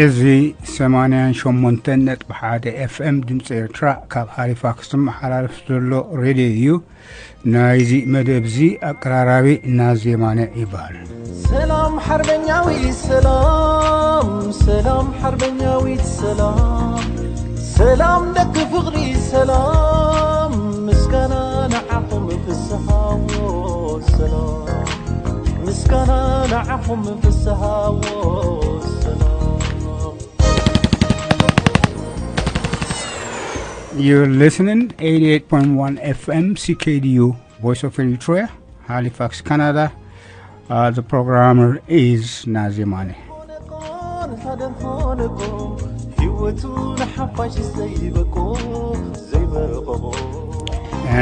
እዚ ሰማንያን ሸሞንተን ነጥቢ ሓደ ኤፍኤም ድምፂ ኤርትራ ካብ ሃሊፋክስ ዝመሓላለፍ ዘሎ ሬድዮ እዩ። ናይዚ መደብ እዚ ኣቀራራቢ ናዚ የማነ ይበሃል። ሰላም ሓርበኛዊ ሰላም፣ ሰላም ሓርበኛዊት ሰላም፣ ሰላም ደቂ ፍቕሪ ሰላም፣ ምስጋና ንዓኹም ፍስሃዎ ሰላም፣ ምስጋና ንዓኹም ፍስሃዎ ሰላም። You're listening eighty-eight point one F M C K D U, Voice of Eritrea, Halifax, Canada. Uh, the programmer is Nazimane.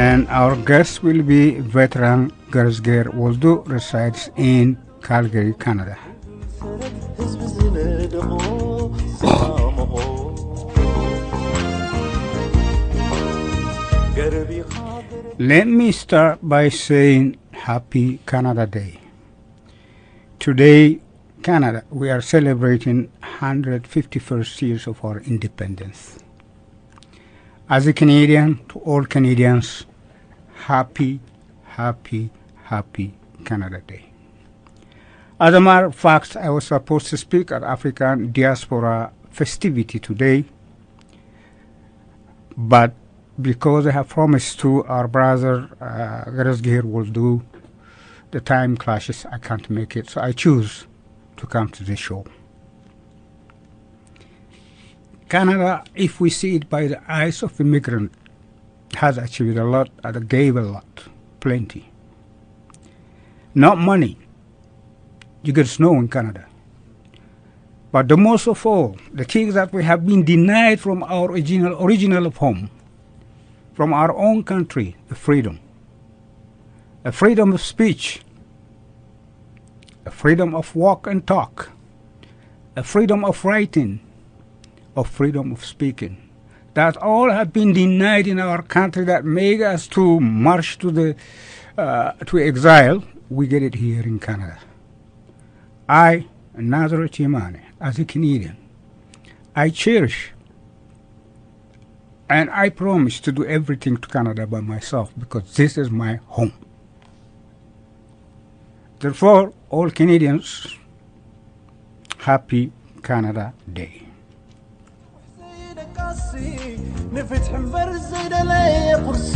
And our guest will be veteran Gerzger Woldu, resides in Calgary, Canada. Let me start by saying Happy Canada Day. Today, Canada, we are celebrating one hundred fifty-first years of our independence. As a Canadian, to all Canadians, happy, happy, happy Canada Day. As a matter of fact, I was supposed to speak at African Diaspora Festivity today, but because I have promised to our brother, uh, Gerzgehir Woldu, the time clashes, I can't make it, so I choose to come to this show. Canada, if we see it by the eyes of immigrant, has achieved a lot and gave a lot, plenty. Not money. You get snow in Canada. But the most of all, the things that we have been denied from our original, original home, from our own country, the freedom. A freedom of speech, a freedom of walk and talk, a freedom of writing, a freedom of speaking. That all have been denied in our country that make us to march to the, uh, to exile. We get it here in Canada. I, Nazareth Yemane, as a Canadian, I cherish and I promise to do everything to Canada by myself because this is my home. Therefore, all Canadians, happy Canada Day. ንፍትሒ እምበር ዘይደለየ ቁርሲ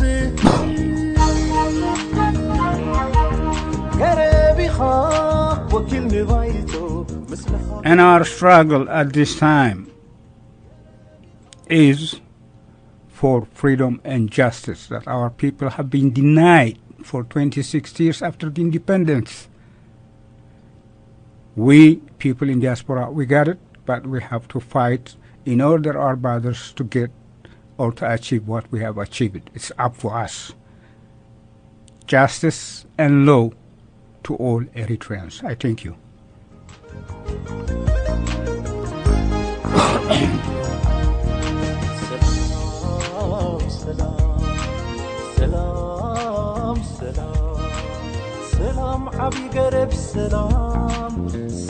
ገረብ ኢኻ ወኪል ንባይቶ ምስልኻ And our struggle at this time is for freedom and justice that our people have been denied for twenty-six years after the independence. We people in diaspora, we got it, but we have to fight in order our brothers to get or to achieve what we have achieved. It's up for us. Justice and law to all Eritreans. I thank you. ሰላም፣ ሰላም፣ ሰላም፣ ሰላም፣ ሰላም፣ ዓቢ ገረብ ሰላም፣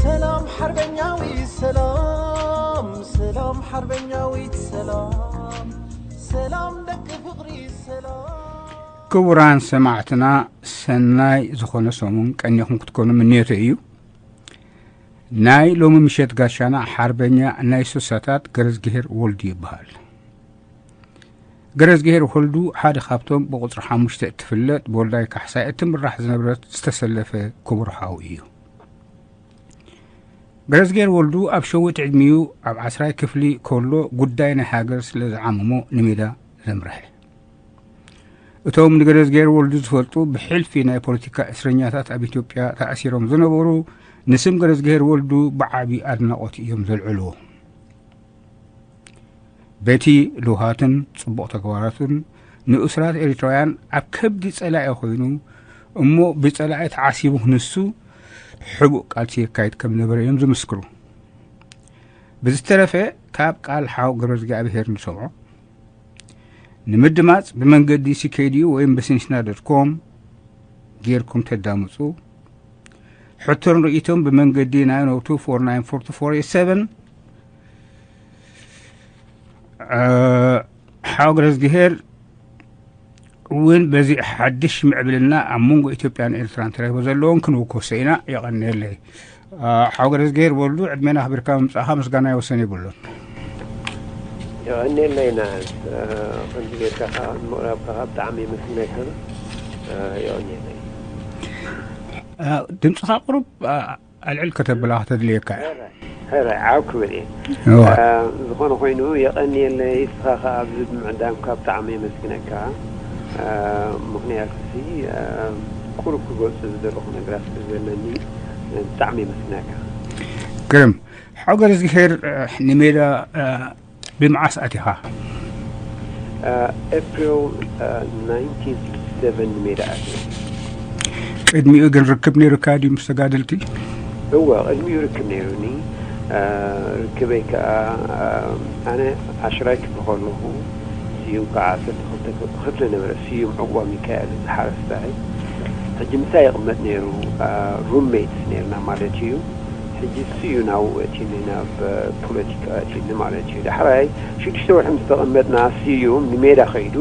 ሰላም፣ ሓርበኛዊ ሰላም፣ ሰላም፣ ሓርበኛዊት ሰላም፣ ሰላም፣ ደቂ ፍቕሪ ሰላም። ክቡራን ሰማዕትና፣ ሰናይ ዝኾነ ሰሙን ቀኒኹም ክትኮኑ ምንዮተይ እዩ። ናይ ሎሚ ምሸት ጋሻና ሓርበኛ ናይ ሱሳታት ገረዝግሄር ወልዱ ይበሃል። ገረዝግሄር ወልዱ ሓደ ካብቶም ብቁጽሪ ሓሙሽተ እትፍለጥ ብወልዳይ ካሕሳይ እትምራሕ ዝነበረት ዝተሰለፈ ክቡር ሓው እዩ። ገረዝግሄር ወልዱ ኣብ ሸዊት ዕድሚኡ ኣብ ዓስራይ ክፍሊ ከሎ ጉዳይ ናይ ሃገር ስለ ዝዓመሞ ንሜዳ ዘምርሐ። እቶም ንገረዝግሄር ወልዱ ዝፈልጡ ብሕልፊ ናይ ፖለቲካ እስረኛታት ኣብ ኢትዮጵያ ተኣሲሮም ዝነበሩ ንስም ገረዝግሄር ወልዱ ብዓቢ ኣድናቖት እዮም ዘልዕልዎ። በቲ ልውሃትን ጽቡቕ ተግባራቱን ንእሱራት ኤሪትራውያን ኣብ ከብዲ ጸላኢ ኮይኑ እሞ ብጸላኢ ተዓሲቡ ንሱ ሕቡእ ቃልሲ የካይድ ከም ነበረ እዮም ዝምስክሩ። ብዝተረፈ ካብ ቃል ሓው ገብረዝግኣብሄር ንሰምዖ ንምድማጽ ብመንገዲ ሲኬድዩ ወይም ብሲንሽና ዶት ኮም ጌርኩም ተዳምጹ። ሕቶን ርእይቶን ብመንገዲ ናይ ኖቱ ፎር ናይን ፎር ቱ ፎር ኤት ሰቨን ሓው ገረዝግሄር እውን በዚ ሓድሽ ምዕብልና ኣብ መንጎ ኢትዮጵያን ኤርትራን ተረኺቡ ዘለዎን ክንውከሶ ኢና። የቐንየለይ። ሓው ገረዝግሄር ወልዱ፣ ዕድሜና ኣኽቢርካ ምምጻእኻ ምስጋና ይወሰን የብሉን። የቐንየለይ። ና ከምዚ ጌርካ ከዓ ምቕራብካ ከዓ ብጣዕሚ የመስግነካ። የቐንየለይ። ድምፅኻ ቁሩብ ኣልዕል ከተብላ ከተድልየካ እያ። ሕራይ ዓው ክብል እየ። ዝኾነ ኮይኑ የቐንየለይ። እስኻ ከዓ ኣብዚ ብምዕዳምካ ብጣዕሚ የመስግነካ። ምኽንያቱ ሲ ቁሩብ ክገልፁ ዝደለኹ ነገራት ስለ ዘለኒ ብጣዕሚ የመስግነካ። ግርም። ሓው ገረዝግሄር፣ ንሜዳ ብመዓስ ኣቲኻ? ኤፕሪል ናይንቲን ሲክስቲ ሰቨን ንሜዳ ኣትየ። ቅድሚኡ ግን ርክብ ነይሩካ ድዩ ምስ ተጋደልቲ? እወ፣ ቅድሚኡ ርክብ ነይሩኒ። ርክበይ ከዓ ኣነ ዓሽራይ ክፍሊ ከለኹ፣ ስዩም ከዓ ዓሰርተ ክልተ ክፍሊ ነበረ። ስዩም ዕቑባ ሚካኤል እዚ ሓረስታይ ሕጂ ምሳይ ይቕመጥ ነይሩ። ሩምሜትስ ነይርና ማለት እዩ። ሕጂ እሱ እዩ ናብኡ እቲኒ፣ ናብ ፖለቲካ እቲኒ ማለት እዩ። ዳሕራይ ሽዱሽተ ወርሒ ምስ ተቐመጥና፣ ስዩም ንሜዳ ከይዱ፣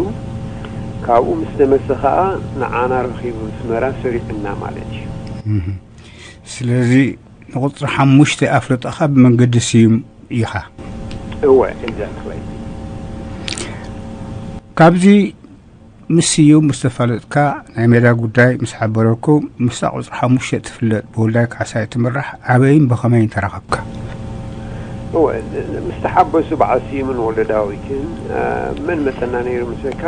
ካብኡ ምስ ተመልሰ ከዓ ንዓና ረኺቡ፣ ኣስመራ ሰሪዑና ማለት እዩ። ስለዚ ንቁፅሪ ሓሙሽተ ኣፍልጦኻ ብመንገዲ ስዩም ኢኻ። እወ፣ exactly። ካብዚ ምስ ስዩም ምስ ተፋለጥካ፣ ናይ ሜዳ ጉዳይ ምስ ሓበረኩም፣ ምስታ ቁፅሪ ሓሙሽተ ትፍለጥ ብወልዳይ ካሕሳይ ትምራሕ ኣበይን ብኸመይን ተራኸብካ? እወ፣ ምስ ተሓበሱ በዓል ስዩምን ወልደ ዳዊትን፣ መን መፀና ነይሩ ምስለካ?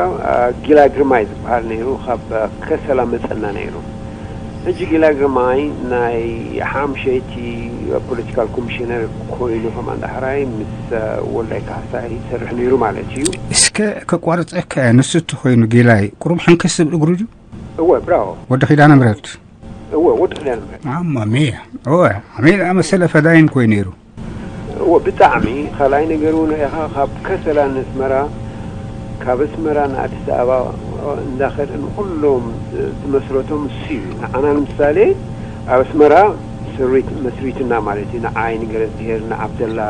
ጊላ ግርማይ ዝበሃል ነይሩ፣ ካብ ከሰላ መፀና ነይሩ። ሕጂ ጊላ ግርማይ ናይ ሓምሸይቲ ፖለቲካል ኮሚሽነር ኮይኑ ከማን ዳሕራይ ምስ ወልዳይ ካሕሳይ ይሰርሕ ነይሩ ማለት እዩ። እስከ ከቋርፀካ እየ፣ ንሱ እትኾይኑ ጊላይ ቁሩብ ሕንክስ ዝብል እግሩ ድዩ? እወ፣ ብራቮ። ወዲ ኪዳነ ምሕረት። እወ፣ ወዲ ኪዳነ ምሕረት። ማማ ሚያ። እወ፣ ኣሜን ኣመሰለ ፈዳይን ኮይኑ ነይሩ። እወ፣ ብጣዕሚ። ካልኣይ ነገር እውን ኢኻ ካብ ከሰላ ንስመራ፣ ካብ ኣስመራ ንኣዲስ ኣበባ እንዳኸደ ንኹሎም ዝመስረቶም እሱ እዩ። ንዓና ንምሳሌ ኣብ ኣስመራ ስሪት መስሪትና ማለት እዩ። ንዓይ፣ ንገረዝግሄር፣ ንዓብደላ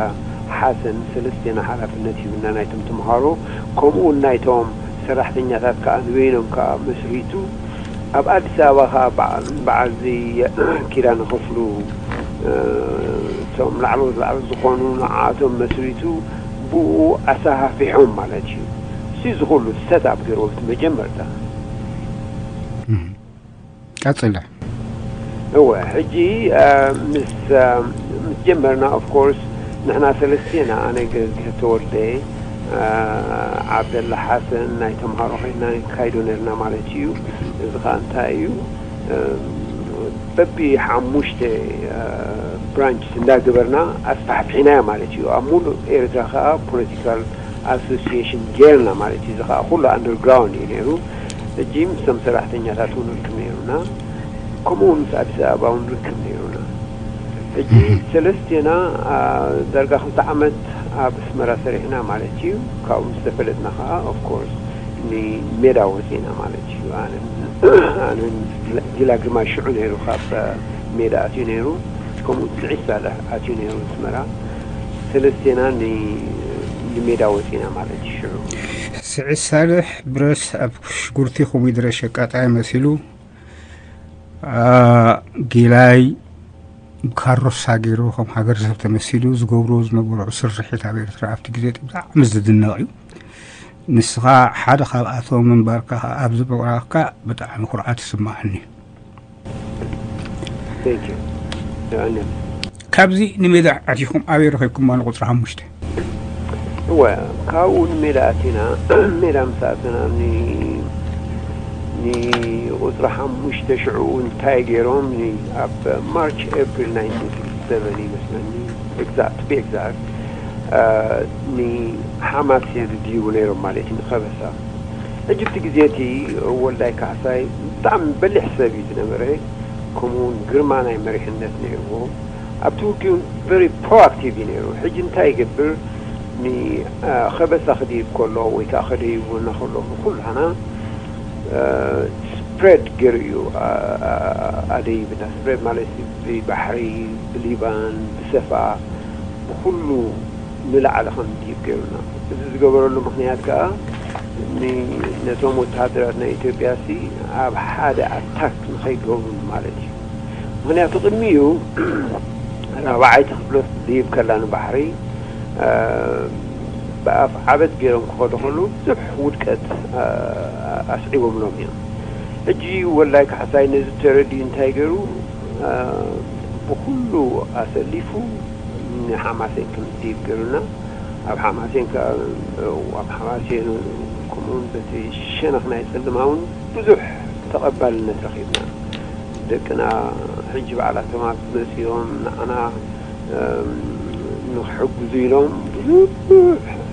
ሓሰን ሰለስቴና ሓላፍነት ሂብና ናይቶም ተምሃሮ፣ ከምኡ እውን ናይቶም ሰራሕተኛታት ከዓ ንበይኖም ከዓ መስሪቱ። ኣብ ኣዲስ ኣበባ ከዓ በዓል፣ በዓል እዚ ኪዳነ ክፍሉ፣ እቶም ላዕለዎት ላዕለዎት ዝኾኑ ንዓቶም መስሪቱ ብኡ ኣሰፋሕፊሖም ማለት እዩ። እዚ ዝኹሉ ሰት ኣፕ ገይርዎ እቲ መጀመርታ። ቀጽለ። እወ፣ ሕጂ ምስ ምስ ጀመርና፣ ኦፍ ኮርስ፣ ንሕና ሰለስቴና፣ ኣነ ገዝግህ ተወልደ፣ ዓብደላ ሓሰን ናይ ተምሃሮ ኮይና ንካይዶ ነርና ማለት እዩ። እዚ ከዓ እንታይ እዩ? በቢ ሓሙሽተ ብራንችስ እንዳገበርና ኣስፋሕፊሕናዮ ማለት እዩ። ኣብ ሙሉእ ኤርትራ ከዓ ፖለቲካል ኣሶሲዬሽን ጌርና ማለት እዩ። እዚ ከዓ ኩሉ ኣንደርግራውንድ እዩ ነይሩ። ሕጂ ምስቶም ሰራሕተኛታት እውን ርክብ ነይሩና። ከምኡ እውን ምስ ኣዲስ ኣበባ እውን ርክብ ነይሩና። ሕጂ ሰለስቴና ዳርጋ ክልተ ዓመት ኣብ ኣስመራ ሰሪሕና ማለት እዩ። ካብኡ ምስ ተፈለጥና ከዓ ኦፍኮርስ ንሜዳ ወፂና ማለት እዩ። ኣነን ጊላ ግርማይ ሽዑ ነይሩ ካብ ሜዳ ኣትዩ ነይሩ። ከምኡ ስዒድ ሳልሕ ኣትዩ ነይሩ ኣስመራ። ሰለስቴና ንሜዳ ወፂና ማለት እዩ ሽዑ። ስዒድ ሳልሕ ብረስ ኣብ ሽጉርቲ ኮሚድረ ሸቃጣይ መሲሉ፣ ጊላይ ካሮሳ ገይሩ ከም ሃገር ሰብ ተመሲሉ ዝገብርዎ ዝነበሩ ስርሒት ኣብ ኤርትራ ኣብቲ ግዜ ብጣዕሚ ዝድነቕ እዩ። ንስኻ ሓደ ካብኣቶም ምንባርካ ኣብዚ ምቕራብካ ብጣዕሚ ኩርዓት ይስምዓኒ። ካብዚ ንሜዳ ኣቲኹም ኣበይ ረኺብኩማ ንቁፅሪ ሓሙሽተ? እወ፣ ካብኡ ንሜዳ ኣቲና፣ ሜዳ ምስ ኣተና ንቁፅሪ ሓሙሽተ ሽዑ እንታይ ገይሮም ኣብ ማርች ኤፕሪል ናይንቲን ሲክስቲ ሰቨን ይመስለኒ፣ exact to be exact፣ ንሓማሴን ድይቡ ነይሮም ማለት እዩ፣ ንኸበሳ። ሕጂ እቲ ግዜ እቲ ወልዳይ ካሕሳይ ብጣዕሚ በሊሕ ሰብ እዩ ዝነበረ፣ ከምኡውን ግርማ ናይ መሪሕነት ነይርዎ። ኣብቲ ውግእ እውን ቨሪ ፕሮኣክቲቭ እዩ ነይሩ። ሕጂ እንታይ ይገብር? ንኸበሳ ክድይብ ከሎ ወይ ከዓ ከደይቡ እናከሎ ኩላና ስፕሬድ ገይሩ እዩ ኣደይብና። ስፕሬድ ማለት ብባሕሪ፣ ብሊባን፣ ብሰፋ፣ ብኩሉ ንላዕሊ ከም ድይብ ገይሩና። እዚ ዝገበረሉ ምኽንያት ከኣ ን-፣ ነቶም ወተሃደራት ናይ ኢትዮጵያ ሲ ኣብ ሓደ ኣታክ ንኸይገብሩ ማለት እዩ። ምኽንያቱ ቅድሚኡ ራብዓይቲ ክፍለ ደይብ ከላ ንባሕሪ፣ እ፣ ብኣፍ ዓበት ገይሮም ክኸዱ ከለዉ ብዙሕ ውድቀት፣ እ፣ ኣስዒቦምሎም እዮም። ሕጂ ወላይ ካሕሳይ ነዚ ተረዲኡ እንታይ ገይሩ፣ እ፣ ብኹሉ ኣሰሊፉ ንሓማሴን ከም ደይብ ገይሩና፣ ኣብ ሓማሴን ከኣ፣ ኣብ ሓማሴን ከምኡውን በቲ ሸነኽ ናይ ጸልማ እውን ብዙሕ ተቐባልነት ረኺብና። ደቅና ሕጂ ባዕላቶም ኣብዚ መጺኦም ንዓና፣ እም፣ ንኽሕግዙ ኢሎም ብዙሕ፣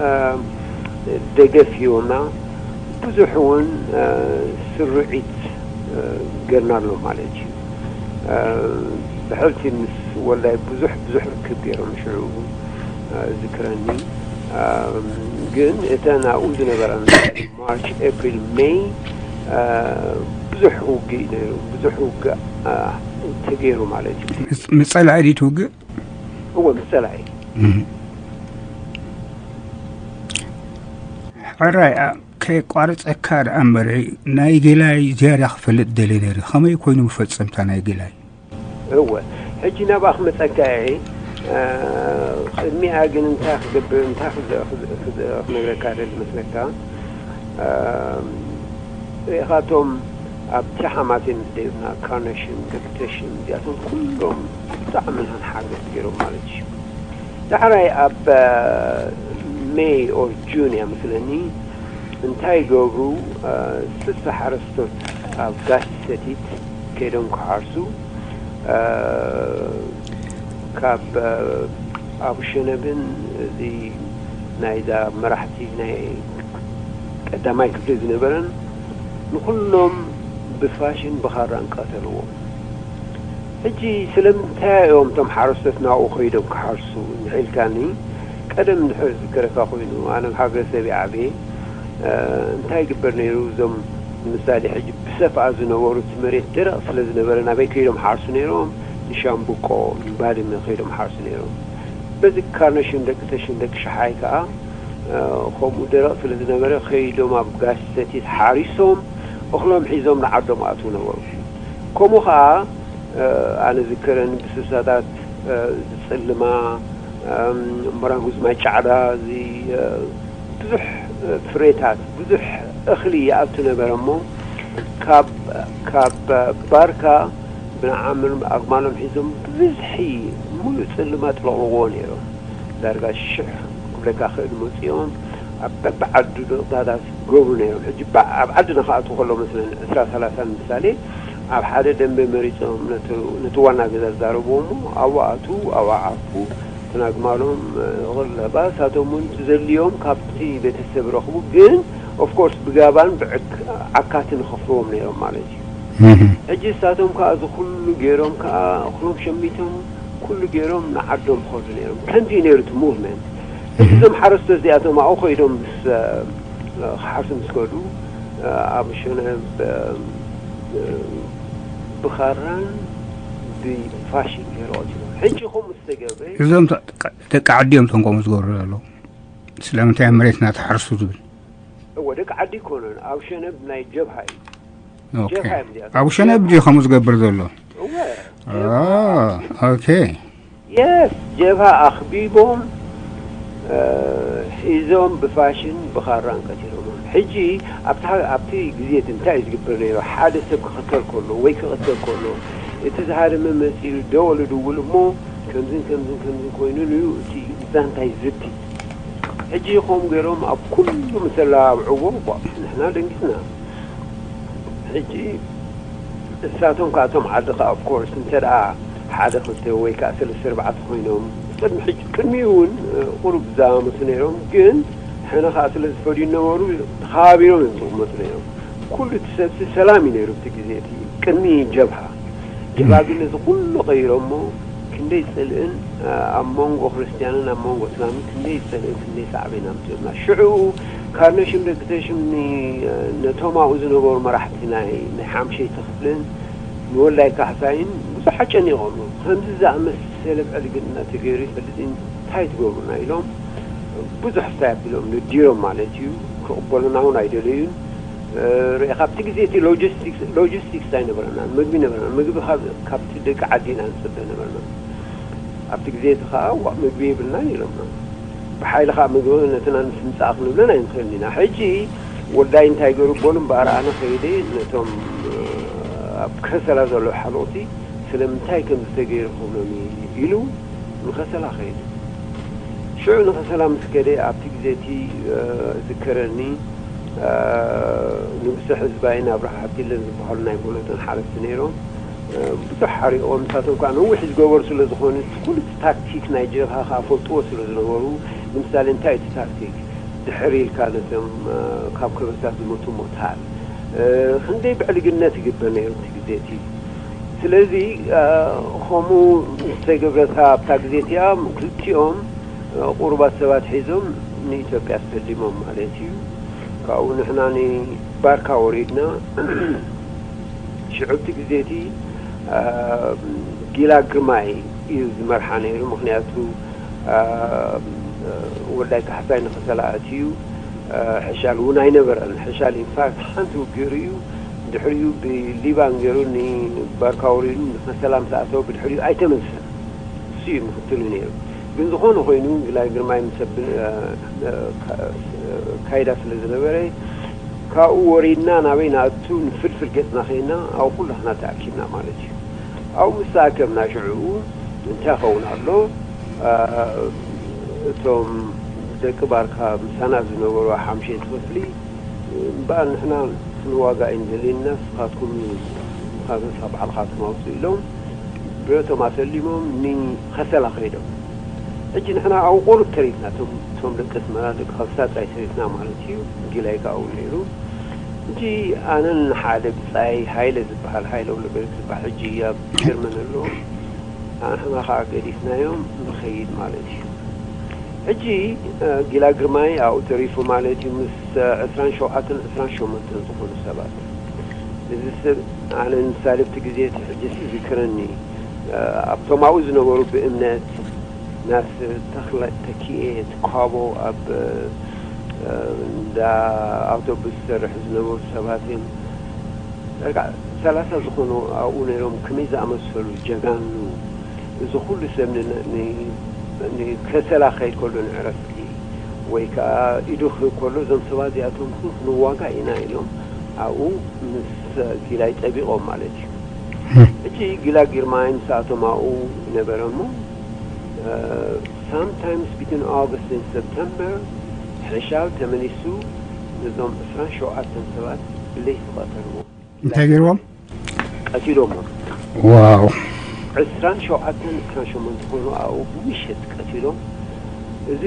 እም፣ ደገፍ ሂቦምና። ብዙሕ እውን፣ እ፣ ስርዒት፣ እ፣ ገርናሎም ማለት እዩ። እ፣ ብሕልፊ ምስ ወላይ ብዙሕ፣ ብዙሕ ርክብ ገይሮም ሽዑ፣ እ፣ ዝክረኒ። እ፣ ግን እተን ኣብኡ ዝነበራ ማርች፣ ኤፕሪል፣ ሜይ፣ እ፣ ብዙሕ ውግእ ነይሩ። ብዙሕ ውግእ፣ እ፣ ተገይሩ ማለት እዩ። ምስ-፣ ምስ ጸላኢ ድዩ ትውግእ? እወ፣ ምስ ጸላኢ። እም። ሕራይ፣ ኣ-፣ ከየቋርጸካ ደኣ እምበር፣ ናይ ገላይ ዝያዳ ክፈልጥ ደልየ ነይረ። ከመይ ኮይኑ መፈጸምታ ናይ ገላይ? እወ፣ ሕጂ ናብኣ ክመጸካ እየ። እ፣ ቅድሚኣ ግን እንታይ ክገብር፣ እንታይ ክዘ-፣ ክዘ-፣ ክዘ-፣ ክነግረካ ደሊ መስለካ። እ፣ ርኢኻቶም ኣብቲ ሓማሴን ምስ ደይብና፣ ካርነሽን፣ ደክተሽን፣ እዚኣቶም ኩሎም ብጣዕሚ ንሓገዝ ገይሮም ማለት እዩ። ዳሕራይ ኣብ፣ እ፣ ሜይ ኦር ጁን እያ መስለኒ፣ እንታይ ይገብሩ፣ እ፣ ስልሳ ሓረስቶት ኣብ ጋሽ ሰቲት ከይዶም ክሓርሱ፣ እ፣ ካብ፣ እ፣ ኣቡ ሸነብን እዚ ናይዛ መራሕቲ ናይ ቀዳማይ ክፍሊ ዝነበረን ንኹሎም ብፋሽን ብኻራን ቀተልዎም። ሕጂ ስለምንታይ እዮም እቶም ሓረስቶት ናብኡ ከይዶም ክሓርሱ እንድዒ ኢልካኒ፣ ቀደም እንድሕር ዝዝከረካ ኮይኑ፣ ኣነ ኣብ ሃገረሰብ እየ ዓብየ። እ፣ እንታይ ይግበር ነይሩ? እዞም ንምሳሌ ሕጂ ብሰፍኣ ዝነበሩ እቲ መሬት ደረቕ ስለ ዝነበረ ናበይ ከይዶም ሓርሱ ነይሮም? ንሻምብቆ፣ ንባድመ ከይዶም ሓርሱ ነይሮም። በዚ ካርነሽም ደቂ ተሽም ደቂ ሸሓይ ከኣ፣ እ፣ ከምኡ ደረቕ ስለ ዝነበረ ከይዶም ኣብ ጋሽ ሰቲት ሓሪሶም እኽሎም ሒዞም ንዓዶም ኣትዉ ነበሩ። ከምኡ ኸኣ፣ እ፣ ኣነ ዝከረኒ ብስሳታት፣ እ፣ ዝጽልማ፣ እም፣ መራንጉዝ ማይ ጫዕዳ፣ እዚ፣ እ፣ ብዙሕ፣ እ፣ ፍሬታት፣ ብዙሕ እኽሊ ይኣቱ ነበረ እሞ፣ ካብ፣ ካብ ባርካ ብንዓምን ኣግማሎም ሒዞም ብብዝሒ ሙሉእ ጽልማ ጥለቕልቕዎ ነይሮም። ዳርጋ ሽሕ ክብለካ ክእል መጺኦም ኣብ በብዓዱ ደቕታታት ገብሩ ነይሮም። ሕጂ ባ-፣ ኣብ ዓድና ክኣትዉ ከሎ መስለኒ ዕስራ ሰላሳ ንምሳሌ ኣብ ሓደ ደንበ መሪጾም ነቲ፣ ነቲ ዋና ገዛ ዝዛረብዎ እሞ ኣብኡ ኣትዉ፣ ኣብኡ ዓርፉ፣ ተናግማሎም፣ እ፣ ቕለባ፣ እሳቶም እውን ትዘልዮም ካብቲ ቤተሰብ ረኽቡ፣ ግን ኦፍኮርስ ብጋባን ብዕክ-፣ ዓካትን ይኸፍልዎም ነይሮም ማለት እዩ። እህ። ሕጂ እሳቶም ከኣ እዚ ኩሉ ገይሮም ከኣ እኽሎም ሸሚቶም ኩሉ ገይሮም ንዓዶም ኸዱ ነይሮም። ከምዚ እዩ ነይሩ እቲ ሙቭመንት። እህ። እዞም ሓረስቶት እዚኣቶም ኣብኡ ኸይዶም ምስ፣ እ፣ ክሓርሱ ምስ ከዱ፣ እ፣ ኣብ ሸነ ብ-፣ እ፣ ብኻራን ብፋሽን ገይሩ ቀቲሎም። ሕጂ ከምኡ ዝተገብረ እዞም ተ-፣ ደቂ ዓዲ እዮም እቶም ከምኡ ዝገብሩ ዘለዉ። ስለምንታይ ኣብ መሬትና ትሓርሱ ዝብል? እወ፣ ደቂ ዓዲ ኣይኮኑን። ኣብ ሸነብ ናይ ጀብሃ እዩ። ኦኬ። ጀብሃ እዮም እዚኣቶም። ኣብ ሸነብ ድዩ ከምኡ ዝገብር ዘሎ? እወ። አ፣ ኦኬ። የስ፣ ጀብሃ ኣኽቢቦም፣ እ፣ ሒዞም ብፋሽን ብኻራን ቀቲሎሞም። ሕጂ ኣብቲ፣ ኣብቲ ግዜ እቲ እንታይ እዩ ዝግበር ነይሩ? ሓደ ሰብ ክኽተል ከሎ ወይ ክቕተል ከሎ፣ እቲ ዝሃደመ መጺኡ ደወል ይድውል እሞ፣ ከምዝን ከምዝን ከምዝን ኮይኑ እዩ እቲ ዛንታ ይዝቲ። ሕጂ ከምኡ ገይሮም ኣብ ኩሉ ምስ ተለባብዕዎ፣ ቧ፣ ንሕና ደንጊጽና። ሕጂ እሳቶም ከኣ እቶም ዓዲ ከኣ ኦፍኮርስ እንተ ደኣ ሓደ ክልተ ወይ ከኣ ሰለስተ ኣርባዕተ ኮይኖም ቅድሚ ሕጂ፣ ቅድሚኡ እውን፣ እ፣ ቁሩብ ዝዛማመቱ ነይሮም፣ ግን ሕነ ከኣ ስለ ዝፈድዩ ነበሩ ተኸባቢሮም እዮም ዝቕመጡ ነይሮም። ኩሉ እቲ ሰብሲ ሰላም እዩ ነይሩ ኣብቲ ግዜ እቲ ቅድሚ ጀብሃ። ጀብሃ ግን ነዚ ኩሉ ቀይሮሞ ክንደይ ጽልእን፣ እ፣ ኣብ መንጎ ክርስትያንን ኣብ መንጎ እስላምን ክንደይ ጽልእን ክንደይ ሳዕቤን ኣምጺኡልና። ሽዑ ካርነሽም ደቂ ተሽም ኒ-፣ ነቶም ኣብኡ ዝነበሩ መራሕቲ ናይ፣ ናይ ሓምሸይቲ ክፍልን ንወላይ ካሕሳይን ብዙሕ ኣጨኒቖም። ከምዚ ዝኣመሰለ ብዕልግና ተገይሩ ይፈልጥ እዩ፣ እንታይ ትገብሩና ኢሎም ብዙሕ ስታይ ኣቢሎም ንዲሮም ማለት እዩ። ክቕበሉና እውን ኣይደለዩን። ርኢኻ ኣብቲ ግዜ እቲ ሎጂስቲክስ ኣይነበረናን፣ ምግቢ ነበረና፣ ምግቢ ካብቲ ደቂ ዓዲ ኢና ንፅበ ነበርና። ኣብቲ ግዜ እቲ ከዓ ዋእ ምግቢ የብልናን ኢሎምና። ብሓይሊ ከዓ ምግቢ ነትና ንስምፃእ ክንብለን ኣይንኽእልን ኢና። ሕጂ ወዳይ እንታይ ገሩ በሉ እምበኣር ኣነ ከይደ ነቶም ኣብ ከሰላ ዘለዉ ሓለቕቲ ስለምንታይ ከም ዝተገይሩ ክብሎም ኢሉ ንኸሰላ ከይዱ። ሽዑ ንኸሰላ ምስ ከደ ኣብቲ ግዜ እቲ ዝከረኒ ንጉሰ ሕዝባይን ኣብርሃ ሃብቲለን ዝበሃሉ ናይ ቦሎቶን ሓለፍቲ ነይሮም። ብዙሕ ሓሪቖም ንሳቶም ከዓ ነዊሕ ዝገበሩ ስለ ዝኾኑ እቲ ኩሉ እቲ ታክቲክ ናይ ጀብሃ ከዓ ፈልጥዎ ስለ ዝነበሩ ንምሳሌ እንታይ እቲ ታክቲክ ድሕር ኢልካ ነቶም ካብ ከበሳት ዝመቱ ሞታል ክንደይ ብዕልግነት ይግበር ነይሩ እቲ ግዜ እቲ ስለዚ ከምኡ ዝተገብረታ ኣብታ ግዜ እቲኣ ክልቲኦም ቁሩባት ሰባት ሒዞም ንኢትዮጵያ ኣሰሊሞም ማለት እዩ። ካብኡ ንሕና ንባርካ ወሪድና ሽዑ እቲ ግዜ እቲ ጊላ ግርማይ እዩ ዝመርሓ ነይሩ። ምክንያቱ ወዳይ ካሕሳይ ንኸሰላ ኣትዩ ሕሻል እውን ኣይነበረን። ሕሻል ኢንፋክት ሓንቲ ውግእ ርእዩ ድሕሪኡ ብሊባን ገይሩ ንባርካ ወሪዱ ንኸሰላ ምስ ኣተወ ብድሕሪኡ ኣይተመልሰን። እሱ እዩ ምክትሉ ነይሩ። ግን ዝኾነ ኮይኑ ጊላ ግርማይ ምስ ኣካይዳ ስለ ዝነበረ ካብኡ ወሪድና ናበይ ንኣቱ ንፍልፍል ገፅና ከይና ኣብኡ ኩላህና ተኣኪብና ማለት እዩ። ኣብኡ ምስ ተኣከብና ሽዑ እንታይ ይኸውን ኣሎ እቶም ደቂ ባርካ ምሳና ዝነበሩ ሓምሸይቲ ክፍሊ እምበኣር ንሕና ክንዋጋእ እዩ ንደልየና ንስኻትኩም ንኻትንሳ ባዕልኻትኩም ኣውፅኡ ኢሎም ብረቶም ኣሰሊሞም ንኸሰላ ከይዶም። ሕጂ ንሕና ኣብኡ ቁሩብ ተሪፍና እቶም ደቂ ኣስመራ ደቂ ከብሳ ጥራይ ተሪፍና ማለት እዩ። ጊላይ ከዓ እውን ነይሩ። ሕጂ ኣነን ሓደ ብፃይ ሃይለ ዝበሃል ሃይለ ወለበርክ ዝበሃል ሕጂ ኣብ ጀርመን ኣሎ ኣንሕና ከዓ ገዲፍናዮም ንኸይድ ማለት እዩ። ሕጂ ጊላ ግርማይ ኣብኡ ተሪፉ ማለት እዩ ምስ ዕስራን ሸውዓተን ዕስራን ሸሞንተን ዝኾኑ ሰባት እዚ ሰብ ኣነ ንሳልብቲ ግዜ እቲ ሕጂ ዝዝክረኒ ኣብቶም ኣብኡ ዝነበሩ ብእምነት ናስር ተኽለ ተኪኤ ትካቦ ኣብ እንዳ ኣውቶቡስ ዝሰርሑ ዝነበሩ ሰባት እዮም። ዳርጋ ሰላሳ ዝኾኑ ኣብኡ ነይሮም። ከመይ ዝኣመሰሉ ጀጋኑ! እዚ ኩሉ ሰብ ንከሰላ ክኸይድ ከሎ ንዕረፍቲ ወይ ከዓ ኢዱ ክህብ ከሎ እዞም ሰባት እዚኣቶም ክንዋጋእ ኢና ኢሎም ኣብኡ ምስ ጊላይ ጠቢቖም ማለት እዩ። ሕጂ ጊላ ጊርማይ ምስኣቶም ኣብኡ ነበረ እሞ sometimes between August and September ሕሻል ተመሊሱ ነዞም ዕስራን ሸውዓተን ሰባት ብለይቲ ቀተልዎም። እንታይ ገይርዎም? ቀቲሎሞም። ዋው። ዕስራን ሸውዓተን ዕስራን ሸሞንተ ኮይኑ ኣብኡ ብምሸት ቀቲሎም። እዚ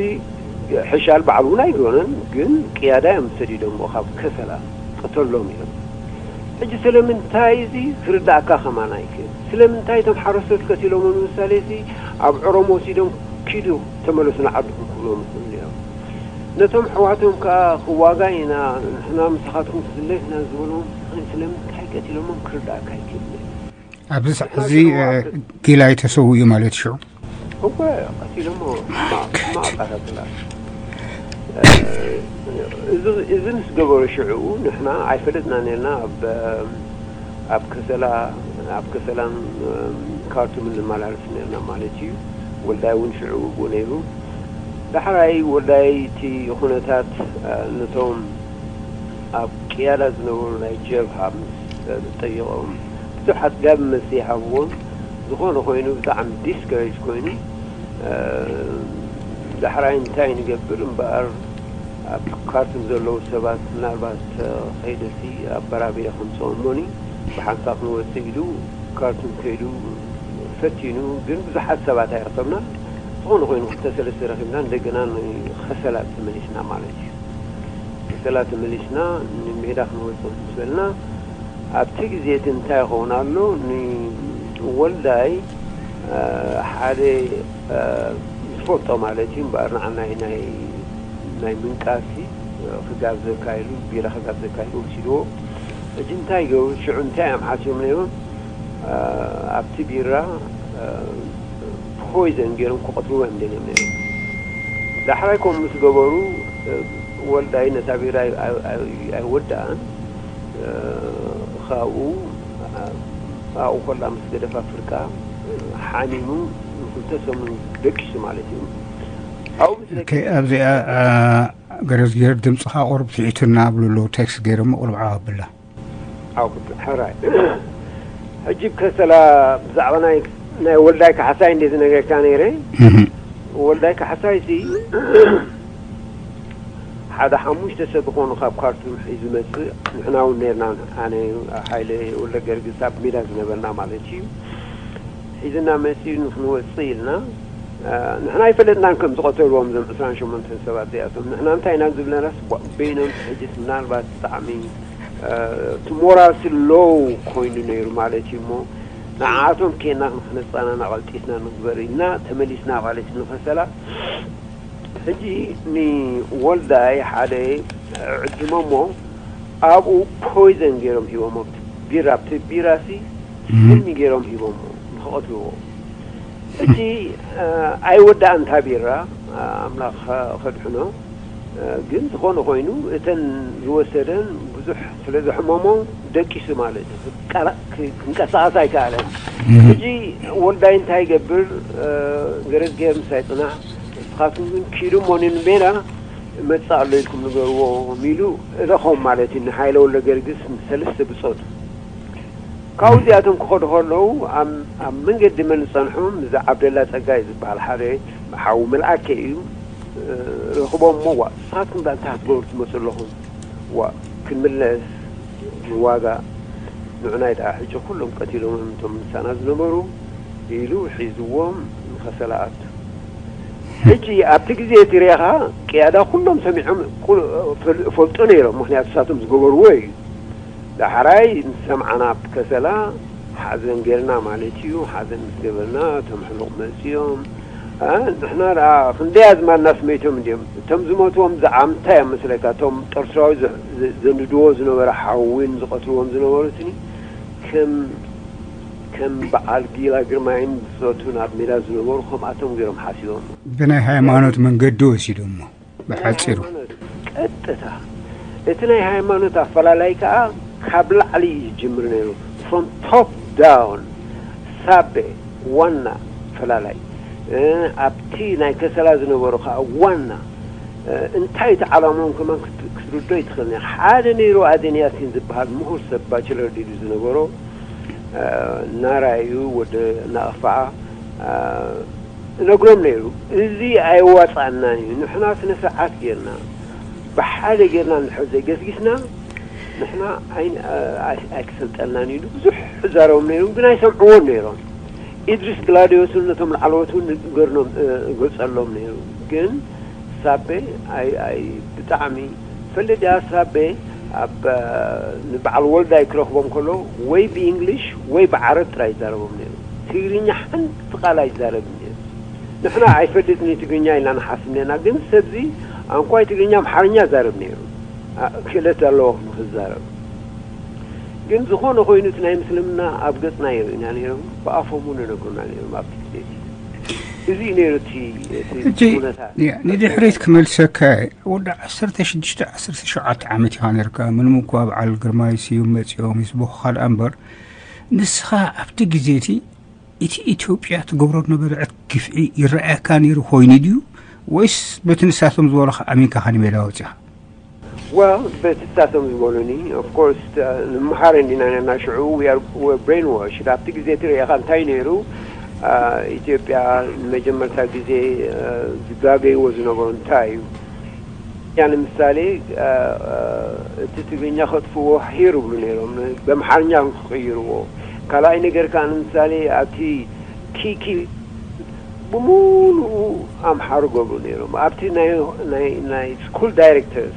ሕሻል በዓል እውን ኣይገበሮን፣ ግን ቅያዳ እዮም ሰዲዶምዎ ካብ ከሰላ ቀተሎም እዮም። ሕጂ ስለምንታይ እዚ ክርዳእካ ከማን ኣይክእል። ስለምንታይ እቶም ሓረስቶት ቀቲሎሞ ንምሳሌ እዚ ኣብ ኦሮሞ ወሲዶም ኪዱ ተመለሱ ንዓድኹም ክብሎም ይኽእሉ እዮም። ነቶም ኣሕዋቶም ከኣ ክዋጋ ኢና ንሕና ምሳኻትኩም ክስለፍ ኢና ዝበሎም ስለምንታይ ቀቲሎሞም ክርዳእካ ኣይክእልን። ኣብዚ ሰዓት እዚ ጊላይ ተሰዊኡ ማለት ሽዑ። እወ ቀቲሎሞ ማቃታትላ እዚ ምስ ገበሩ ሽዑ ንሕና ኣይፈለጥና ነርና ኣብ ኣብ ከሰላ ኣብ ከሰላን ካርቱምን ንመላለስ ነርና ማለት እዩ። ወልዳይ እውን ሽዑ ብኡ ነይሩ። ዳሕራይ ወልዳይ እቲ ኩነታት ነቶም ኣብ ቅያዳ ዝነበሩ ናይ ጀብሃ ምስ ጠይቖም ብዙሕ ኣጥጋቢ መልሲ ይሃብዎም። ዝኾነ ኮይኑ ብጣዕሚ ዲስከሬጅ ኮይኑ ዳሕራይ እንታይ ንገብር እምበኣር ኣብ ካርቱም ዘለዉ ሰባት ምናልባት ከይደሲ ኣበራቢረ ከምፅኦም እሞኒ ብሓንሳብ ክንወፅእ ኢሉ ካርቱም ከይዱ ፈቲኑ ግን ብዙሓት ሰባት ኣይረኸብና ዝኾነ ኮይኑ ክልተ ሰለስተ ረኺብና እንደገና ንኸሰላ ተመሊስና ማለት እዩ። ከሰላ ተመሊስና ንሜዳ ክንወፅእ ምስ በልና ኣብቲ ግዜ እቲ እንታይ ይኸውን ኣሎ ንወልዳይ ሓደ ዝፈልጦ ማለት እዩ እምበኣር ንዓናይ ናይ ናይ ምንቃሲ ክጋብዘካ ኢሉ ቢራ ክጋብዘካ ኢሉ ወሲድዎ። ሕጂ እንታይ ይገብሩ ሽዑ እንታይ እዮም ሓስዮም ነይሮም ኣብቲ ቢራ ፖይዘን ገይሮም ክቐትልዎ እዮም ደልዮም ነይሮም። ዳሕራይ ከምኡ ምስ ገበሩ፣ ወልዳይ ነታ ቢራ ኣይ-፣ ኣይ-፣ ኣይ-፣ ኣይወድኣን። ካብኡ ኣብኡ ከላ ምስ ገደፋ ፍርቃ ሓሚሙ ንክልተ ሰሙን ደቂሱ ማለት እዩ። ኣብኡ ምስ ደቀሰ ኣብዚኣ ገረዝጌር ድምፅኻ ቁሩብ ትሒቱና ኣብሉ ኣለዉ። ቴክስት ገይሮሞ ቁሩብ ዓው ኣብላ። ዓው ክብል ሕራይ። ሕጂ ከሰላ ብዛዕባ ናይ ናይ ወልዳይ ካሕሳይ እንዴ ዝነገርካ ነይረ። ወልዳይ ካሕሳይ ሲ ሓደ ሓሙሽተ ሰብ ዝኾኑ ካብ ካርቱም ሒዙ መጽእ። ንሕና እውን ነርና፣ ኣነ፣ ሓይለ፣ ወልደ ገርግስ ኣብ ሜዳ ዝነበርና ማለት እዩ። ሒዝና መጺኡ ንክንወጽእ ኢልና፣ ንሕና ኣይፈለጥናን ከም ዝቐተልዎም እዞም ዕስራን ሸሞንተን ሰባት እዚኣቶም። ንሕና እንታይ ኢና ዝብለናስ፣ በይኖም ሕጅስ ምናልባት ብጣዕሚ እቲ ሞራል ሎው ኮይኑ ነይሩ ማለት እዩ። እሞ ንዓኣቶም ኬና ንክነፃናና ቀልጢፍና ንግበር ኢልና ተመሊስና ማለት እዩ ንከሰላ። ሕጂ ንወልዳይ ሓደ ዕድሞሞ ኣብኡ ፖይዘን ገይሮም ሂቦሞ። ቢራ፣ ኣብቲ ቢራሲ ስሚ ገይሮም ሂቦሞ ንክቐትልዎ። እቲ ኣይወዳእን እታ ቢራ፣ ኣምላኽ ከድሕኖ። ግን ዝኾነ ኮይኑ እተን ዝወሰደን ብዙሕ ስለ ዘሕመሞ ደቂሱ ማለት እዩ። ክንቀሳቐስ ኣይከኣለን። ሕጂ ወልዳይ እንታይ ይገብር? ገረዝጌር ምሳይ ጽናሕ፣ ንስኻትኩም ግን ኪዱ እሞ ንቤና እመጽእ ኣሎ ኢልኩም ንገርዎም ኢሉ እለኾም ማለት እዩ። ንሓይለ ወልደ ገርግስ ምስ ሰለስተ ብጾቱ ካብኡ እዚኣቶም ክኸዱ ከለዉ ኣብ ኣብ መንገዲ መን ዝጸንሖም እዚ ዓብደላ ጸጋይ ዝበሃል ሓደ ሓዉ መልኣከ እዩ። ረኽቦም እሞ፣ "ዋ ንስኻትኩም ዳ እንታይ ክትገብሩ ትመጹ ኣለኹም? ዋ ክንምለስ ንዋጋ፣ ንዑናይ ደኣ ሕጂ ኩሎም ቀቲሎምም እቶም ምሳና ዝነበሩ" ኢሉ ሒዝዎም ንኸሰላ ኣቱ። ሕጂ ኣብቲ ግዜ እቲ ሬኻ ቅያዳ ኩሎም ሰሚዖም፣ ኩ-፣ ፈል-፣ ፈልጡ ነይሮም፣ ምኽንያቱ ንሳቶም ዝገበርዎ እዩ። ዳሕራይ ምስ ሰምዓና ኣብ ከሰላ ሓዘን ጌርና ማለት እዩ። ሓዘን ምስ ገበርና እቶም ሕሉቕ መጺኦም፣ ኣ፣ ንሕና ደኣ ክንደይ ኣዝማድና ስመይቶም እንድዮም። እቶም ዝሞትዎም ዝዓምታ እዮም መስለካ፣ እቶም ኤርትራዊ ዘ-፣ ዘ-፣ ዘንድድዎ ዝነበረ ሓዊን ዝቐትልዎም ዝነበሩትኒ ከም፣ ከም በዓል ጊላ ግርማይን ዝፈቱን ኣብ ሜዳ ዝነበሩ ከምኣቶም ገይሮም ሓሲቦም። ብናይ ሃይማኖት መንገዲ ወሲዶሞ። ብሓጺሩ። ናይ ሃይማኖት ቀጥታ፣ እቲ ናይ ሃይማኖት ኣፈላላይ ከኣ ካብ ላዕሊ እዩ ዝጅምር ነይሩ። From top down፣ ሳቤ ዋና ፈላላይ፣ እ፣ ኣብቲ ናይ ከሰላ ዝነበሩ ከኣ ዋና፣ እ፣ እንታይ እቲ ዓላማኦም ከማን ክት-፣ ክትርዶ ይትኽእል ነይሩ። ሓደ ነይሩ ኣደን ያሲን ዝበሃል ምሁር ሰብ ባችለር ዲግሪ ዝነበሮ፣ እ፣ ናራዩ ወደ ናቕፋዓ፣ እ፣ እነግሮም ነይሩ፣ "እዚ ኣየዋጽኣናን እዩ። ንሕና ስነ ስርዓት ጌርና፣ ብሓደ ጌርና እንድሕር ዘይገስጊስና፣ ንሕና ኣይ-፣ ኣይ-፣ ኣይክሰልጠልናን" ኢሉ ብዙሕ እዛረቦም ነይሩ፣ ግን ኣይሰምዕዎን ነይሮም። ኢድሪስ ግላድዮስ እውን ነቶም ላዕለዎት እውን ገርኖም፣ እ፣ እገልጸሎም ነይሩ። ግን ሳቤ ኣይ-፣ ኣይ-፣ ብጣዕሚ ፈለጥ እያ። ሳቤ ኣብ፣ እ፣ ንበዓል ወልዳይ ክረኽቦም ከሎ ወይ ብኢንግሊሽ ወይ ብዓረብ ጥራይ ይዛረቦም ነይሩ። ትግርኛ ሓንቲ ቃል ኣይዛረብን ነይሩ። ንሕና ኣይፈልጥን እዩ ትግርኛ ኢልና ንሓስብ ነርና፣ ግን ሰብዚ ኣንኳይ ትግርኛ ኣምሓርኛ ዛረብ ነይሩ። ኣ-፣ ክእለት ኣለዎ ንክዛረብ። ግን ዝኾነ ኮይኑ እቲ ናይ ምስልምና ኣብ ገጽና የርእዩና ነይሮም፣ ብኣፎም እውን ይነግሩና ነይሮም ኣብቲ ግዜ እቲ። እዚ እዩ ነይሩ እቲ፣ እቲ እቲ ኩነታት። ያ፣ ንድሕሪት ክመልሰካ እየ። ወዲ ዓሰርተ ሽዱሽተ ዓሰርተ ሸውዓተ ዓመት ኢኻ ነርካ። ምንም እኳ በዓል ግርማይ ስዩም መጺኦም ይስበኹኻ ደኣ እምበር፣ ንስኻ ኣብቲ ግዜ እቲ፣ እቲ ኢትዮጵያ ትገብሮ ዝነበረት ግፍዒ ይረኣየካ ነይሩ ኮይኑ ድዩ? ወይስ በቲ ንሳቶም ዝበሉኻ ኣሚንካ ኢኻ ንሜዳ ወጺኻ? Well፣ በቲ ንሳቶም ዝበሉኒ፣ of course፣ ተ-፣ ንምሃር እንዲና ነና ሽዑ፣ we are፣ we were brainwashed። ኣብቲ ግዜ እቲ ርኢኻ እንታይ ነይሩ? አ፣ ኢትዮጵያ ንመጀመርታ ግዜ፣ አ፣ ዝጋገይዎ ዝነበሩ እንታይ እዩ? ያ ንምሳሌ፣ አ፣ አ፣ እቲ ትግርኛ ከጥፍዎ ሂር ይብሉ ነይሮም፣ በምሓርኛ ክቕይርዎ። ካልኣይ ነገር ከኣ ንምሳሌ ኣብቲ ኪኪ ብምሉኡ ኣምሓሩ ገብሩ ነይሮም። ኣብቲ ናይ፣ ናይ፣ ናይ ስኩል ዳይሬክተርስ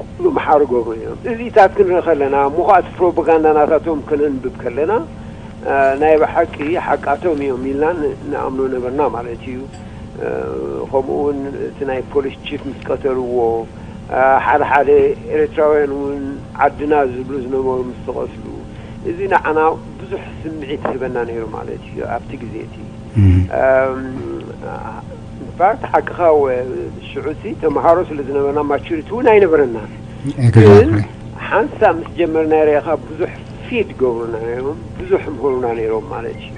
ኩሉ ኣምሓሩ ገብሩ ነይሮም። እዚታት ክንርኢ ከለና፣ እሞ ኸኣ እቲ ፕሮፓጋንዳ ናታቶም ከነንብብ ከለና፣ አ፣ ናይ ብሓቂ ሓቃቶም እዮም ኢልና ን-፣ ንኣምኖ ነበርና ማለት እዩ። አ፣ ከምኡ እውን እቲ ናይ ፖሊስ ቺፍ ምስ ቀተልዎ፣ አ፣ ሓደ ሓደ ኤርትራውያን እውን ዓድና ዝብሉ ዝነበሩ ምስ ተቐትሉ፣ እዚ ንዓና ብዙሕ ስምዒት ይህበና ነይሩ ማለት እዩ ኣብቲ ግዜ እቲ። እም። ኣም፣ አ፣ ፋክት ሓቅኻ ወ-፣ ሽዑ እቲ ተምሃሮ ስለ ዝነበርና ማቹሪቲ እውን ኣይነበረና። ግን Exactly. ሓንሳብ ምስ ጀመርና ርኢኻ ብዙሕ ፊድ ገብሩና ነይሮም፣ ብዙሕ ምህሩና ነይሮም ማለት እዩ።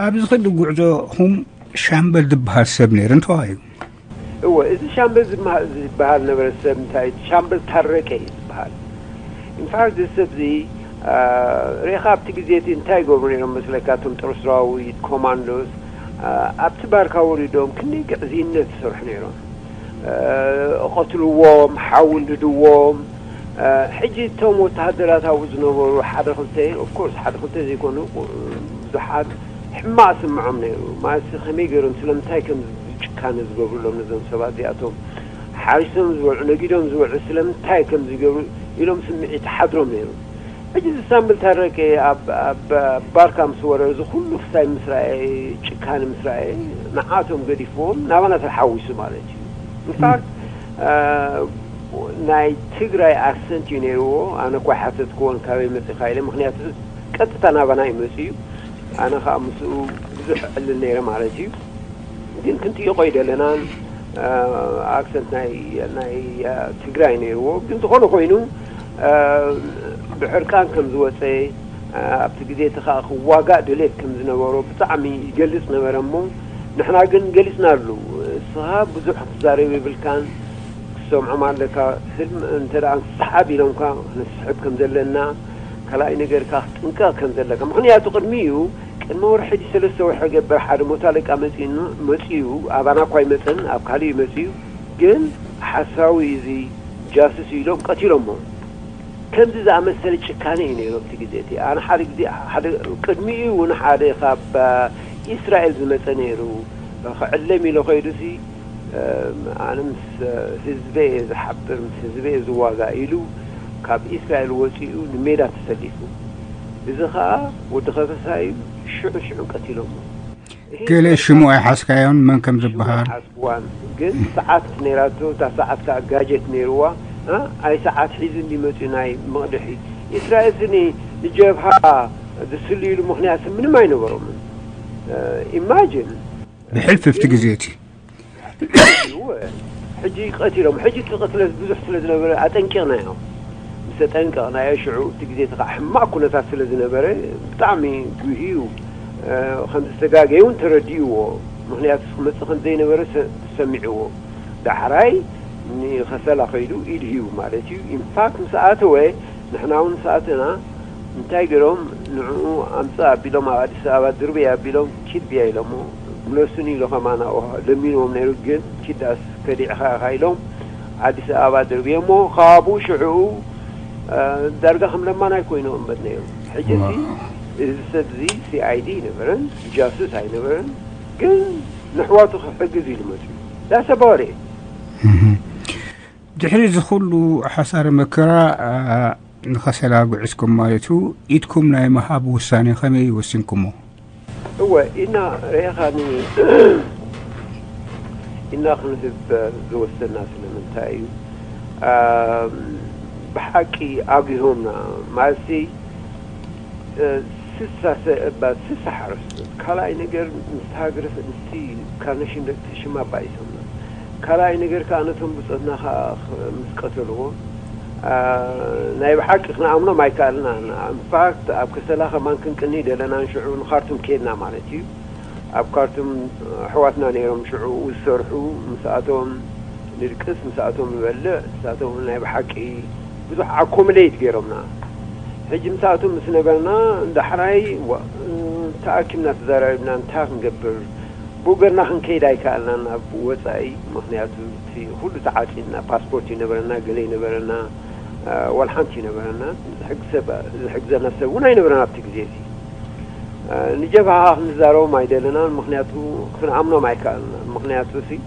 ኣብዚ ኸዲ ጉዕዞኹም ሻምበል ዝበሃል ሰብ ነይሩ እንተዋዩ? እወ፣ እዚ ሻምበል ዝመሃ-፣ ዝበሃል ነበረ ሰብ እንታይ እዩ? ሻምበል ታረቀ እዩ ዝበሃል። ኢንፋክት እዚ ሰብ እዚ ርኢኻ ኣብቲ ግዜ እቲ እንታይ ይገብሩ ነይሮም መስለካ? እቶም ጦር ሰራዊት ኮማንዶስ ኣብቲ ባርካ ወሪዶም ክንደይ ግዕዝይነት ዝሰርሑ ነይሮም። እቐትልዎም፣ ሓዊ እንድድዎም። ሕጂ እቶም ወተሃደራት ኣብኡ ዝነበሩ ሓደ ክልተ፣ ኦፍኮርስ ሓደ ክልተ ዘይኮኑ ብዙሓት ሕማቕ ስምዖም ነይሩ። ማለት ከመይ ገይሮም ስለምንታይ ከም ጭካነ ዝገብሩሎም ነዞም ሰባት እዚኣቶም ሓሪሶም ዝበልዑ ነጊዶም ዝበልዑ ስለምንታይ ከም ዝገብሩ ኢሎም ስምዒት ሓድሮም ነይሩ። ሕጂ ዝሳምብል ታረቀ ኣብ ኣብ ባርካ ምስ ወረ እዚ ኩሉ ክሳይ ምስ ረኣየ ጭካነ ምስ ረኣየ ንዓቶም ገዲፍዎም ናባና ተሓዊሱ ማለት እዩ። ኢንፋክት ናይ ትግራይ ኣክሰንት እዩ ነይርዎ። ኣነ እኳ ሓተትክዎን ካበይ መፂኻ ኢለ፣ ምክንያቱ ቀጥታ ናባና እዩ መፅኡ። ኣነ ከዓ ምስኡ ብዙሕ ዕልል ነይረ ማለት እዩ። ግን ክንጥይቆ ይደለናን ኣክሰንት ናይ ናይ ትግራይ ነይርዎ። ግን ዝኾነ ኮይኑ ብሕርቃን ከም ዝወፀ ኣብቲ ግዜ እቲ ከዓ ክዋጋእ ድሌት ከም ዝነበሮ ብጣዕሚ ይገልፅ ነበረ። እሞ ንሕና ግን ገሊፅናሉ። እስኻ ብዙሕ ክትዛረብ የብልካን፣ ክትሰምዖም ኣለካ። ህልም እንተ ደኣ ንስሓብ ኢሎምካ ክንስሕብ ከም ዘለና፣ ካልኣይ ነገር ከዓ ክትጥንቀቕ ከም ዘለካ። ምኽንያቱ ቅድሚኡ ቅድሚ ወርሒ ድዩ ሰለስተ ወርሒ ገበር ሓደ ሞት ኣለቃ መፂኡ፣ መፂኡ ኣባና እኳ ኣይመፀን፣ ኣብ ካልእ እዩ መፂኡ። ግን ሓሳዊ እዚ ጃሱስ ኢሎም ቀቲሎሞ። ከምዚ ዝኣመሰለ ጭካነ እዩ ነይሩ ኣብቲ ግዜ እቲ። ኣነ ሓደ ግዜ ሓደ ቅድሚኡ እውን ሓደ ካብ ኢስራኤል ዝመፀ ነይሩ ክዕለም ኢሎ ከይዱሲ ኣነ ምስ ህዝበ እየ ዝሓብር፣ ምስ ህዝበ እየ ዝዋጋእ ኢሉ ካብ ኢስራኤል ወፂኡ ንሜዳ ተሰሊፉ። እዚ ከዓ ወዲ ከፈሳ እዩ። ሽዑ ሽዑ ቀቲሎሞ። ይሄ ገለ በቃ ሽሙ ኣይሓዝካዮን መን ከም ሽሙ ዝበሃል? ኣይሓዝክዋን፣ ግን ሰዓት ነይራቶ። እታ ሰዓት ከዓ ጋጀት ነይርዋ። እ? ኣይ ሰዓት ሒዙ እንዲመፅኡ ናይ መቕድሒ። ኢስራኤል ስኒ ንጀብሃ ዝስልዩሉ ምኽንያት ምንም ኣይነበሮምን። ኢማጂን ብሕልፊ ኣብቲ ግዜ እቲ እወ፣ ሕጂ ቀቲሎም። ሕጂ እቲ ቅትለት ብዙሕ ስለ ዝነበረ ኣጠንቂቕናዮ። ምስ ኣጠንቀቕናዮ ሽዑ እቲ ግዜ እቲ ከዓ ሕማቕ ኩነታት ስለ ዝነበረ ብጣዕሚ ጉህዩ። እ፣ ከም ዝተጋገዩ እውን ተረዲእዎ። ምኽንያቱ ክመፅእ ከም ዘይነበረ ሰ-፣ ሰሚዕዎ። ዳሕራይ ንኸሰላ ከይዱ ኢድ ሂቡ ማለት እዩ። ኢንፋክት ምስ ኣተወ ንሕና እውን ምስ ኣተና እንታይ ገይሮም ንዕኡ ኣምፅእ ኣቢሎም ኣብ ኣዲስ ኣበባ ድርበይ ኣቢሎም ኪድ ብያ ኢሎሞ። ብለሱኒ ኢሎ ከማን ኣብኡ ለሚንዎም ነይሩ። ግን ኪዳስ ከዲዕኻ ኢኻ ኢሎም ኣዲስ ኣበባ ድርብዮሞ። ካብኡ ሽዕኡ እ፣ ዳርጋ ከም ለማናይ ኮይኖም እምበር ነይሩ። ሕጂ እቲ እዚ ሰብ እዚ ሲኣይዲ ኣይነበረን፣ ጃሱስ ኣይነበረን። ግን ንሕዋቱ ክሕግዝ ኢሉ መፅኡ። ዳሰባወሬ ድሕሪ እዚ ኩሉ ሓሳረ መከራ ንኸሰላ ጉዕዝኩም ማለት እዩ። ኢድኩም ናይ ምሃብ ውሳኔ ከመይ ወሲንኩሞ? እወ፣ ኢና ርኢኻኒ፣ ኢና ክንህብ ዝወሰና ስለምንታይ እዩ? ብሓቂ ኣጉሆምና። ማለትሲ ስሳ ሰእባ ስሳ ሓረስቶት። ካልኣይ ነገር ምስ ሃገረ ንስቲ ካነሽን ደቂ ሽማ ባይሶምና። ካልኣይ ነገር ከዓ ነቶም ብፆትና ከዓ ምስ ቀተልዎ ናይ ብሓቂ ክንኣምኖም ኣይከኣልናን። ኢንፋክት ኣብ ከሰላ ከማን ክንቅኒ ደለና ንሽዑ ንካርቱም ከድና ማለት እዩ። ኣብ ካርቱም ኣሕዋትና ነይሮም ሽዑ ዝሰርሑ። ምስኣቶም ንድቅስ፣ ምስኣቶም ንበልዕ። ንሳቶም ናይ ብሓቂ ብዙሕ ኣኮሞዴት ገይሮምና። ሕጂ ምስኣቶም ምስ ነበርና ዳሕራይ ተኣኪብና ተዛራሪብና እንታይ ክንገብር፣ ብኡ ገርና ክንከይድ ኣይከኣልናን ናብ ወፃኢ። ምክንያቱ እቲ ኩሉ ተዓፂና፣ ፓስፖርት ይነበረና፣ ገለ ይነበረና፣ ዋላ ሓንቲ ይነበረና። ዝሕግዘና ሰብ እውን ኣይነበረን ኣብቲ ግዜ እዚ። ንጀብሃ ክንዛረቦም ኣይደለናን። ምክንያቱ ክንኣምኖም ኣይከኣልናን። ምክንያቱ ሲ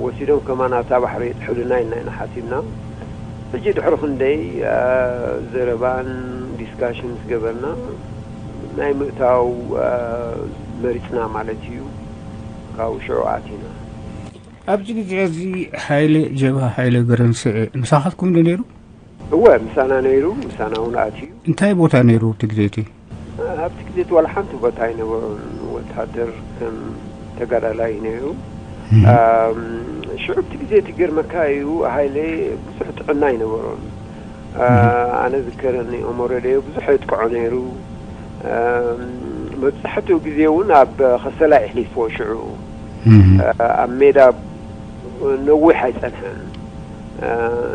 ወሲዶም ከማን ኣብታ ባሕሪ የጥሕሉና ኢልና ኢና ሓሲብና። ሕጂ ድሕሪ ክንደይ ዘረባን ዲስካሽን ምስ ገበርና ናይ ምእታው መሪፅና ማለት እዩ። ካብኡ ሽዑ ኣቲና። ኣብዚ ግዜ እዚ ሓይለ ጀብሃ ሓይለ ገረንስዐ ምሳኻትኩም ዶ ነይሩ? እወ፣ ምሳና ነይሩ። ምሳና እውን ኣትዩ። እንታይ ቦታ ነይሩ ኣብቲ ግዜ እቲ? ኣብቲ ግዜ እቲ ዋላ ሓንቲ ቦታ ኣይነበሮን። ወታደር ከም ተጋዳላይ ነይሩ። እም፣ ሽዑ እቲ ግዜ እቲ ገርመካ እዩ፣ ሃይለ ብዙሕ ጥዕና ኣይነበሮን። እ፣ ኣነ ዝከረኒ፣ ኦሞረደዮ ብዙሕ የጥቅዖ ነይሩ። እም፣ መብዛሕትኡ ግዜ እውን ኣብ ከሰላ የሕሊፍዎ ሽዑ። እ፣ ኣብ ሜዳ ነዊሕ ኣይጸንሐን። እ፣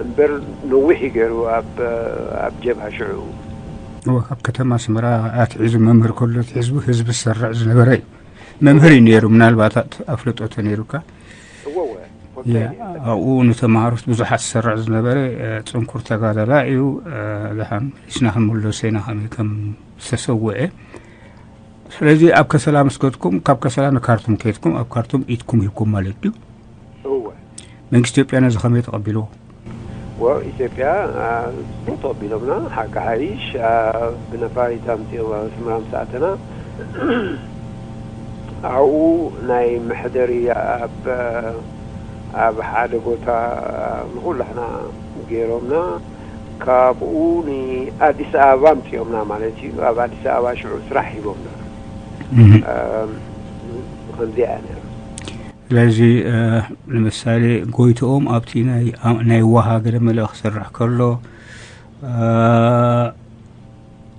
እምበር ነዊሕ እዩ ገይሩ ኣብ፣ ኣብ ጀብሃ ሽዑ። እወ፣ ካብ ከተማ ኣስመራ ኣትሒዙ መምህር ከሎ ኣትሒዙ ህዝቢ ዝሰርዕ ዝነበረ እዩ። መምህር እዩ ነይሩ፣ ምናልባት ኣፍልጦ ተነይሩካ። እወ፣ እወ። ያ፣ ኣብኡ ንተምሃሮት ብዙሓት ዝሰርዕ ዝነበረ፣ እ፣ ጽንኩር ተጋዳላይ እዩ። እ፣ ደሓን መሊስና ክንምለሶ ኢና ከመይ ከም ዝተሰውዐ። ስለዚ ኣብ ከሰላ ምስ ከድኩም፣ ካብ ከሰላ ንካርቱም ከድኩም፣ ኣብ ካርቱም ኢድኩም ሂብኩም ማለት ድዩ? እወ። መንግስቲ ኢትዮጵያ ነዚ ከመይ ተቐቢልዎ? ወ-፣ ኢትዮጵያ፣ አ፣ ጽቡቕ ተቐቢሎምና። ሓቂ ሓይሽ፣ አ፣ ብነፋሪት ኣምጺኦም ኣብ ኣስመራ ምስ ኣተና፣ ኣብኡ ናይ መሕደሪ ኣብ፣ ኣብ ሓደ ቦታ ንኹላሕና ገይሮምና። ካብኡ ንኣዲስ ኣበባ ኣምጺኦምና ማለት እዩ። ኣብ ኣዲስ ኣበባ ሽዑ ስራሕ ሂቦምና። እም፣ ከምዚኣ እያ ነይራ። ስለዚ፣ እ፣ ንምሳሌ ጎይትኦም ኣብቲ ናይ፣ ናይ ዋሃ ገለ መለ ክሰርሕ ከሎ፣ እ፣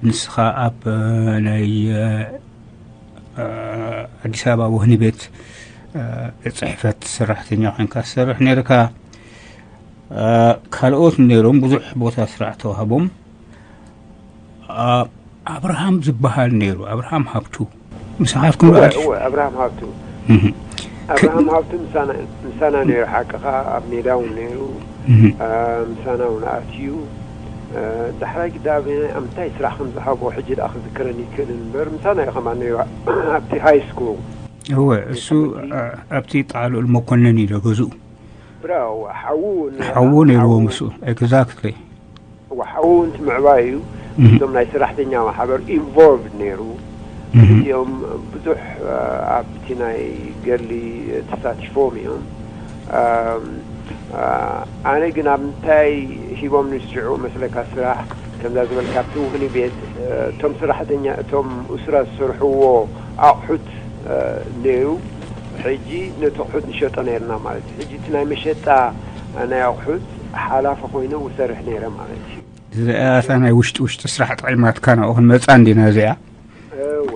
ንስኻ ኣብ፣ እ፣ ናይ፣ እ፣ እ፣ ኣዲስ ኣበባ ወህኒ ቤት፣ እ፣ ጽሕፈት ሰራሕተኛ ኮይንካ ትሰርሕ ነይርካ። እ፣ ካልኦት ነይሮም፣ ብዙሕ ቦታ ስራሕ ተዋህቦም። እ፣ ኣብርሃም ዝበሃል ነይሩ፣ ኣብርሃም ሃብቱ። ምሳኻትኩም እወ፣ ዶ ኣትዩ? እወ፣ ኣብርሃም ሃብቱ። እህ። ኣብርሃም ሃብቱ ምሳና፣ ምሳና ነይሩ፣ ሓቅኻ፣ ኣብ ሜዳ እውን ነይሩ። እህ። እ፣ ምሳና እውን ኣትዩ። እ፣ ዳሕራይ ግዳ ኣብ፣ ኣብ ምንታይ ስራሕ ከም ዝሃቦ ሕጂ ደኣ ክዝክረኒ ይክእልን እምበር፣ ምሳና እዩ ከማን ነይሩ፣ ኣብቲ ሃይ ስኩል። እወ፣ እሱ፣ እ፣ ኣብቲ ጣልኡል መኮነን እዩ ዶ ገዝኡ? ብራው፣ ሓዉ ነ-፣ ሓዉ ነይርዎ ሓዉ ምስኡ። ኤግዛክትሊ። ሓዉ እንትምዕባይ እዩ። እም። እቶም ናይ ሰራሕተኛ ማሕበር ኢንቮልቭድ ነይሩ። እም። እዚኦም ብዙሕ፣ እ፣ ኣብቲ ናይ ገድሊ ተሳቲፎም እዮም። እም፣ እ፣ ኣነ ግን ኣብ ምንታይ ሂቦም ንስዑ መስለካ ስራሕ፣ ከምዛ ዝበልካ ኣብቲ ወህኒ ቤት፣ እ፣ እቶም ሰራሕተኛ፣ እቶም እስራ ዝሰርሕዎ ኣቑሑት፣ እ፣ ነይሩ። ሕጂ ነቲ ኣቑሑት ንሸጦ ነይርና ማለት እዩ። ሕጂ እቲ ናይ መሸጣ ናይ ኣቑሑት ሓላፊ ኮይነ ውሰርሕ ነይረ ማለት እዩ። እዚኣ እታ ናይ ውሽጢ ውሽጢ ስራሕ ጠቒማትካ ናብኡ ክንመጻ እንዲና እዚኣ። እወ።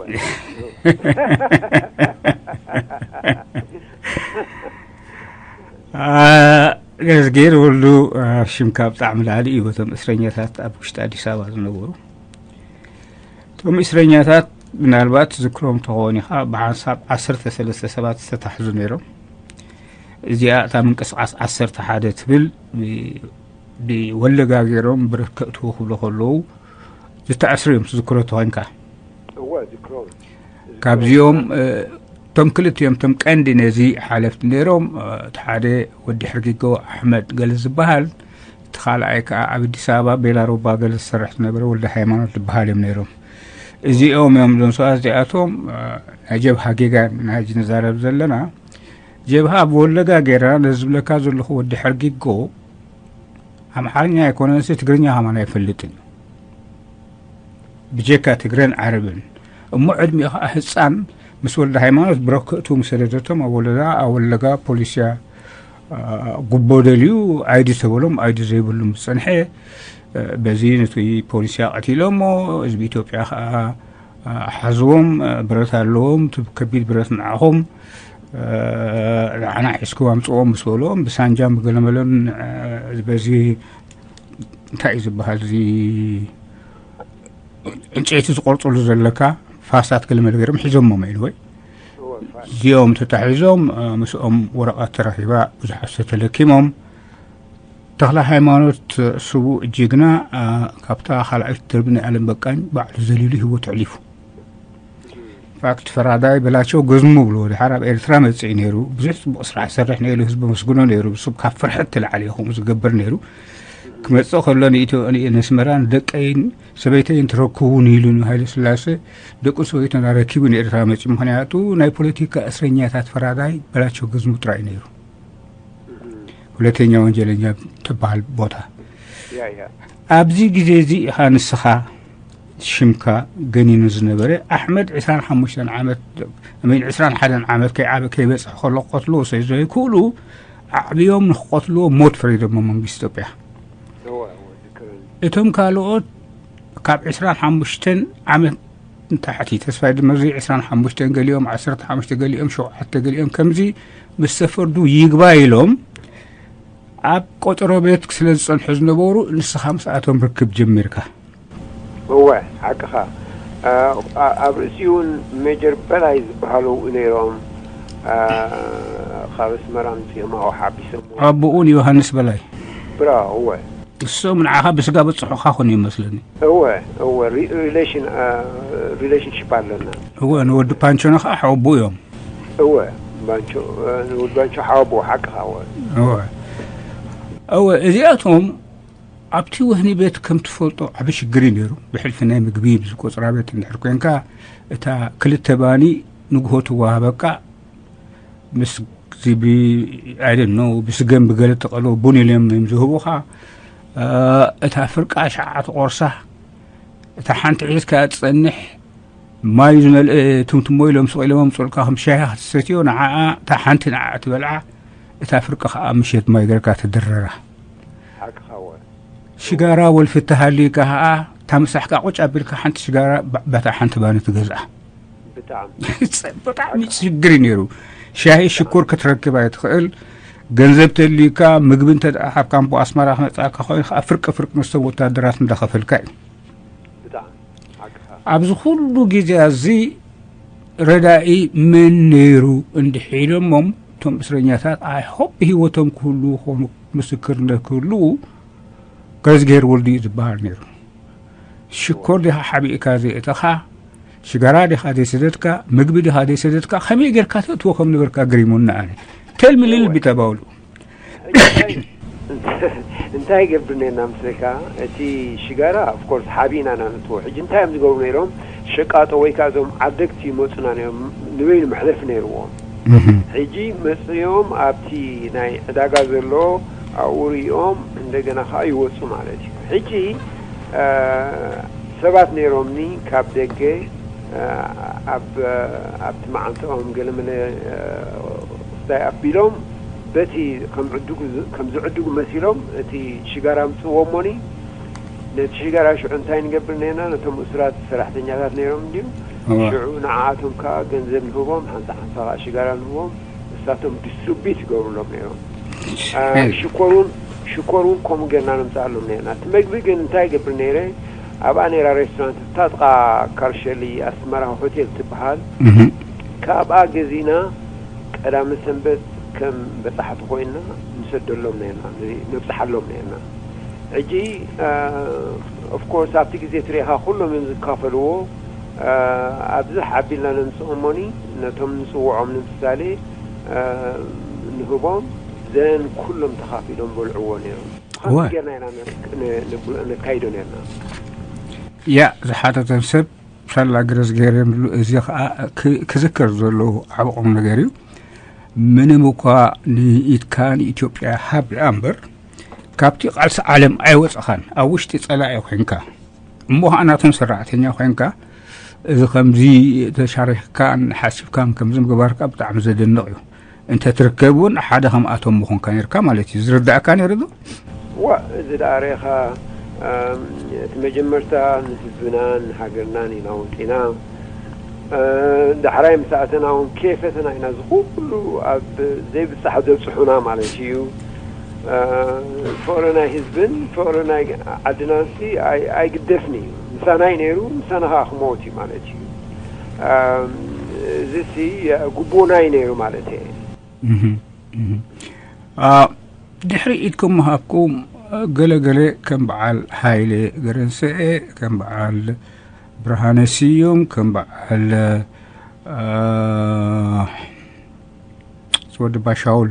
አ፣ ገዝጌር ወልዱ፣ አ፣ ሽምካ ብጣዕሚ ልዓሊ እዩ። በቶም እስረኛታት ኣብ ውሽጢ ኣዲስ ኣበባ ዝነበሩ፣ እቶም እስረኛታት ምናልባት ትዝክሮም ተኾን ኢኻ፣ ብሓንሳብ ዓሰርተ ሰለስተ ሰባት ዝተታሕዙ ነይሮም። እዚኣ እታ ምንቅስቓስ ዓሰርተ ሓደ ትብል፣ ብ-፣ ብወለጋ ገይሮም ብረት ከእትዉ ክብሉ ከለዉ ዝተኣስሩ እዮም፣ ትዝክሮ ተኾንካ። እወ፣ ዝክሮም። ካብዚኦም፣ እ፣ እቶም ክልቲኦም እቶም ቀንዲ ነዚ ሓለፍቲ ነይሮም፣ እ፣ እቲ ሓደ ወዲ ሕርጊጎ ኣሕመድ ገለ ዝበሃል፣ እቲ ካልኣይ ከዓ ኣብ ኣዲስ ኣበባ ቤላሮባ ገለ ዝሰርሕ ዝነበረ ወልደ ሃይማኖት ዝበሃል እዮም ነይሮም። እዚኦም እዮም እዞም ሰባት እዚኣቶም፣ እ፣ ናይ ጀብሃ ጌጋ ናይ ሕጂ ንዛረብ ዘለና። ጀብሃ ኣብ ወለጋ ጌርና ነዚ ዝብለካ ዘለኹ ወዲ ሕርጊጎ ኣምሓርኛ ኣይኮነንሲ ትግርኛ ከማን ኣይፈልጥን እዩ። ብጀካ ትግረን ዓረብን። እሞ ዕድሚኡ ኸዓ ህፃን ምስ ወልደ ሃይማኖት ብረከቱ ምስ ሰደደቶም ኣብ ወለጋ፣ ኣብ ወለጋ ፖሊስያ፣ አ፣ ጉቦ ደልዩ ኣይዲ ተበሎም፣ ኣይዲ ዘይብሉ ምስ ፀንሐ፣ አ፣ በዚ ነቲ ፖሊስያ ቀቲሎሞ፣ ህዝቢ ኢትዮጵያ ኸዓ፣ አ፣ ሓዝዎም፣ አ፣ ብረት ኣለዎም፣ እቲ ከቢድ ብረት ንዓኹም፣ አ፣ ንዓና ሒዝኩም ኣምፅዎም ምስ በልዎም፣ ብሳንጃን ብገለመለን፣ አ፣ በዚ እንታይ እዩ ዝበሃል፣ እዚ ዕንጨይቲ ዝቆርፅሉ ዘለካ ፋሳት ገለመለ ገይሮም ሒዞሞም ኢሉ ወይ እወ፣ ፋስ። እዚኦም ተታሒዞም፣ እ፣ ምስኦም ወረቐት ተረኺባ፣ ብዙሓት ዝተለኪሞም። ተኽለ ሃይማኖት ስቡእ ጅግና፣ እ፣ ካብታ ካልኣይቲ ደርቢ ናይ ኣለም በቃኝ ባዕሉ ዘሊሉ ህይወቱ ኣሕሊፉ። ፋክት ፈራዳይ በላቸው ገዝሙ ብሎ ድሓር ኣብ ኤርትራ መጽኢ ነይሩ። ብዙሕ ጽቡቕ ስራሕ ይሰርሕ ነይሩ። ህዝቢ መስግኖ ነይሩ። ብሱ ካብ ፍርሕት ትለዓል እዩ ከምኡ ዝገብር ነይሩ። ክመጽእ ከሎ ንኢትዮ-፣ ን-፣ ነስመራ ንደቀይን ሰበይተይን ትረክቡን ኢሉ ንሃይለ ስላሴ ደቁ ሰበይቱን ኣረኪቡ ንኤርትራ መጺኡ። ምኽንያቱ ናይ ፖለቲካ እስረኛታት ፈራዳይ በላቸው ገዝሙ ጥራይ ነይሩ። እም። ሁለተኛ ወንጀለኛ ትበሃል ቦታ። ያ፣ ያ። ኣብዚ ግዜ እዚ ኢኻ ንስኻ ሽምካ ገኒኑ ዝነበረ ኣሕመድ ዕስራን ሓሙሽተን ዓመት፣ ሚን ዕስራን ሓደን ዓመት ከይዓበ-፣ ከይበጽሕ ከሎ ክቐትልዎ ስለ ዘይክእሉ ኣዕብዮም ንክቐትልዎ ሞት ፈሪዶሞ መንግስቲ ኢትዮጵያ። እቶም ካልኦት ካብ ዕስራን ሓሙሽተን ዓመት ንታሕቲ፣ ተስፋይ ድመዚ ዕስራን ሓሙሽተን ገሊኦም፣ ዓሰርተ ሓሙሽተ ገሊኦም፣ ሸውዓተ ገሊኦም፣ ከምዚ ምስ ተፈርዱ ይግባይ ኢሎም ኣብ ቆጠሮ ቤት ስለ ዝጸንሑ ዝነበሩ፣ ንስኻ ምስኣቶም ርክብ ጀሚርካ። እወ፣ ሓቅኻ። ኣ-፣ ኣ-፣ ኣብ ርእሲኡ እውን ሜጀር በላይ ዝበሃሉ ነይሮም። ኣ፣ ካብ ኣስመራ ኣምጺኦም ኣብኡ ሓቢሶም። ኣቦኡ ንዮሃንስ በላይ። ብራ፣ እወ። እሶም ንዓኻ ብስጋ በጽሑኻ ኾን ይመስለኒ። እወ፣ እወ፣ ሪ-፣ ሪሌሽን፣ ኣ፣ ሪሌሽንሺፕ ኣለና። እወ፣ ንወዲ ፓንቾ ንኻ ሓወቦኡ እዮም። እወ፣ ባንቾ፣ እ፣ ንወዲ ባንቾ ሓወቦኡ ሓቅኻ፣ እወ። እወ። እወ፣ እዚኣቶም ኣብቲ ወህኒ ቤት ከም ትፈልጦ ዓቢ ሽግር እዩ ነይሩ። ብሕልፊ ናይ ምግቢ፣ ብዚ ቆጽራ ቤት እንድሕር ኮንካ፣ እታ ክልተ ባኒ ንግሆ ትወሃበካ፣ ምስ እዚ ብ-፣ I don't know፣ ብስገም ብገለ ተቐሎ ቡን ኢሎም እዮም ዝህቡኻ። እ፣ እታ ፍርቃ ሸዓ ትቖርሳ፣ እታ ሓንቲ ሒዝካ ትጸንሕ፣ ማይ ዝመልአ ትምትሞ ኢሎም ስቕ ኢሎም ኣምጽኡልካ፣ ከም ሻሂ ክትሰትዮ፣ ንዓኣ እታ ሓንቲ ንዓኣ ትበልዓ፣ እታ ፍርቂ ከኣ ምሸት ማይ ገርካ ትድረራ። ሓቅኻ ወ። ሽጋራ ወልፊ ተሃልዩካ ከኣ፣ እታ ምሳሕካ ቁጭ ኣቢልካ ሓንቲ ሽጋራ ባ-፣ በታ ሓንቲ ባኒ ትገዝኣ። ብጣዕሚ። ብጣዕሚ ሽግር እዩ ነይሩ። ሻሂ ሽኮር ክትረክብ ኣይትኽእል። ገንዘብ ተልዩካ፣ ምግቢ እንተ ደኣ ሓብካ እምቦ ኣስመራ ክመጽኣካ ኮይኑ ከኣ ፍርቂ ፍርቂ ምስቶም ወታደራት እንዳኸፈልካ እዩ። ብጣዕሚ። ሓቅኻ። ኣብዚ ኩሉ ግዜ እዚ ረዳኢ መን ነይሩ እንድሕ ኢሎሞም፣ እቶም እስረኛታት፣ I hope ብህይወቶም ክህልዉ ኾኑ፣ ምስክርነት ክህልዉ፣ ገረዝግሄር ወልዱ እዩ ዝበሃል ነይሩ። ሽኮር ዲኻ ሓቢእካ ዘየእተኻ፣ ሽጋራ ዲኻ ዘይሰደድካ፣ ምግቢ ዲኻ ዘይሰደድካ፣ ከመይ ጌርካ ተእትዎ ከም ነበርካ ግሪሙኒ ኣነ። Tell me little bit about you። እንታይ ይገብር ነርና ምስለካ? እቲ ሽጋራ፣ of course፣ ሓቢእና ኢና ነእትዎ። ሕጂ እንታይ እዮም ዝገብሩ ነይሮም? ሸቃጦ ወይ ከኣ እዞም ዓደግቲ ይመጹና ነይሮም፣ ንበይኑ መሕለፊ ነይርዎም። እህ። ሕጂ መጽዮም ኣብቲ ናይ ዕዳጋ ዘሎ ኣብኡ ሪኦም እንደገና ከኣ ይወጹ ማለት እዩ። ሕጂ፣ እ፣ ሰባት ነይሮምኒ ካብ ደገ፣ እ፣ ኣብ፣ ኣብቲ መዓንጥኦም ገለመለ፣ እ፣ ክስታይ ኣቢሎም በቲ ከም ዕድጉ ዝ-፣ ከም ዝዕድጉ መሲሎም እቲ ሽጋራ ኣምጽእዎ እሞኒ፣ ነቲ ሽጋራ ሽዑ እንታይ ንገብር ነርና? ነቶም እሱራት ሰራሕተኛታት ነይሮም እንድዩ። እዋ። ሽዑ ንዓኣቶም ከኣ ገንዘብ ንህቦም፣ ሓንሳ ሓንሳ ከኣ ሽጋራ ንህቦም፣ ንሳቶም ዲስትሪቢዩት ይገብሩሎም ነይሮም። አ፣ ሽኮር እውን፣ ሽኮር እውን ከምኡ ጌርና ነምጽኣሎም ነርና። እቲ መግቢ ግን እንታይ ይገብር ነይረ? ኣብኣ ነይራ ሬስቶራንት፣ እታ ጥቓ ካርሸሊ ኣስመራ ሆቴል ትበሃል። እህ። ካብኣ ገዚእና ቀዳመ ሰንበት ከም በጻሕቲ ኮይንና ንሰደሎም ነርና፣ ን-፣ ነብጽሓሎም ነርና። ሕጂ፣ አ፣ ኦፍ ኮርስ ኣብቲ ግዜ ትሪኢኻ ኩሎም እዮም ዝካፈልዎ። አ፣ ኣብዝሕ ኣቢልና ነምጽኦ እሞኒ ነቶም ንጽውዖም ንምሳሌ፣ አ፣ ንህቦም ዘን ኩሎም ተኻፊሎም በልዕዎ ነይሮም። ከምዚ እወ። ጌርና ኢና ነ-፣ ነ-፣ ነ-፣ ነካይዶ ነርና። ያ ዝሓተተን ሰብ ሳላ ገረዝግሄር እዮም ዝብሉ። እዚ ኸኣ ክ-፣ ክዝከር ዘለዎ ዓቢ ቁም ነገር እዩ። ምንም እኳ ንኢድካ ንኢትዮጵያ ሃብ ደኣ እምበር፣ ካብቲ ቃልሲ ዓለም ኣይወጸኻን። ኣብ ውሽጢ ጸላኢ ኮይንካ፣ እሞ ኸኣ ናቶም ሰራሕተኛ ኮይንካ፣ እዚ ከምዚ ተሻሪኽካን ሓሲብካን ከምዚ ምግባርካ ብጣዕሚ ዘደንቕ እዩ። እንተ ትርከብ እውን ሓደ ከምኣቶም ምኾንካ ነርካ ማለት እዩ። ዝርዳእካ ነይሩ ዶ? ዋ፣ እዚ ደኣ ርኢኻ፣ ኣም፣ እቲ መጀመርታ ንህዝብናን ንሃገርናን ኢና ወጺና። እ፣ ዳሕራይ ምስ ኣተና እውን ከይፈተና ኢና እዚ ኩሉ ኣብ ዘይብጻሕ ዘብጽሑና ማለት እዩ። እ፣ ፍቕሪ ናይ ህዝብን ፍቕሪ ናይ ዓድናንሲ ኣይ-፣ ኣይግደፍን እዩ። ምሳና እዩ ነይሩ፣ ምሳና ኸዓ ክመውት እዩ ማለት እዩ። ኣም፣ እዚሲ ግቡእና እዩ ነይሩ ማለት እየ። እህ፣ እህ። አ፣ ድሕሪ ኢድኩም ምሃብኩም፣ ገለ ገለ ከም በዓል ሃይለ ገረንሰኤ፣ ከም በዓል ብርሃነ ስዩም፣ ከም በዓል፣ አ፣ ወዲ ባሻውል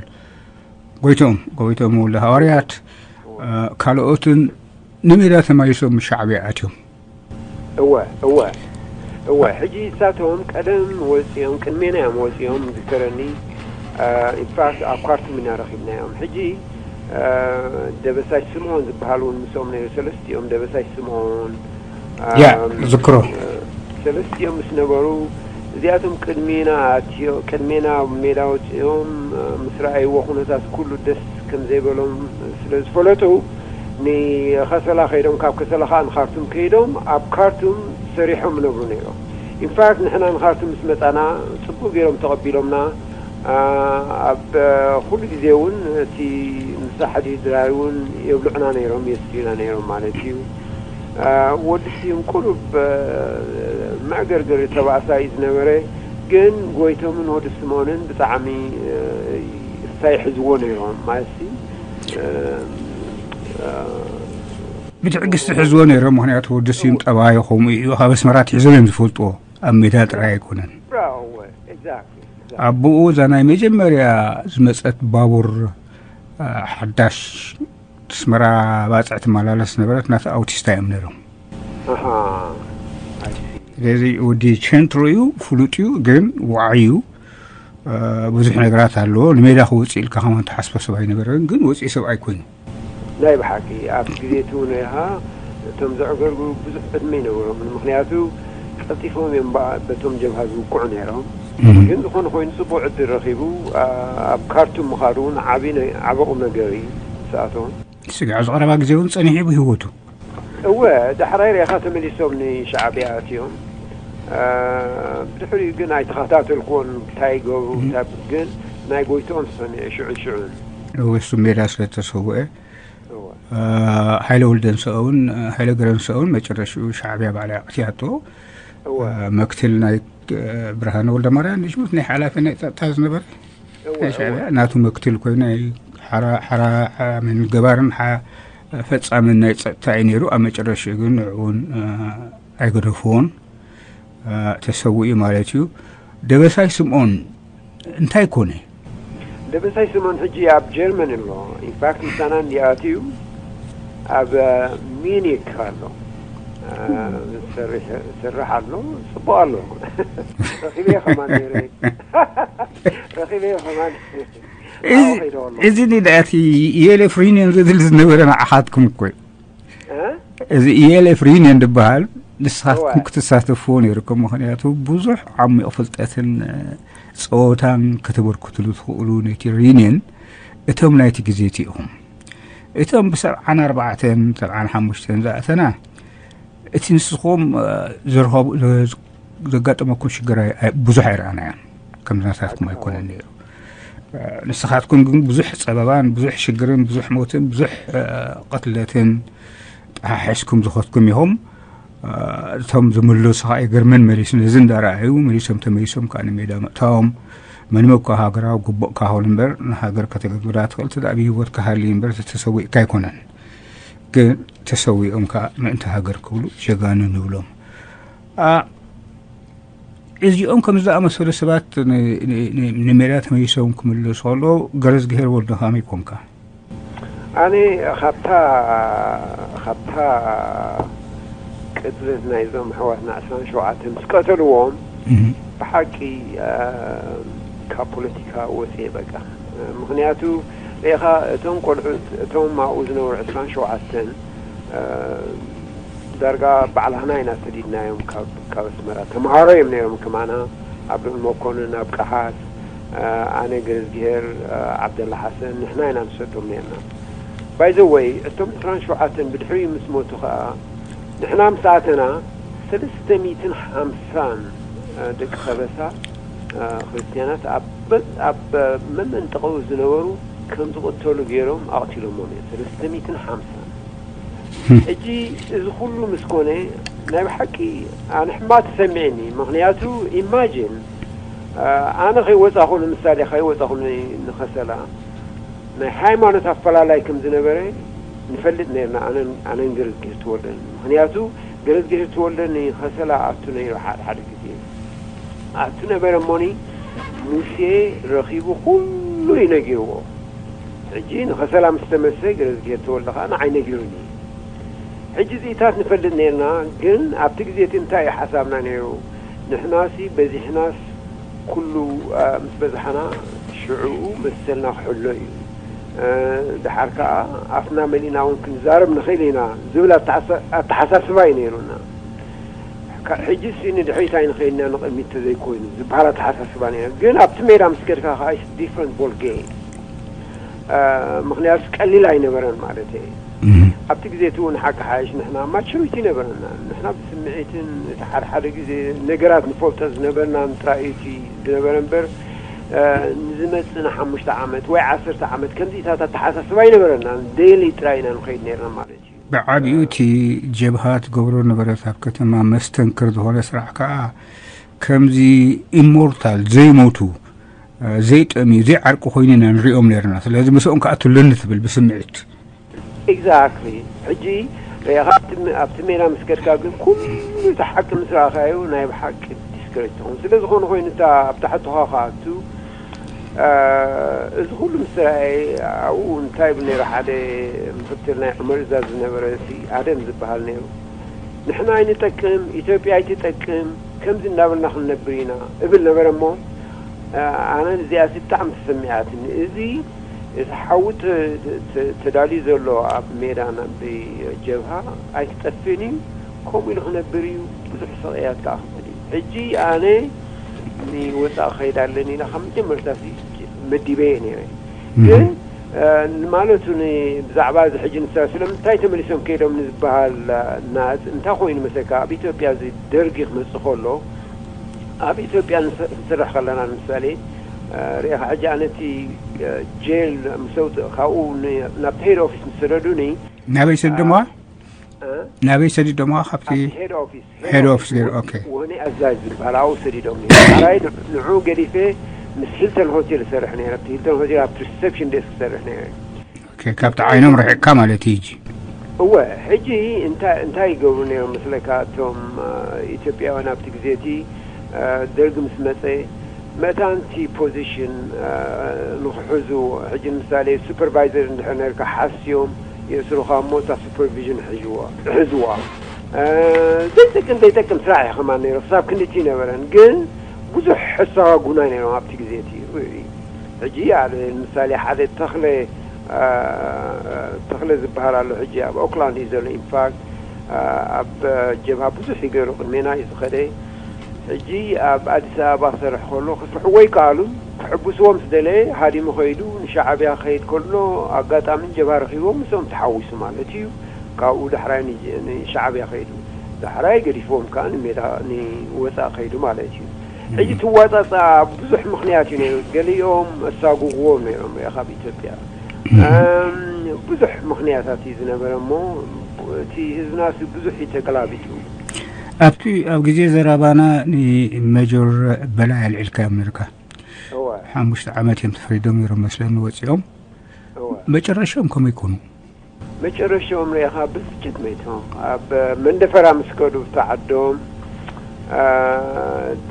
ጎይቶም፣ ጎይቶም ወልደ ሃዋርያት፣ አ፣ ካልኦትን ንሜዳ ተማይሶም ምስ ሻዕብያ ኣትዮም። እወ፣ እወ፣ እወ። ሕጂ እሳቶም ቀደም ወጺኦም፣ ቅድሜና እዮም ወጺኦም፣ ዝከረኒ፣ አ፣ ኢንፋክት ኣብ ካርቱም ኢና ረኺብናዮም። ሕጂ፣ አ፣ ደበሳይ ስምኦን ዝበሃል እውን ምስኦም ነይሩ፣ ሰለስቲኦም ደበሳይ ስምኦን፣ ያ ኣም፣ ዝክሮ ሰለስቲኦም ምስ ነበሩ፣ እዚኣቶም ቅድሜና ኣትዮ ቅድሜና ኣብ ሜዳ ወፂኦም፣ ምስ ረኣይዎ ኩነታት ኩሉ ደስ ከም ዘይበሎም ስለ ዝፈለጡ፣ ንኸሰላ ከይዶም፣ ካብ ከሰላ ከዓ ንካርቱም ከይዶም ኣብ ካርቱም ሰሪሖም ይነብሩ ነይሮም። ኢንፋክት ንሕና ንካርቱም ምስ መፃና ፅቡቅ ገይሮም ተቐቢሎምና። ኣብ ኩሉ ግዜ እውን እቲ ምሳሕ ድዩ ድራር እውን የብልዑና ነይሮም፣ የስትዩና ነይሮም ማለት እዩ። ወዲ ስዩም ቁሩብ መዕገርገሪ ተባእሳ እዩ ዝነበረ። ግን ጎይቶምን ወዲ ስምኦንን ብጣዕሚ እሳ ይሕዝዎ ነይሮም ማለት ብትዕግስቲ ሕዝዎ ነይሮም። ምክንያቱ ወዲ ስዩም ጠባዩ ከምኡ እዩ። ካብ ኣስመራ ትሒዞም እዮም ዝፈልጥዎ፣ ኣብ ሜዳ ጥራይ ኣይኮነን። ኣቦኡ እዛ ናይ መጀመርያ ዝመፀት ባቡር ሓዳሽ ኣስመራ ባፅዕ ትመላለስ ነበረት፣ ናተ ኣውቲስታ እዮም ነይሮም። ስለዚ ወዲ ቸንትሮ እዩ፣ ፍሉጥ እዩ፣ ግን ዋዕዩ ብዙሕ ነገራት ኣለዎ። ንሜዳ ክወፅእ ኢልካ ከማን ትሓስቦ ሰብ ኣይነበረን፣ ግን ወፂኡ ሰብኣይ ኮይኑ። ናይ ብሓቂ ኣብ ግዜ እቲ እውን ኢኻ እቶም ዘዕገርግሩ ብዙሕ ዕድመ ይነበሮም። ምክንያቱ ቀልጢፎም እዮም በ- በቶም ጀብሃ ዝውቅዑ ነይሮም። ግን ዝኾነ ኮይኑ ፅቡቅ ዕድል ረኺቡ። ኣ- ኣብ ካርቱም ምኻዱ እውን ዓቢ ነ- ዓቢ ቁም ነገር እዩ። ንስኣቶም ስጋዕ ዝቐረባ ግዜ እውን ጸኒሑ ብህይወቱ። እወ፣ ዳሕራይ ርኢኻ ተመሊሶም ንሻዕብያ ኣትዮም። ኣ- ብድሕሪኡ ግን ኣይተኸታተልኩዎን፣ እንታይ ይገብሩ፣ እንታይ ግን ናይ ጎይትኦም ሰሚዐ ሽዑ ሽዑን። እሱ ሜዳ ስለ ተሰውአ። እወ ሓይለ ወልደንሰ እውን፣ ሓይለ ገረንሰ እውን መጨረሽኡ ሻዕብያ ባዕላ ኣቕትያቶ። እወ መክትል ናይ ብርሃነ ወልደ ማርያም ንሽሙት ናይ ሓላፊ ናይ ጸጥታ ዝነበረ እወ ናይ ሻዕብያ ናቱ መክትል ኮይኑ ናይ ሓራ ሓራ ምን ገባርን ሓ- ፈጻምን ናይ ጸጥታ እዩ ነይሩ። ኣብ መጨረሽኡ ግን ንዕኡን ኣይገደፍዎን፣ ተሰዊኡ ማለት እዩ። ደበሳይ ስምኦን እንታይ ኮነ? ደበሳይ ስምኦን ሕጂ ኣብ ጀርመን ኣሎ። ኢንፋክት ምሳና እንዲኣትዩ ኣብ ሚኒክ ኣሎ። ሰርሕ ኣሎ፣ ፅቡቅ ኣሎ። ረኪበዮ ከማን ነይረ። ረኪበዮ ከማን እዚ ንዳእቲ የለ ፍሪኒን ዝብል ዝነበረ ንዓኻትኩም እኮ እዩ። እዚ ኢኤልኤፍ ሪዩኒየን ዝበሃል ንስኻትኩም ክትሳተፍዎ ነይርኩም። ምክንያቱ ብዙሕ ዓሚቕ ፍልጠትን ጸወታን ከተበርክትሉ ትኽእሉ ነቲ ሪዩኒየን እቶም ናይቲ ግዜ እቲ ኢኹም። እቶም ብሰብዓን ኣርባዕተን ሰብዓን ሓሙሽተን ዝኣተና እቲ ንስኹም ዘርኸቡ ዘጋጠመኩም ሽግር ብዙሕ ኣይረኣናዮን። ከምዚ ናታትኩም ኣይኮነን ነይሩ። ንስኻትኩም ግን ብዙሕ ጸበባን ብዙሕ ሽግርን ብዙሕ ሞትን ብዙሕ ቅትለትን ጠሓሒስኩም ዝኸትኩም ኢኹም። እቶም ዝምለሱ ከዓ ይገርመን መሊሱ ነዚ እንዳረኣዩ መሊሶም ተመሊሶም ከዓ ንሜዳ ምእታዎም። መን እኳ ሃገራዊ ግቡእ ካሆን እምበር ንሃገር ከተገልግላ ትኽእል ትዳ ብህይወት ካሃሊ እምበር ተሰዊእካ ኣይኮነን። ግን ተሰዊኦም ከዓ ምእንቲ ሃገር ክብሉ ጀጋኑ ንብሎም። እዚኦም ከም ዝኣመሰሉ ሰባት ንሜዳ ተመሊሶም ክምለሱ ከለዉ ገረዝግሄር ወልደኻም ይኮንካ። ኣነ ካብታ ካብታ ቅትለት ናይዞም ኣሕዋትና ዕስራን ሸውዓተን ምስ ቀተልዎም ብሓቂ ካብ ፖለቲካ ወፅየ በቃ። ምክንያቱ ርኢኻ እቶም ቆልዑት እቶም ኣብኡ ዝነበሩ ዕስራን ሸውዓተን ዳርጋ ባዕላህና ኢና ሰዲድናዮም ካብ ካብ ኣስመራ። ተምሃሮ እዮም ነይሮም ከማና ኣብ ልዑል መኮንን ኣብ ቀሓት ኣነ ገረዝግሄር ዓብደላ ሓሰን ንሕና ኢና ንሰዶም ነርና። ባይዘወይ እቶም ዕስራን ሸውዓተን ብድሕሪኡ ምስ ሞቱ ከዓ ንሕና ምስ ኣተና ሰለስተ ሚእትን ሓምሳን ደቂ ከበሳ ክርስትያናት ኣብ ኣብ መመንጠቐኡ ዝነበሩ ከም ዝቕተሉ ገይሮም ኣቕቲሎሞም እዮም። ሰለስተ ሚእትን ሓምሳን ሕጂ እዚ ኩሉ ምስ ኮነ ናይ ብሓቂ ኣነ ሕማ ተሰሚዕኒ። ምክንያቱ ኢማጂን ኣነ ከይወፃኹ ንምሳሌ ከይወፃኹ ንኸሰላ ናይ ሃይማኖት ኣፈላላይ ከም ዝነበረ ንፈልጥ ነርና። ኣነን ገረዝግሄር ተወልደን ምክንያቱ ገረዝግሄር ተወልደ ንኸሰላ ኣቱ ነይሩ ሓደ ሓደ ግዜ ኣቱ ነበረ እሞኒ ሙሴ ረኺቡ ኩሉ እዩ ነጊርዎ። ሕጂ ንኸሰላ ምስ ተመልሰ ገረዝግሄር ተወልደ ከዓ ንዓይ ነጊሩኒ። ሕጂ እዚኢታት ንፈልጥ ነርና። ግን ኣብቲ ግዜ እቲ እንታይ እዩ ሓሳብና ነይሩ? ንሕናሲ በዚሕናስ ኩሉ ምስ በዝሓና ሽዑኡ መሰልና ክሕሎ እዩ። ድሓር ከዓ ኣፍና መሊእና እውን ክንዛረብ ንኽእል ኢና ዝብል ኣተሓሳስባ እዩ ነይሩና። ሕጂ ሲ ንድሕሪት ኣይንኸይድና ንቕድሚት ተዘይኮይኑ ዝበሃል ኣተሓሳስባ ነይረ። ግን ኣብቲ ሜዳ ምስ ከድካ ከዓ ዲፍረንት ቦል ጌም። ምክንያቱ ቀሊል ኣይነበረን ማለት እየ። ኣብቲ ግዜ እቲ እውን ሓቂ ሓይሽ ንሕና ማቹሪቲ ነበረና። ንሕና ብስምዒትን እቲ ሓደ ሓደ ግዜ ነገራት ንፈልጦ ዝነበርና ጥራይ እቲ ዝነበረ እምበር ንዝመፅእ ንሓሙሽተ ዓመት ወይ ዓሰርተ ዓመት ከምዚታት ኣተሓሳስባ ኣይነበረና። ዴይሊ ጥራይ ኢና ንኸይድ ነርና ማለት እዩ። ብዓቢኡ እቲ ጀብሃ ትገብሮ ነበረት ኣብ ከተማ መስተንክር ዝኾነ ስራሕ ከዓ ከምዚ ኢሞርታል ዘይሞቱ ዘይጠምዩ ዘይዓርቂ ኮይኑ ኢና ንሪኦም ነርና። ስለዚ ምስኦም ከዓ ትሉኒ ትብል ብስምዒት። ኤግዛክትሊ። ሕጂ ርኢኻ ኣብቲ ሜዳ ምስ ከድካ ግን ኩሉ እቲ ሓቂ ምስ ረኣኻዮ ናይ ብሓቂ ዲስከሬጅ ትኸውን። ስለ ዝኾነ ኮይኑ እታ ኣብ ታሕቱኻ ክኣቱ እዚ ኩሉ ምስ ረኣየ ኣብኡ እንታይ ይብል ነይሩ ሓደ ምክትል ናይ ዑመር እዛዝ ዝነበረ ሲ ኣደም ዝበሃል ነይሩ። ንሕና ኣይንጠቅም፣ ኢትዮጵያ ኣይትጠቅም፣ ከምዚ እናበልና ክንነብር ኢና እብል ነበረ እሞ ኣነ እዚኣ ሲ ብጣዕሚ ተሰሚዓትኒ። እዚ እቲ ሓዊ ተዳልዩ ዘሎ ኣብ ሜዳ ናብ ጀብሃ ኣይክጠፍእን እዩ። ከምኡ ኢሉ ክነብር እዩ። ብዙሕ ስቕያት ከዓ ክብል እዩ። ሕጂ ኣነ ንወፃእ ክኸይድ ኣለኒ ኢለ ካብ መጀመርታ መዲበየ ነይረ። ግን ንማለቱ ብዛዕባ እዚ ሕጂ ንሳ ስለምንታይ ተመሊሶም ከይዶም ንዝበሃል ናፅ እንታይ ኮይኑ መሰካ ኣብ ኢትዮጵያ እዚ ደርጊ ክመፅእ ከሎ ኣብ ኢትዮጵያ ንሰርሕ ከለና ንምሳሌ ርኢኻ ሕጂ ኣነቲ ጄል ምስ ኣውፅእ ካብኡ ናብቲ ሄድ ኦፊስ ምስ ሰደዱኒ ናበይ ሰዲዶምዋ? ናበይ ሰዲዶምዋ? ካብቲ ሄድ ኦፊስ ሄድ ኦፊስ ገይሩ። ኦኬ። ወህኒ ኣዛዥ ዝበሃል ኣብኡ ሰዲዶም። ዳሕራይ ንዑ ገዲፈ ምስ ሂልተን ሆቴል እሰርሕ ነይረ። ኣብቲ ሂልተን ሆቴል ኣብቲ ሪሰፕሽን ዴስክ እሰርሕ ነይረ። ኦኬ፣ ካብቲ ዓይኖም ርሒቕካ ማለት እዩ። ሕጂ እወ። ሕጂ እንታይ እንታይ ይገብሩ ነይሮም መስለካ? እቶም ኢትዮጵያውያን ኣብቲ ግዜ እቲ ደርጊ ምስ መፀ መእታንቲ ፖዚሽን ንክሕዙ፣ ሕጂ ንምሳሌ ሱፐርቫይዘር እንድሕር ነርካ ሓስዮም የእስሩኻ እሞ እታ ሱፐርቪዥን ሕዝዋ። ዘይጠቅም ዘይጠቅም ስራሕ እዩ ከማን ነይሩ። ክሳብ ክንድቲ ይነበረን ግን ብዙሕ ሕሳዋ ጉና ነይሮም ኣብቲ ግዜ እቲ። ሕጂ ኣለ ንምሳሌ ሓደ ተኽለ ተኽለ ዝበሃል ኣሎ። ሕጂ ኣብ ኦክላንድ እዩ ዘሎ። ኢንፋክት ኣብ ጀብሃ ብዙሕ ይገሩ ቅድሜና እዩ ዝኸደ። ሕጂ ኣብ ኣዲስ ኣበባ ክሰርሕ ከሎ ክስርሕዎ ይከኣሉ። ክሕብስዎ ምስ ደለየ ሃዲሙ ኸይዱ ንሻዕብያ ክኸይድ ከሎ ኣጋጣሚ ጀብሃ ረኺቦም ምስኦም ተሓዊሱ ማለት እዩ። ካብኡ ዳሕራይ ንሻዕብያ ኸይዱ ዳሕራይ ገዲፍዎም ከዓ ንሜዳ ንወፃእ ኸይዱ ማለት እዩ። ሕጂ ትዋፃፃ ብዙሕ ምኽንያት እዩ ነይሩ። ገሊኦም ኣሳጉግዎም ነይሮም ሪኣ ካብ ኢትዮጵያ ብዙሕ ምኽንያታት እዩ ዝነበረ እሞ እቲ ህዝብና ብዙሕ እዩ ተገላቢጡ። ኣብቲ ኣብ ግዜ ዘረባና ንመጆር በላይ ኣልዒልካዮም ነርካ። ሓሙሽተ ዓመት እዮም ተፈሪዶም ነይሮም መስለኒ ወፂኦም። መጨረሻኦም ከመይ ኮኑ? መጨረሻኦም ርኢኻ ብስጭት መይቶም ኣብ መንደፈራ ምስ ከዱ ብቲ ዓዶም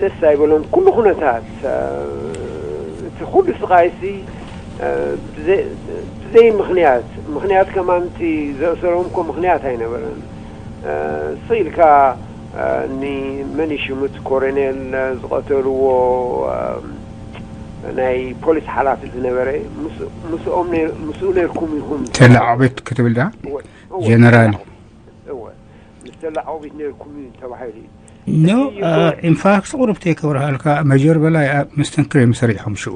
ደስ ኣይበሎም ኩሉ ኩነታት። እቲ ኩሉ ስቓይሲ ብዘይ ምኽንያት፣ ምኽንያት ከማን እቲ ዘእሰሮም እኮ ምኽንያት ኣይነበረን። ስቕ ኢልካ ንመን እዩ ሽሙ እቲ ኮረኔል ዝቐተልዎ ናይ ፖሊስ ሓላፊ ዝነበረ ምስኡ ነርኩም ኢኹም። ተላዓቤት ክትብል ዳ ጀነራል ምስ ተላዓቤት ነርኩም እዩ ተባሂሉ እዩ። ኖ ኢንፋክት ቁሩብ ተይከብርሃልካ መጀር በላይ መስተንክር እዮም ሰሪሖም ሽዑ።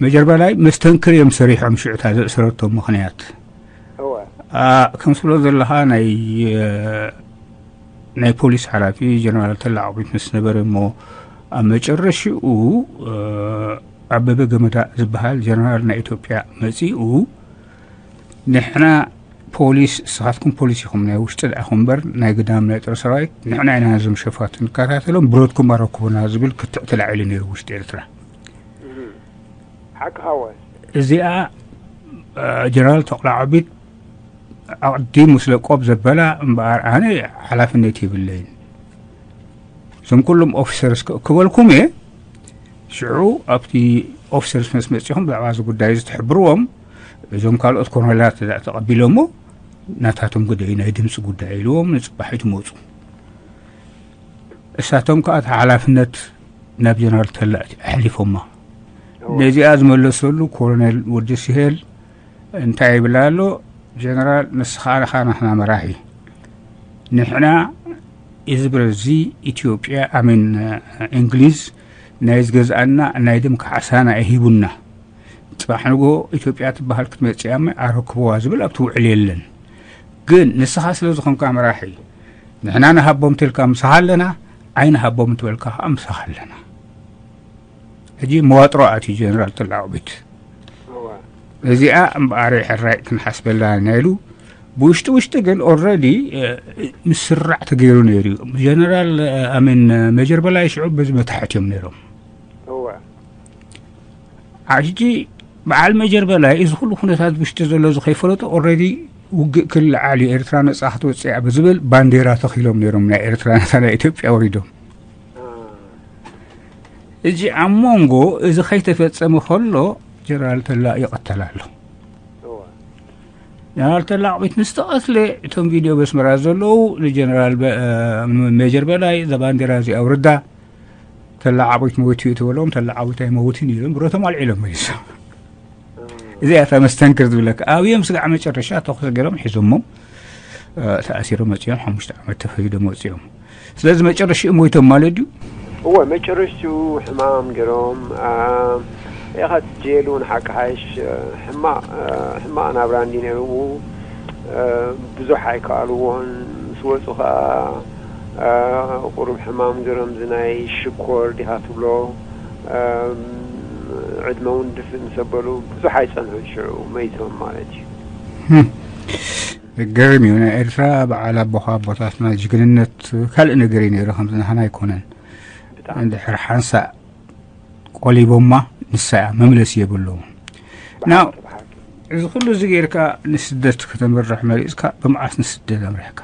መጀር በላይ መስተንክር እዮም ሰሪሖም ሽዑ እታ ዘእሰረቶም ምኽንያት። ከም ስብሎ ዘለኻ ናይ ናይ ፖሊስ ሓላፊ ጀነራል ተላዓቤት ምስ ነበረ እሞ ኣብ መጨረሽኡ ኣበበ ገመዳ ዝበሃል ጀነራል ናይ ኢትዮጵያ መፂኡ ንሕና ፖሊስ እስኻትኩም ፖሊስ ኢኹም ናይ ውሽጢ ደኣ ኢኹም እምበር ናይ ግዳም ናይ ጦር ሰራዊት ንሕና ኢና ነዞም ሸፋቱ ንከታተሎም ብረትኩም ኣረክቡና ዝብል ክትዕ ተላዒሉ ነይሩ ውሽጢ ኤርትራ። ሓቅኻ ወ እዚኣ ጀነራል ተኽለዓቢት ኣቕዲሙ ስለ ቆብ ዘበላ እምበኣር ኣነ ሓላፍነት የብለይን። እዞም ኩሎም ኦፊሰርስ ክበልኩም እየ። ሽዑ ኣብቲ ኦፊሰርስ መስ መፂኹም ብዛዕባ እዚ ጉዳይ እዚ ትሕብርዎም። እዞም ካልኦት ኮርኔላት ተቐቢሎሞ ናታቶም ግደ እዩ ናይ ድምፂ ጉዳይ ኢልዎም ንፅባሒቱ መፁ። እሳቶም ከዓ እቲ ሓላፍነት ናብ ጀነራል ተላእቲ ኣሕሊፎማ። ነዚኣ ዝመለሰሉ ኮሎኔል ወዲ ስሄል እንታይ ይብል ኣሎ? ጀነራል ንስኻ ኢኻ ናትና መራሒ። ንሕና እዚ ብረት እዚ ኢትዮጵያ ኣሜን እንግሊዝ ናይ ዝገዝኣና ናይ ደም ካሕሳና ይሂቡና። ጽባሕ ንጎ ኢትዮጵያ ትበሃል ክትመጽእ እያ እሞ ኣረክብዋ ዝብል ኣብቲ ውዕል የለን። ግን ንስኻ ስለ ዝኾንካ መራሒ ንሕና ንሃቦም ትልካ ምሳኻ ኣለና፣ ኣይንሃቦም ትበልካ ከዓ ምሳኻ ኣለና። ሕጂ መዋጥሮ ኣትዩ ጀነራል ተላዕቢት። እዚኣ እምበኣር ሕራይ ክንሓስበላ ኢና ኢሉ ብውሽጢ ውሽጢ ግን ኦልረዲ ምስራዕ ተገይሩ ነይሩ እዩ። ጀነራል ኣሜን መጀር በላይ ሽዑ በዚ መታሕት እዮም ነይሮም። ሕጂ በዓል መጀር በላይ እዚ ኩሉ ኩነታት ውሽጢ ዘሎ እዚ ከይፈለጡ ኦልረዲ ውግእ ክልዓል እዩ፣ ኤርትራ ነጻ ክትወፅእ እያ ብዝብል ባንዴራ ተኺሎም ነይሮም። ናይ ኤርትራ ነታ ናይ ኢትዮጵያ ወሪዶም። እጂ ኣብ መንጎ እዚ ከይተፈጸመ ከሎ ጀነራል ተላ ይቐተል ኣሎ። ጀነራል ተላ ኣቕቢት ምስ ተቐትለ እቶም ቪድዮ በስመራ ዘለዉ ንጀነራል በ- ሜጀር በላይ እዛ ባንዴራ እዚኣ ኣውርዳ፣ ተላ ዓቦይት መዊት እዩ ትበሎም፣ ተላ ዓቦይት ኣይመውትን እዩ ኢሎም ብረቶም ኣልዒሎም መሊሶም። እዚኣ እታ መስተንክር ዝብለካ ኣብዮም ስጋዕ መጨረሻ ተኹሲ ገይሮም ሒዞሞም ተኣሲሮም መፅኦም ሓሙሽተ ዓመት ተፈሪዶም ወፅኦም። ስለዚ መጨረሽኡ ሞይቶም ማለት ድዩ? እወ፣ መጨረሽቱ ሕማም ገይሮም ኢኻ ትጀየሉ ንሓቂ ሓይሽ ሕማቕ ሕማቕ ናብራ እንዲ ነይርዎ ብዙሕ ኣይከኣልዎን። ምስ ወፁ ከዓ ቁሩብ ሕማም ገይሮም ዝናይ ሽኮር ዲኻ ትብሎ ዕድመ እውን ድፍእ ምስ ኣበሉ ብዙሕ ኣይፀንሑን ሽዑ መይቶም ማለት እዩ። ገርም እዩ። ናይ ኤርትራ በዓል ኣቦኻ ኣቦታትና ጅግንነት ካልእ ነገር እዩ ነይሩ፣ ከምዚ ናህና ኣይኮነን። እንድሕር ሓንሳእ ቆሊቦማ ንሳ እያ፣ መምለሲ የብሎም። ናው እዚ ኩሉ እዚ ጌርካ ንስደት ከተምርሕ መሪፅካ፣ ብመዓስ ንስደት ኣምሪሕካ?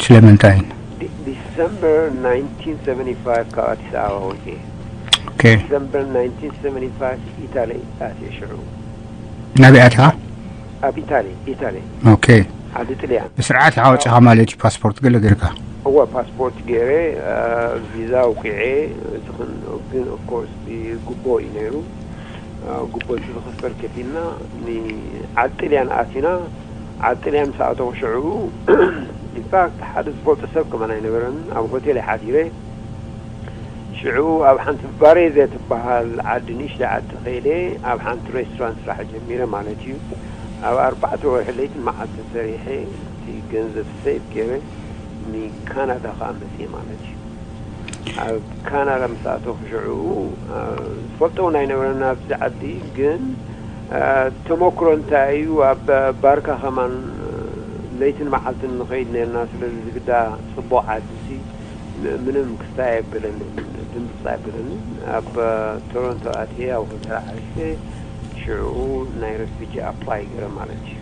ስለምንታይን? ዲ- ዲሰምበር ናይንቲን ሰቨንቲ ፋይቭ ካብ ኣዲስ ኣበባ ወፅኤ። ኦኬ። ዲሰምበር ናይንቲን ሰቨንቲ ፋይቭ ኢታሊ ኣትየ ሽዑ። ናበይ ኣቲኻ? ኣብ ኢታሊ፣ ኢታሊ። ኦኬ። ዓዲ ጥልያን። ብስርዓት ኢኻ ወፂኻ ማለት እዩ፣ ፓስፖርት ገለ ጌርካ? እወ፣ ፓስፖርት ገይረ፣ ቪዛ ኣውቂዐ። እዚ ግን ኦፍኮርስ ብጉቦ እዩ ነይሩ። ጉቦ እቲ ዝኽፈል ከፊልና ንዓዲ ጥልያን ኣቲና። ዓዲ ጥልያን ምስ ኣተኹ ሽዑ ኢንፋክት ሓደ ዝፈልጦ ሰብ ከማን ኣይነበረን። ኣብ ሆቴል እየ ሓዲረ። ሽዑ ኣብ ሓንቲ ቫሬዘ ትበሃል ዓዲ፣ ንእሽተይ ዓዲ ከይደ ኣብ ሓንቲ ሬስቶራንት ስራሕ ጀሚረ ማለት እዩ። ኣብ ኣርባዕተ ወርሒ ለይትን መዓልትን ሰሪሐ እቲ ገንዘብ ሴቭ ገይረ ንካናዳ ከዓ መፅየ ማለት እዩ። ኣብ ካናዳ ምስ ኣተኹ ሽዑ ዝፈልጦ እውን ኣይነበረን ኣብዚ ዓዲ። ግን ተመክሮ እንታይ እዩ፣ ኣብ ባርካ ከማን ለይትን መዓልትን ንኸይድ ነርና። ስለዚ ዝግዳ ፅቡቕ ዓዲ ሲ ምንም ክስታይ ኣይብለንን፣ ድምፅ ኣይብለንን። ኣብ ቶሮንቶ ኣትየ ኣብ ሆቴል ዓሪፈ ሽዑ ናይ ረፊጂ ኣፕላይ ገይረ ማለት እዩ።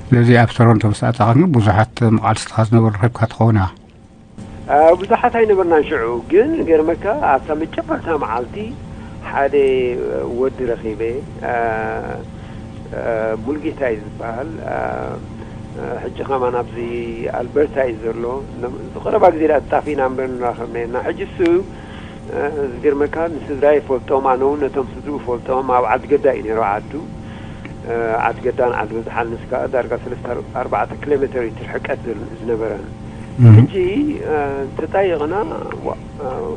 ስለዚ ኣብ ቶሮንቶ ምስ ኣተኻ ግን ብዙሓት መቓልስትኻ ዝነበሩ ረኺብካ ትኸውን ኢኻ? ብዙሓት ኣይነበርናን ሽዑ፣ ግን ገርመካ ኣብታ መጨረታ መዓልቲ ሓደ ወዲ ረኺበ። ሙልጌታ እዩ ዝበሃል። ሕጂ ከማን ኣብዚ ኣልበርታ እዩ ዘሎ። ዝቐረባ ግዜ ዳ ተጣፊእና እምበር ንራኸብ ነርና። ሕጂ እሱ ዝገርመካ ንስድራ ይፈልጦም፣ ኣነ እውን ነቶም ስድርኡ ፈልጦም። ኣብ ዓዲ ገዳ እዩ ነይሩ ዓዱ። ዓዲ ገዳን ዓዲ በዝሓን ንስካ ዳርጋ ሰለስተ ኣርባዕተ ኪሎ ሜተር እዩ እቲ ርሕቀት ዝነበረን። ሕጂ ተጣይቕና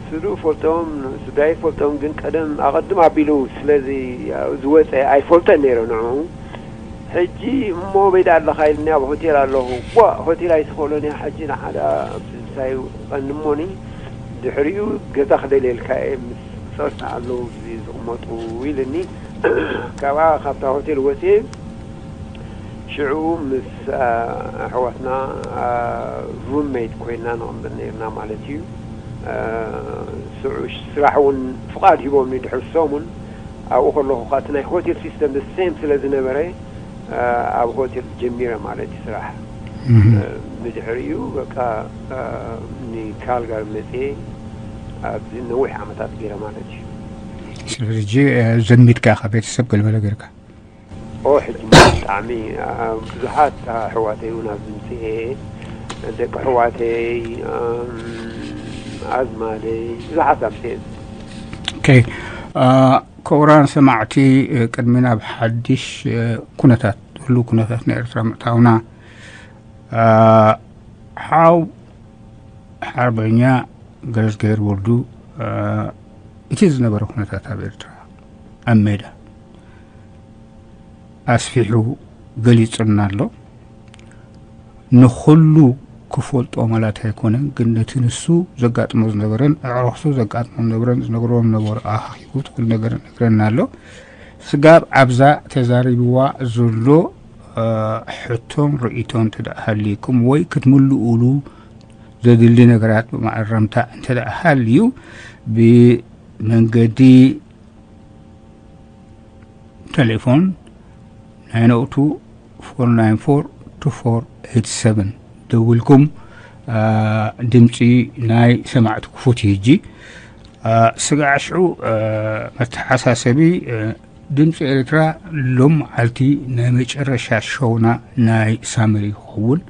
ስድርኡ ፈልጦም፣ ስድራ ይፈልጦም፣ ግን ቀደም ኣቐድም ኣቢሉ ስለዚ ዝወፀ ኣይፈልጠን ነይረ ንዑ። ሕጂ እሞ በይዳ ኣለኻ ኢልኒ ኣብ ሆቴል ኣለኹ። ዋ ሆቴል ኣይትኽእሎን እያ ሕጂ ንሓዳ ምሳይ ቀንሞኒ ድሕሪኡ ገዛ ክደልየልካ እየ ምስ ጸርታ ኣለዉ እዚ ዝቕመጡ ኢልኒ። ካብኣ ካብታ ሆቴል ወፅየ ሽዑ ምስ ኣሕዋትና ሩሜት ኮይና ንቕምጥ ነርና ማለት እዩ። ስዑ ስራሕ እውን ፍቓድ ሂቦምኒ ድሕሪ ሰሙን ኣብኡ ከለኹ ከዓ እቲ ናይ ሆቴል ሲስተም ሴም ስለ ዝነበረ ኣብ ሆቴል ጀሚረ ማለት እዩ ስራሕ። ብድሕሪኡ በቃ ንካልጋሪ መፅየ ኣብዚ ነዊሕ ዓመታት ገይረ ማለት እዩ። ስለዚ ሕጂ ዘንቢትካ ኢኻ ቤተሰብ ገልበለ ገይርካ? ኦ ሕጂ ብጣዕሚ ብዙሓት ኣሕዋተይ እውን ኣብዚ ምፅኤ፣ ደቂ ኣሕዋተይ፣ ኣዝማደይ ብዙሓት ኣምፅኤ። ኦኬ። ክቡራን ሰማዕቲ፣ ቅድሚ ናብ ሓድሽ ኩነታት፣ ህሉው ኩነታት ናይ ኤርትራ ምእታውና፣ ሓው ሓርበኛ ገረዝገር ወልዱ፣ እ፣ እቲ ዝነበረ ኩነታት ኣብ ኤርትራ ኣብ ሜዳ ኣስፊሑ ገሊጹልና ኣሎ። ንኹሉ ክፈልጦ ማለት ኣይኮነን፣ ግን ነቲ ንሱ ዘጋጥሞ ዝነበረን ኣዕሩኽቱ ዘጋጥሞ ዝነበረን ዝነግርዎም ነበሩ ኣኻኺቡ እቲ ኩሉ ነገር ነግረና ኣሎ። ስጋብ ኣብዛ ተዛሪብዋ ዘሎ፣ እ፣ ሕቶን ርእይቶን እንተ ደኣ ሃልይኩም ወይ ክትምልኡሉ ዘድሊ ነገራት ብመኣረምታ እንተ ደኣ ሃልዩ ብመንገዲ ቴሌፎን ናይን ኦ ቱ ፎር ናይን ፎር ቱ ፎር ኤይት ሰቨን ደዊልኩም፣ እ፣ ድምፂ ናይ ሰማዕቲ ክፉት እዩ። ሕጂ፣ እ፣ ስጋዕ ሽዑ፣ እ፣ መተሓሳሰቢ፣ እ፣ ድምፂ ኤርትራ ሎም መዓልቲ ናይ መጨረሻ ሾውና ናይ ሳመር ይኸውን።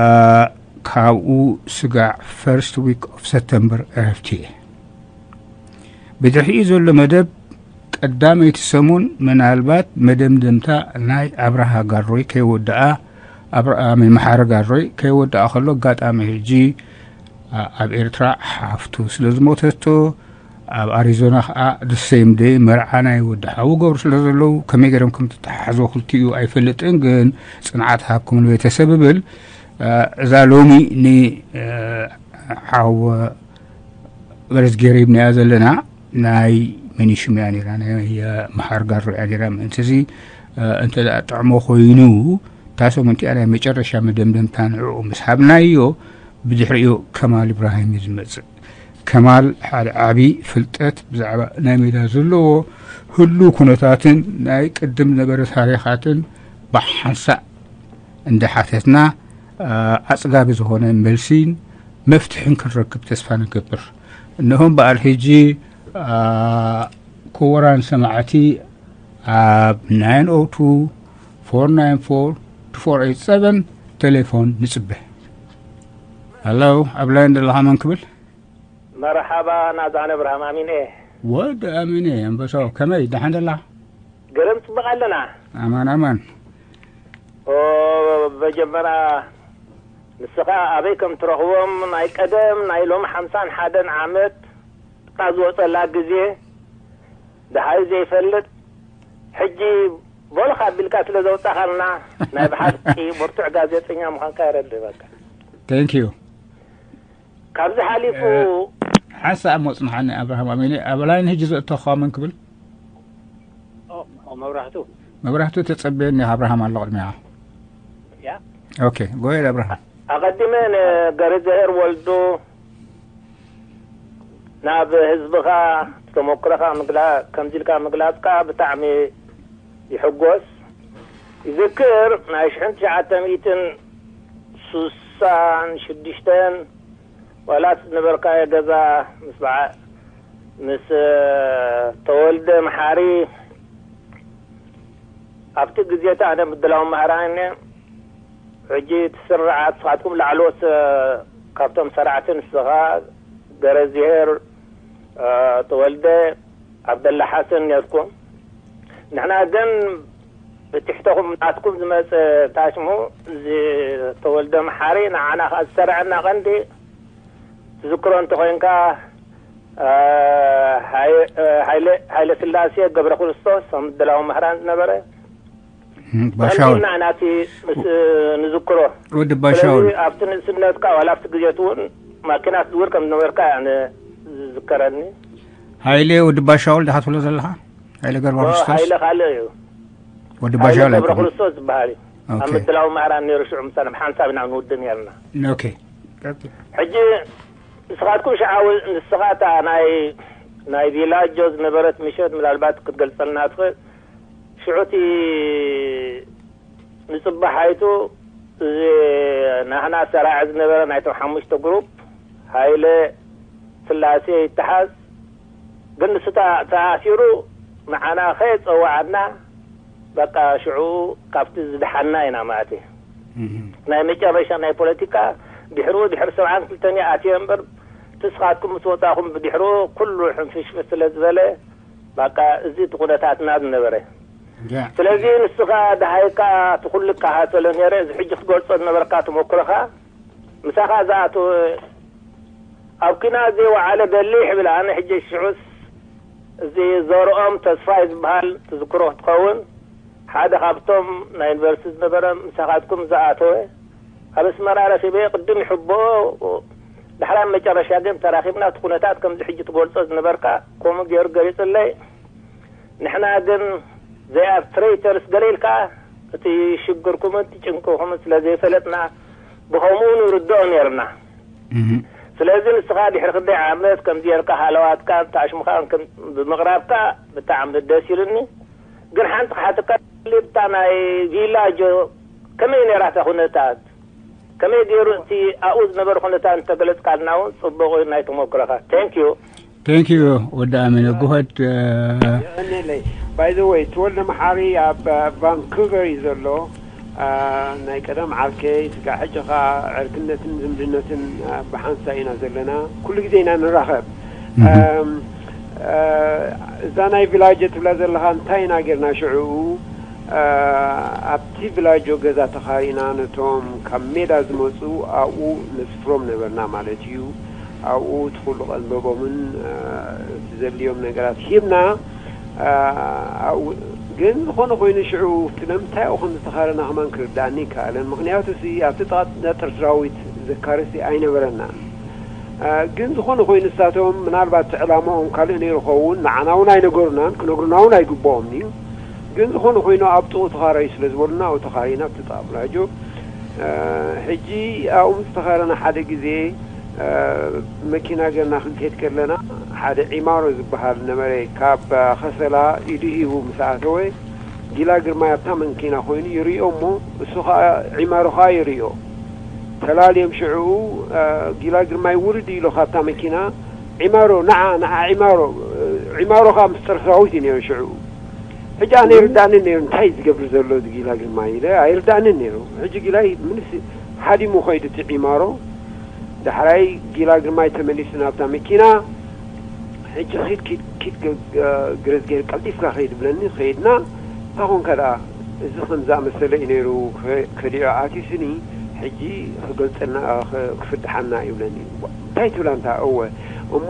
እ፣ ካብኡ ስጋዕ ፈርስት ዊክ ኦፍ ሰፕተምበር ዕረፍቲ እየ። ብድሕሪኡ ዘሎ መደብ ቀዳመይቲ ሰሙን ምናልባት መደምደምታ ናይ ኣብርሃ ጋሮይ ከይወድኣ፣ ኣብርሃ መሓሪ ጋሮይ ከይወድኣ ከሎ ኣጋጣሚ ሕጂ፣ ኣ-፣ ኣብ ኤርትራ ሓፍቱ ስለ ዝሞተቶ፣ ኣብ ኣሪዞና ከኣ the same day መርዓ ናይ ወዲ ሓዉ ገብሩ ስለ ዘለዉ፣ ከመይ ገይሮም ከም ተተሓሓዝዎ ክልቲኡ ኣይፈልጥን፣ ግን ጽንዓት ሃብኩም ንቤተሰብ እብል። እ፣ እዛ ሎሚ ን-፣ እ፣ ሓው በረዝጌር ሂብናያ ዘለና ናይ መኒሽም እያ ነይራ፣ ናይ መሓር ጋሮ እያ ነይራ። ምእንቲ እዚ፣ እ፣ እንተ ደኣ ጥዕሞ ኮይኑ፣ እታ ሰሙን እቲኣ ናይ መጨረሻ መደምደምታ ንዕኡ ምስ ሃብናዮ፣ ብድሕሪኡ ከማል ኢብራሂም እዩ ዝመጽእ። ከማል ሓደ ዓቢ ፍልጠት ብዛዕባ ናይ ሜዳ ዘለዎ ህሉው ኩነታትን ናይ ቅድም ዝነበረ ታሪኻትን ብሓንሳእ እንዳ ሓተትና፣ እ፣ ኣጽጋቢ ዝኾነ መልሲን መፍትሕን ክንረክብ ተስፋ ንገብር። እነሆ እምበኣር ሕጂ፣ እ፣ ክቡራን ሰማዕቲ ኣብ ናይን ኦ ቱ ፎር ናይን ፎር ቱ ፎር ኤይት ሰቨን ቴሌፎን ንጽበ። ሃሎ፣ ኣብ ላይን ዘለኻ መን ክብል? መርሓባ ናዛነ ብርሃም ኣሚን እየ። ወዲ ኣሚነ ኣንበሳው፣ ከመይ ደሓን ደላ? ገረም ጽቡቕ ኣለና። ኣማን ኣማን። ኦ፣ መጀመርያ ንስኻ ኣበይ ከም ትረኽቦም ናይ ቀደም ናይ ሎም ሓምሳን ሓደን ዓመት እታ ዝወጸላ ግዜ ደሃዩ ዘይፈልጥ ሕጂ በልኻ ኣቢልካ ስለ ዘውጻኻልና ናይ ብሓቂ ብርቱዕ ጋዜጠኛ ምዃንካ የረድእ። በቃ። Thank you። ካብዚ ሓሊፉ እ፣ ሓንሳእ እሞ ጽንሓኒ ኣብርሃም ኣሚነ፣ ኣብ ላይን ሕጂ ዘእተኻ መን ክብል? ኦ፣ ኦ፣ መብራህቱ። መብራህቱ ተጸበየኒ፣ ኣብርሃም ኣሎ ቅድሚያ። ያ? ኦኬ፣ go ahead ኣብርሃም። ኣቐዲመ ንገረዝሄር ወልዱ ናብ ህዝብኻ ተመክሮኻ ምግላ-፣ ከምዚ ኢልካ ምግላጽካ ብጣዕሚ ይሕጎስ። ይዝክር ናይ ሽሕን ትሽዓተ ሚእትን ስሳን ሽዱሽተን ዋላ እቲ ዝነበርካዮ ገዛ ምስ በዓ-፣ ምስ፣ እ፣ ተወልደ መሓሪ ኣብቲ ግዜ እቲ ኣነ ምድላው መሃራን ሕጂ እቲ ስርዓት ንስኻትኩም ላዕለዎት፣ እ፣ ካብቶም ሰራዕቲ ንስኻ ገረዝሄር፣ እ፣ ተወልደ፣ ዓብደላ ሓሰን ኔርኩም። ንሕና ግን ብትሕተኹም ናትኩም ዝመጸ ታሽሙ ዝተወልደ መሓሪ ንዓና ከኣ ዝሰርዐና ቀንዲ ትዝክሮ እንተኾይንካ፣ እ፣ ሃይ-፣ እ፣ ሃይለ፣ ሃይለ ስላሴ ገብረ ክርስቶስ ከም ምድላው መህራን ዝነበረ እም፣ ባሻውል። ቀንዲና ናቲ ምስ፣ እ፣ ንዝክሮ። ወዲ ባሻውል። ስለዚ ኣብቲ ንእስነትካ ዋላ ኣብቲ ግዜ እቲ እውን ማኪና ትዝውር ከም ዝነበርካ እያ ን-፣ ዝዝከረኒ። ሃይለ ወዲ ባሻውል ዲኻ ትብሎ ዘለኻ? ሃይለ ገብረ ኦ፣ ክርስቶስ? ሃይለ ካልእ እዩ። ወዲ ሃይለ ባሻውል ገብረ ኣይኮነን። ክርስቶስ ዝበሃል እዩ። ኣብ ኦኬ። ምድላው መህራን ነይሩ ሽዑ ምሳና ብሓንሳብ ኢና ንውድእ ነርና። ኦኬ። ቀጥል። ሕጂ ንስኻትኩም ሽዓ ው-፣ ንስኻ እታ ናይ፣ ናይ ቪላጆ ዝነበረት ምሸት ምናልባት ክትገልጸልና ትኽእል? ሽዑ እቲ ንጽባሕ ኣይቱ እዚ ናህና ሰራዕ ዝነበረ ናይቶም ሓሙሽተ ግሩፕ ሃይለ ስላሴ ይተሓዝ፣ ግን ንሱ ተ-፣ ተኣሲሩ ንዓና ከየጸዋዓና በቃ ሽዑ ካብቲ ዝደሓና ኢና ማለት እዩ። እህ። ናይ መጨረሻ ናይ ፖለቲካ ድሕሩ ድሕሪ ሰብዓን ክልተን ኣትየ እምበር ንስኻትኩም ምስ ወጻኹም ብድሕሩ ኩሉ ሕንፍሽፍሽ ስለ ዝበለ በቃ እዚ እቲ ኩነታትና ዝነበረ። ያ። ስለዚ ንስኻ ደሃይካ እቲ ኩሉ እከታተሎ ነይረ፣ እዚ ሕጂ ክትገልጾ ዝነበርካ ተመክሮኻ ምሳኻ ዝኣተወ ኣብ ኲናት ዘይወዓለ በሊሕ ይብል። ኣነ ሕጂ ሽዑስ እዚ ዘርኦም ተስፋይ ዝበሃል ትዝክሮ ክትኸውን፣ ሓደ ካብቶም ናይ ዩኒቨርሲቲ ዝነበረ ምሳኻትኩም ዝኣተወ፣ ኣብ ኣስመራ ረኺበ ቅድም ይሕብኦ፣ ዳሕራይ መጨረሻ ግን ተራኺብና፣ እቲ ኩነታት ከምዚ ሕጂ ትገልጾ ዝነበርካ ከምኡ ገይሩ ገሊጹለይ። ንሕና ግን they are traitors ገለ ኢልካ፣ እቲ ሽግርኩምን እቲ ጭንቅኹምን ስለ ዘይፈለጥና ብኸምኡ ንርድኦ ነይርና። ስለዚ ንስኻ ድሕሪ ክንደይ ዓመት ከምዚ ጌርካ ሃለዋትካን ታሽሙኻን ከም ብምቕራብካ ብጣዕሚ ደስ ኢሉኒ። ግን ሓንቲ ክሓተካ ሊብታ ናይ ቪላጆ ከመይ ነይራ እታ ኩነታት? ከመይ ገይሩ እቲ ኣብኡ ዝነበረ ኩነታት እንተገለጽካልና እውን ጽቡቕ እዩ ናይ ተመክሮኻ። Thank you። Thank you ወዲ ኣመነ ጉሀት። የቐንየለይ። By the way፣ ተወልደ መሓሪ ኣብ ቫንኩቨር እዩ ዘሎ። ናይ ቀደም ዓርከይ፣ ስጋዕ ሕጂ ኸኣ ዕርክነትን ዝምድነትን ብሓንሳእ ኢና ዘለና። ኩሉ ግዜ ኢና ንራኸብ። እዛ ናይ ቪላጀ ትብላ ዘለኻ እንታይ ኢና ጌርና ሽዑ? ኣብቲ ቪላጆ ገዛ ተኻሪና ነቶም ካብ ሜዳ ዝመጹ ኣብኡ ነስፍሮም ነበርና ማለት እዩ። ኣብኡ እቲ ኩሉ ቀንበቦምን እቲ ዘድልዮም ነገራት ሂብና። ግን ዝኾነ ኮይኑ ሽዑ እቲ ንምንታይ ኣብኡ ከም ዝተኻረና ከማን ክርዳእኒ ይከኣለን። ምኽንያቱ ሲ ኣብቲ ጥቓ ነጥር ስራዊት ዘካርሲ ኣይነበረናን። ግን ዝኾነ ኮይኑ ንሳቶም ምናልባት እቲ ዕላማኦም ካልእ ነይሩ ኸውን ንዓና እውን ኣይነገሩናን፣ ክነግሩና እውን ኣይግብኦም እዩ። ግን ዝኾነ ኮይኑ ኣብ ጥቑ ተኻረዩ ስለ ዝበሉና ኣብኡ ተኻሪና ኣብቲ ጥቓ ቪላጆ። ሕጂ ኣብኡ ምስ ተኻረና ሓደ ግዜ መኪና ገርና ክንከይድ ከለና ሓደ ዒማሮ ዝበሃል ነበረ ካብ ከሰላ ኢዱ ሂቡ ምስ ኣተወ ጊላ ግርማይ ኣብታ መኪና ኮይኑ ይርእዮ እሞ እሱ ኸዓ ዒማሮ ኸዓ ይርእዮ። ተላልዮም ሽዕኡ ጊላ ግርማይ ውርድ ኢሉ ካብታ መኪና ዒማሮ ንዓ ንዓ ዒማሮ ዒማሮ ኸዓ ምስ ጸረ ሰራዊት እዩ ነይሩ ሽዕኡ። ሕጂ ኣነ ኣይርድኣንን ነይሩ እንታይ እዩ ዝገብር ዘሎ እዚ ጊላ ግርማይ ኢለ ኣይርድኣንን ነይሩ። ሕጂ ጊላይ ምንስ ሃዲሙ ኸይዱ እቲ ዒማሮ። ዳሕራይ ጊላ ግርማይ ተመሊሱ ናብታ መኪና። ሕጂ ኪድ ኪድ ኪድ ገ- ገ- ግረዝጌር ቀልጢፍካ ኸይድ ብለኒ ኸይድና። እንታይ ኾንካ ደኣ እዚ ከም ዝኣመሰለ እዩ ነይሩ ከ- ከዲዑ ኣቲስኒ። ሕጂ ክገልጸልና ኸ- ክፍትሓና እዩ ብለኒ። እንታይ ትብላ እንታ እወ እሞ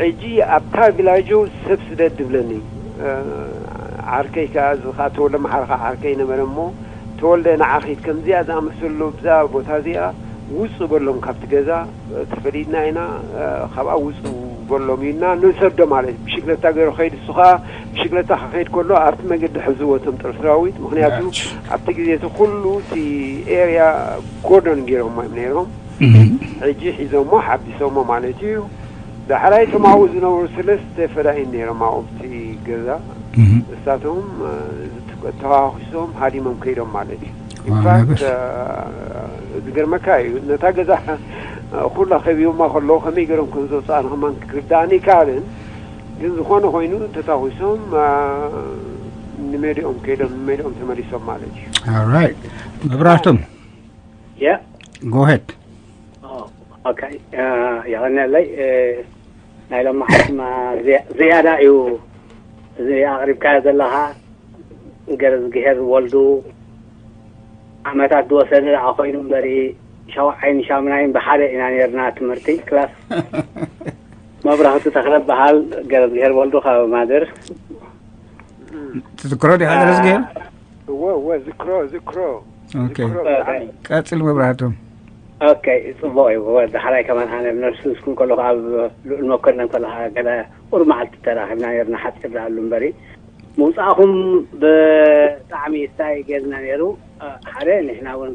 ሕጂ ኣብታ ቪላጆ ሰብ ስደድ ድብለኒ። ዓርከይ ከኣ እዚ ኸኣ ተወልደ መሓሪ ኸኣ ዓርከይ ነበረ እሞ ተወልደ ንዓ ኺድ ከምዚኣ ዝኣመሰሉ ብዛ ቦታ እዚኣ ውጹ በሎም ካብቲ ገዛ ተፈሊጥና ኢና ካብኣ ውጹ በሎም ኢልና ንሰዶ ማለት እዩ። ብሽክለታ ገይሩ ኸይድ እሱ ኸኣ ብሽክለታ ክኸይድ ከሎ ኣብቲ መገዲ ሕዝዎ እቶም ጥር ሰራዊት ምኽንያቱ ኣብቲ ግዜ እቲ ኩሉ እቲ ኤርያ ጎርደን ገይሮሞ እዮም ነይሮም። ሕጂ ሒዞሞ ሓቢሶሞ ማለት እዩ። ዳሕራይ እቶም ኣብኡ ዝነበሩ ሰለስተ ፈዳኢን ነይሮም ኣብኡ ኣብቲ ገዛ። እሳቶም ተዋኩሶም ሃዲሞም ከይዶም ማለት እዩ። ኢንፋክት ዝገርመካ እዩ ነታ ገዛ ኩላ ከቢቦማ ከለዉ ከመይ ገይሮም ከም ዝወፅኣ ንኸማን ክርዳእኒ ይከኣልን። ግን ዝኾነ ኮይኑ ተታኩሶም ንሜድኦም ከይዶም ንሜድኦም ተመሊሶም ማለት እዩ። ራይት መብራህቶም ያ ጎሄድ ኦኬ። የቐንየለይ። ናይ ሎማዓልቲ ዝያዳ እዩ እዚ ኣቕሪብካዮ ዘለኻ። ገረዝግሄር ወልዱ ዓመታት ዝወሰደ ደኣ ኮይኑ እምበሪ ሻውዓይን ሻምናይን ብሓደ ኢና ነርና ትምህርቲ ክላስ። መብራህቱ ተኽለ በሃል። ገረዝግሄር ወልዱ ካብ ማድር። ትዝክሮ ዲኻ ገረዝግሄር? እወ እወ ዝክሮ ዝክሮ ኦኬ። ዝክሮ ብጣዕሚ። ቀጽል መብራህቱ። ኦኬ ጽቡቕ እዩ። ወዲ ሓላይ ከማን ኣነ ነርሱ ስኩል ከለኹ ኣብ ልዑል መኮነን ከለኻ ገለ ቁሩብ መዓልቲ ተራኺብና ነርና ሓጺር ደኣሉ እምበሪ ምውጻእኹም ብጣዕሚ ስታይ ጌርና ነይሩ። ሓደ ንሕና እውን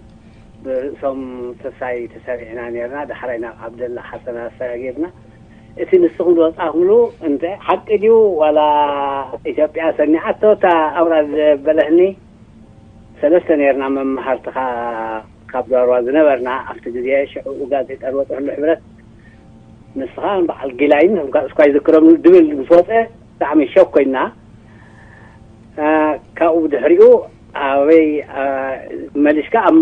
ብርእሶም ተሳይ ተሰሪዕና ነርና። ዳሕራይ ናብ ዓብደላ ሓሰና ኣሳያ ጌርና እቲ ንስኹም ዝወጻእኩምሉ እንተ ሓቂ ድዩ ዋላ ኢትዮጵያ ሰኒዓቶ እታ ኣውራድ በለህኒ። ሰለስተ ነርና መመሃርትኻ ካብ ዛርዋ ዝነበርና ኣብቲ ግዜ ሽዑ ጋዜጠር ወጥሕሉ ሕብረት ንስኻ በዓል ጊላይን እስኳ ይዝክሮም ድብል ምስ ወፀ ብጣዕሚ ሸክ ኮይና። ካብኡ ብድሕሪኡ ኣበይ መሊስካ ኣብ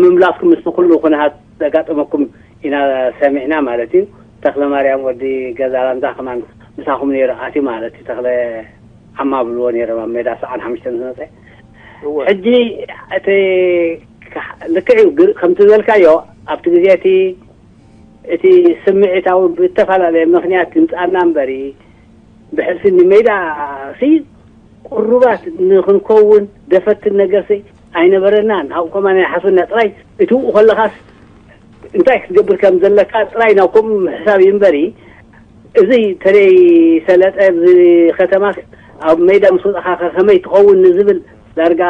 ምምላስኩም ምስ ኩሉ ኩነታት ዘጋጠመኩም ኢና ሰሚዕና ማለት እዩ። ተኽለ ማርያም ወዲ ገዛ ላንዛ ከማን ምሳኹም ነይሩ ኣትዩ ማለት እዩ። ተኽለ ሓማ ብልዎ ነይሮም ኣብ ሜዳ ሰዓን ሓሙሽተን ዝመፀ ሕጂ እቲ ልክዕ እዩ ከምቲ ዝበልካዮ ኣብቲ ግዜ እቲ እቲ ስምዒታዊ ብዝተፈላለየ ምኽንያት ይምጻና እምበሪ ብሕልፊ ንሜዳ ሲ ቅሩባት ንኽንከውን ደፈትን ነገር ሲ ኣይነበረናን። ኣብኡ ከማን ይሓስበና ጥራይ እቲ ውኡ ከለኻስ እንታይ ክትገብር ከም ዘለካ ጥራይ ናብ ከምኡ ምሕሳብ እዩ እምበሪ እዚ ተለይ ሰለጠ ኣብዚ ከተማስ ኣብ ሜዳ ምስ ወጻኻ ከ ከመይ ትኸውን ንዝብል ዳርጋ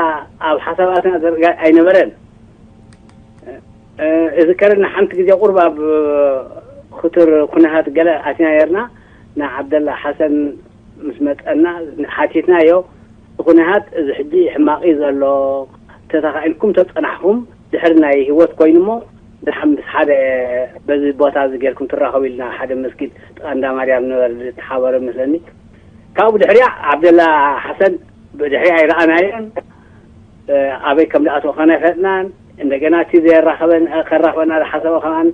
ኣብ ሓሳባትና ዳርጋ ኣይነበረን። እዝከረኒ ሓንቲ ግዜ ቁርብ ኣብ ክቱር ኩነሃት ገለ ኣቲና ነርና ንዓብደላ ሓሰን ምስ መጸና ሓቲትናዮ እቲ ኩነሃት እዚ ሕጂ ሕማቕ እዩ ዘሎ ተተኻኢልኩም ተጸናሕኹም ድሕሪ ናይ ህይወት ኮይኑ እሞ ንሓምስ ሓደ በዚ ቦታ እዚ ጌርኩም ትራኸቡ ኢልና ሓደ መስጊድ ጥቓ እንዳ ማርያም ነበረ ዝተሓበረ መስለኒ ካብኡ ድሕሪያ ዓብደላ ሓሰን ብድሕሪያ ኣይረኣናዮን ኣበይ ከም ዝኣተወ ከናይፈጥናን እንደገና እቲ ዘየራኸበን ከራኸበና ዝሓሰበ ከማን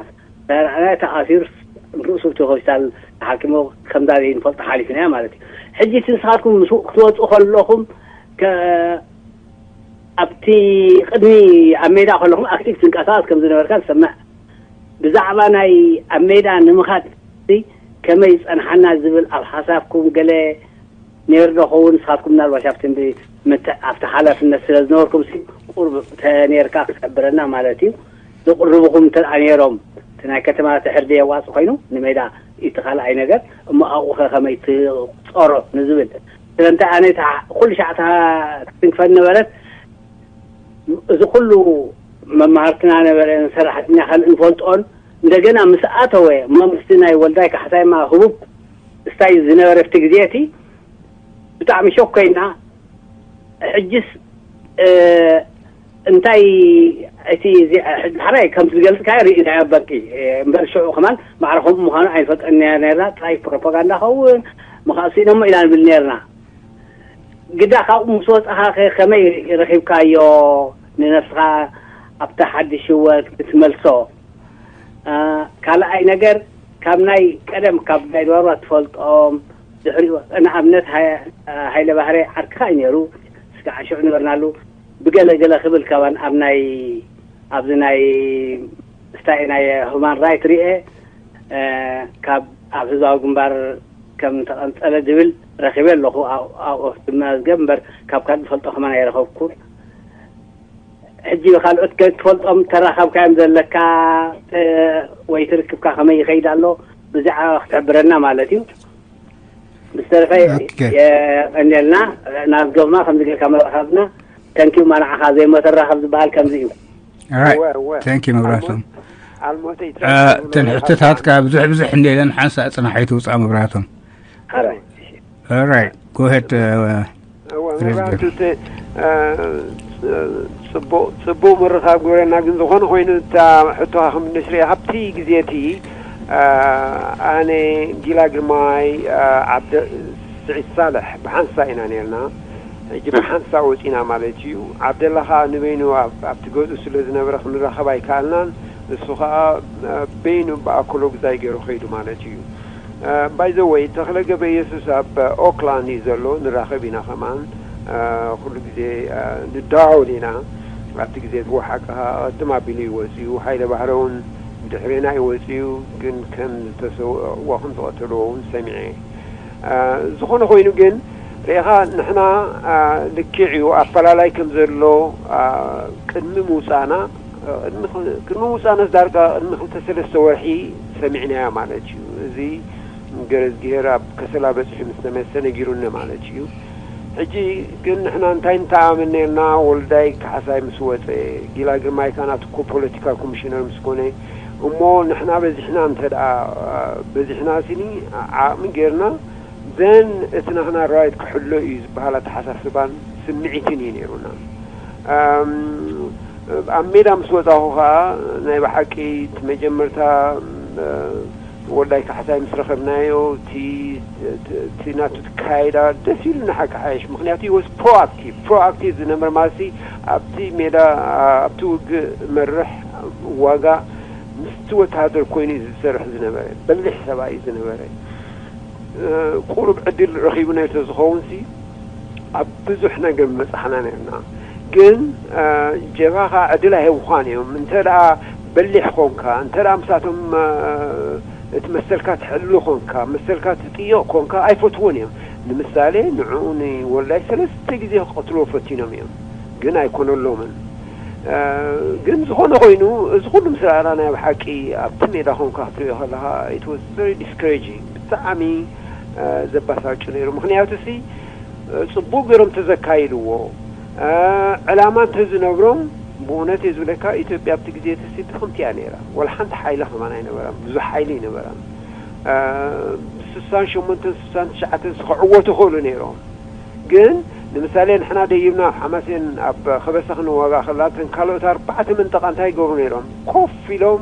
ተኣሲሩ ርእሱ እቲ ሆስፒታል ተሓኪሞ ከምዛ ዘይንፈልጦ ሓሊፍናዮ ማለት እዩ ሕጂ እቲ ንስኻትኩም ክትወፅኡ ከለኹም ኣብቲ ቅድሚ ኣብ ሜዳ ከለኹም ኣክቲቭ ትንቀሳቀስ ከም ዝነበርካ ዝሰምዕ ብዛዕባ ናይ ኣብ ሜዳ ንምኻድ ከመይ ዝፀንሓና ዝብል ኣብ ሓሳብኩም ገለ ነይሩ ዶ ኸውን ንስኻትኩም ምናልባሽ ኣብቲ ኣብቲ ሓላፍነት ስለ ዝነበርኩም ቁርብ ተነርካ ክትሕብረና ማለት እዩ ዝቅርብኹም እንተ ነይሮም እቲ ናይ ከተማ ትሕርዲ የዋፅ ኮይኑ ንሜዳ እቲ ካልኣይ ነገር እሞ ኣብኡ ከ ከመይ ትፀሮ ንዝብል ስለምንታይ ኣነ ኩሉ ሻዕ ትንክፈል ነበረት እዚ ኩሉ መማህርትና ነበረ ሰራሕተኛ ካልእ ንፈልጦን እንደገና ምስ ኣተወ መንግስቲ ናይ ወልዳይ ካሕሳይማ ህቡብ ስታይ ዝነበረ ኣብቲ ግዜ እቲ ብጣዕሚ ሾክ ኮይና ሕጅስ እንታይ እቲ ዳሕራይ ከም ዝገልፅካዮ ርኢናዮ በቂ እምበር ሽዑ ከማን ማዕረ ከምኡ ምዃኑ ኣይንፈልጠን ነርና ጥራይ ፕሮፓጋንዳ ኸውን ምኻእሱ ኢሎሞ ኢና ንብል ነርና ግዳ ካብኡ ምስ ወፃኻ ከ ከመይ ረኺብካዮ ንነፍስኻ ኣብታ ሓድሽ ህይወት ክትመልሶ ካልኣይ ነገር ካብ ናይ ቀደም ካብ ናይ ድባባ ትፈልጦም ድሕሪኡ ንኣብነት ሃይለ ባህረ ዓርክኻ እዩ ነይሩ ስጋዕ ሽዑ ነበርናሉ ብገለ ገለ ክብል ካባን ኣብ ናይ ኣብዚ ናይ ስታይ ናይ ሁማን ራይት ሪኤ ካብ ኣብ ህዝባዊ ግንባር ከም ተቐንጸለ ዝብል ረኺበ ኣለኹ ኣብኡ መዝገብ እምበር ካብ ካልእ ዝፈልጦ ከማን ኣይረኸብኩን ሕጂ ካልኦት ትፈልጦም ተራኸብካዮም ዘለካ ወይ ትርክብካ ከመይ ይኸይድ ኣሎ ብዛዕባ ክትሕብረና ማለት እዩ ብዝተረፈ የቐንየልና ናብ ገብማ ከምዚ ጌርካ መራኸብና ተንኪዩ ማንዓኻ ዘይመተራኸብ ዝበሃል ከምዚ እዩ ተንኪ መብራህቶም እተን ሕቶታትካ ብዙሕ ብዙሕ እንደ ኢለን ሓንሳእ ፅናሕ ኣይትውፃእ መብራህቶም ራይት ጎሄድ መብራህቱ ጽቡቅ ምርኻብ ግብረና ግን ዝኾነ ኮይኑ እታ ሕቶኻ ክምልስ ርየ ካብቲ ግዜ እቲ ኣነ ጊላ ግርማይ ዓብደ ስዒድ ሳልሕ ብሓንሳ ኢና ነርና ሕጂ ብሓንሳ ወፂና ማለት እዩ ዓብደላ ከዓ ንበይኑ ኣብቲ ገዝኡ ስለ ዝነበረ ክንራኸብ ኣይከኣልናን ንሱ ከዓ በይኑ ብኣኮሎግዛይ ገይሩ ከይዱ ማለት እዩ ባይዘወይ ተኽለ ገብረ የሱስ ኣብ ኦክላንድ እዩ ዘሎ ንራኸብ ኢና ከማን ኩሉ ግዜ ንደዋወል ኢና ኣብቲ ግዜ ዝወሓቀ ቅድም ኣቢሉ ይወፅዩ ሃይለ ባህረ እውን ድሕሬና ይወፅዩ ግን ከም ዝተሰውእዎ ከም ዝቐተልዎ እውን ሰሚዐ ዝኾነ ኮይኑ ግን ርኢኻ ንሕና ልክዕ እዩ ኣፈላላይ ከም ዘሎ ቅድሚ ምውፃእና ቅድሚ ምውፃእና ዳርጋ ቅድሚ ክልተ ሰለስተ ወርሒ ሰሚዕናያ ማለት እዩ እዚ ገረዝግሄር ኣብ ከሰላ በፂሑ ምስ ተመሰ ነጊሩኒ ማለት እዩ ሕጂ ግን ንሕና እንታይ ንተኣምን ነርና ወልዳይ ካሕሳይ ምስ ወፀ ጊላ ግርማይ ከዓ ናትኮ ፖለቲካል ኮሚሽነር ምስ ኮነ እሞ ንሕና በዚሕና እንተ ደኣ በዚሕና ስኒ ዓቕሚ ጌርና ዘን እቲ ናህና ራይት ክሕሎ እዩ ዝበሃል ኣተሓሳስባን ስምዒትን እዩ ነይሩና ኣብ ሜዳ ምስ ወፃኹ ከዓ ናይ ብሓቂ እቲ መጀመርታ ወልዳይ ካሕሳይ ምስ ረኸብናዮ እቲ ናቱ ትካየዳ ደስ ኢሉ ንሓቂ ሓየሽ ምክንያቱ ይወስ ፕሮኣክቲቭ ፕሮኣክቲቭ ዝነበር ማለት ኣብቲ ሜዳ ኣብቲ ውግእ መርሕ ዋጋ ምስቲ ወተሃደር ኮይኑ እዩ ዝሰርሕ ዝነበረ በሊሕ ሰብኣይ እዩ ዝነበረ ቁሩብ ዕድል ረኺቡ ናይ ተዝኸውን ሲ ኣብ ብዙሕ ነገር መጻሕና ነርና ግን ጀብሃ ከዓ ዕድል ኣይህብኳን እዮም እንተ ደኣ በሊሕ ኮንካ፣ እንተ ደኣ ምሳቶም እቲ መሰልካ ትሕሉ ኮንካ፣ መሰልካ ትጥይቕ ኮንካ ኣይፈትዎን እዮም። ንምሳሌ ንዕኡ ንወልዳይ ሰለስተ ግዜ ክቐትልዎ ፈቲኖም እዮም፣ ግን ኣይኮነሎምን። ግን ዝኾነ ኮይኑ፣ እዚ ኩሉ ምስ ረኣና ናይ ብሓቂ ኣብቲ ሜዳ ኮንካ ክትሪኦ ከለኻ it was very discouraging። ብጣዕሚ ዘባሳጩ ነይሩ። ምኽንያቱ ሲ ጽቡቕ ገይሮም ተዘካይድዎ። ዕላማ እንተዝነብሮም፣ ብእውነት እየ ዝብለካ፣ ኢትዮጵያ ኣብቲ ግዜ እቲ ሲ ድኽምቲ እያ ነይራ። ወላ ሓንቲ ሓይሊ ከማን ኣይነበራን፣ ብዙሕ ሓይሊ ኣይነበራን። ስሳን ሸሞንተን ስሳን ትሽዓተን ሲ ክዕወቱ ይኽእሉ ነይሮም። ግን ንምሳሌ ንሕና ደይብና ኣብ ሓማሴን ኣብ ከበሳ ክንዋጋእ ከላ፣ እተን ካልኦት ኣርባዕተ መንጠቓ እንታይ ይገብሩ ነይሮም? ኮፍ ኢሎም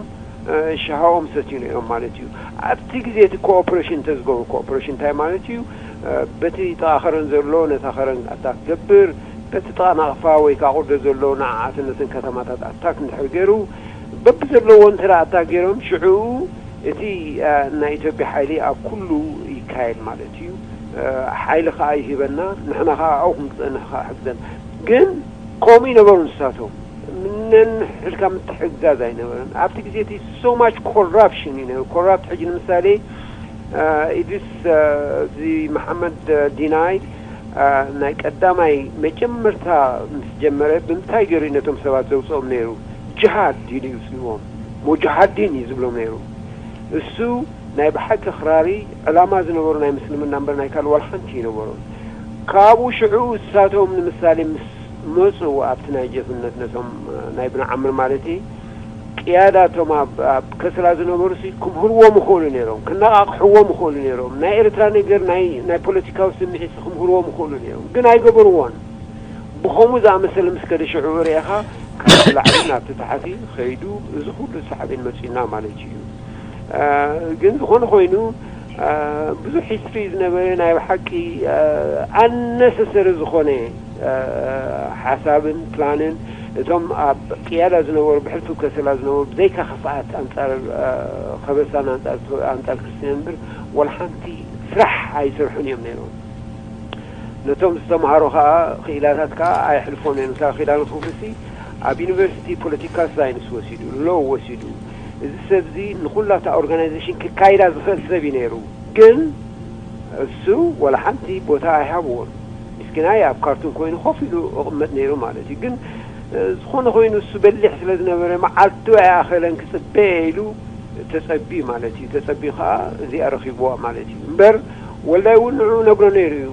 ሻሃኦም ሰትዩ ነይሮም ማለት እዩ። ኣብቲ ግዜ እቲ ኮኦፕሬሽን እንተዝገብሩ፣ ኮኦፕሬሽን እንታይ ማለት እዩ? በቲ ጥቓ ከረን ዘሎ ነታ ከረን ኣታክ ገብር፣ በቲ ጥቓ ናቕፋ ወይ ከዓ ቁርደ ዘሎ ንዓዓትን ነትን ከተማታት ኣታክ እንድሕር ገይሩ፣ በብዘለዎ እንተ ኣታክ ገይሮም፣ ሽዑ እቲ ናይ ኢትዮጵያ ሓይሊ ኣብ ኩሉ ይካየድ ማለት እዩ። ሓይሊ ከዓ ይህበና፣ ንሕና ከዓ ኣብኡ ክንፀንሕ ከዓ ይሕግዘና። ግን ከምኡ ይነበሩ ንሳቶም። ነንሕድካ ምትሕግጋዝ ኣይነበረን ኣብቲ ግዜ እቲ። So much corruption እዩ ነይሩ። ኮራፕት ሕጂ ንምሳሌ ኢድሪስ እዚ መሓመድ ዲናይ ናይ ቀዳማይ መጀመርታ ምስ ጀመረ ብምንታይ ገይሩ ነቶም ሰባት ዘውፅኦም ነይሩ? ጅሃድ ኢሉ ይውፅዎም። ሙጃሃዲን እዩ ዝብሎም ነይሩ። እሱ ናይ ብሓቂ ክራሪ ዕላማ ዝነበሩ ናይ ምስልምና እምበር ናይ ካልእ ዋላ ሓንቲ ይነበሮም። ካብኡ ሽዑ እሳቶም ንምሳሌ ምስ መፁ ኣብቲ ናይ ጀፍነት ነቶም ናይ ብን ዓምር ማለት እዩ ቅያዳቶም ኣብ ኣብ ከስላ ዝነበሩ ሲ ክምህርዎም ይኽእሉ ነይሮም፣ ክነቓቕሕዎም ይኽእሉ ነይሮም። ናይ ኤርትራ ነገር ናይ ናይ ፖለቲካዊ ስምዒት ክምህርዎም ይኽእሉ ነይሮም፣ ግን ኣይገበርዎን። ብኸምኡ ዝኣመሰለ ምስ ከደ ሽዑ ርኢኻ ካብ ላዕሊ ናብቲ ታሕቲ ከይዱ እዚ ኩሉ ሳዕቤን መፂኡና ማለት እዩ። ግን ዝኾነ ኮይኑ ብዙሕ ሂስትሪ ዝነበረ ናይ ብሓቂ ኣነሰሰሪ ዝኾነ ሓሳብን ፕላንን እቶም ኣብ ቅያዳ ዝነበሩ ብሕልፊ ከሰላ ዝነበሩ ብዘይካ ክፍኣት ኣንፃር ከበሳን ኣንፃር ኣንፃር ክርስትያን እምበር ወላ ሓንቲ ስራሕ ኣይሰርሑን እዮም ነይሮም። ነቶም ዝተምሃሮ ከዓ ክኢላታት ከዓ ኣየሕልፎን እዮም። ንሳ ኪዳነ ክብርሲ ኣብ ዩኒቨርሲቲ ፖለቲካል ሳይንስ ወሲዱ፣ ሎ ወሲዱ። እዚ ሰብ እዚ ንኩላታ ኦርጋናይዜሽን ክካይዳ ዝኽእል ሰብ እዩ ነይሩ። ግን እሱ ወላ ሓንቲ ቦታ ኣይሃብዎን። ምስኪናይ ኣብ ካርቱም ኮይኑ ኮፍ ኢሉ እቕመጥ ነይሩ ማለት እዩ። ግን ዝኾነ ኮይኑ እሱ በሊሕ ስለ ዝነበረ መዓልቱ ኣይኣኸለን ክፅበ ኢሉ ተፀቢ ማለት እዩ። ተፀቢ ከዓ እዚኣ ረኺብዋ ማለት እዩ እምበር ወልዳይ እውን ንዑ ነግሮ ነይሩ እዩ።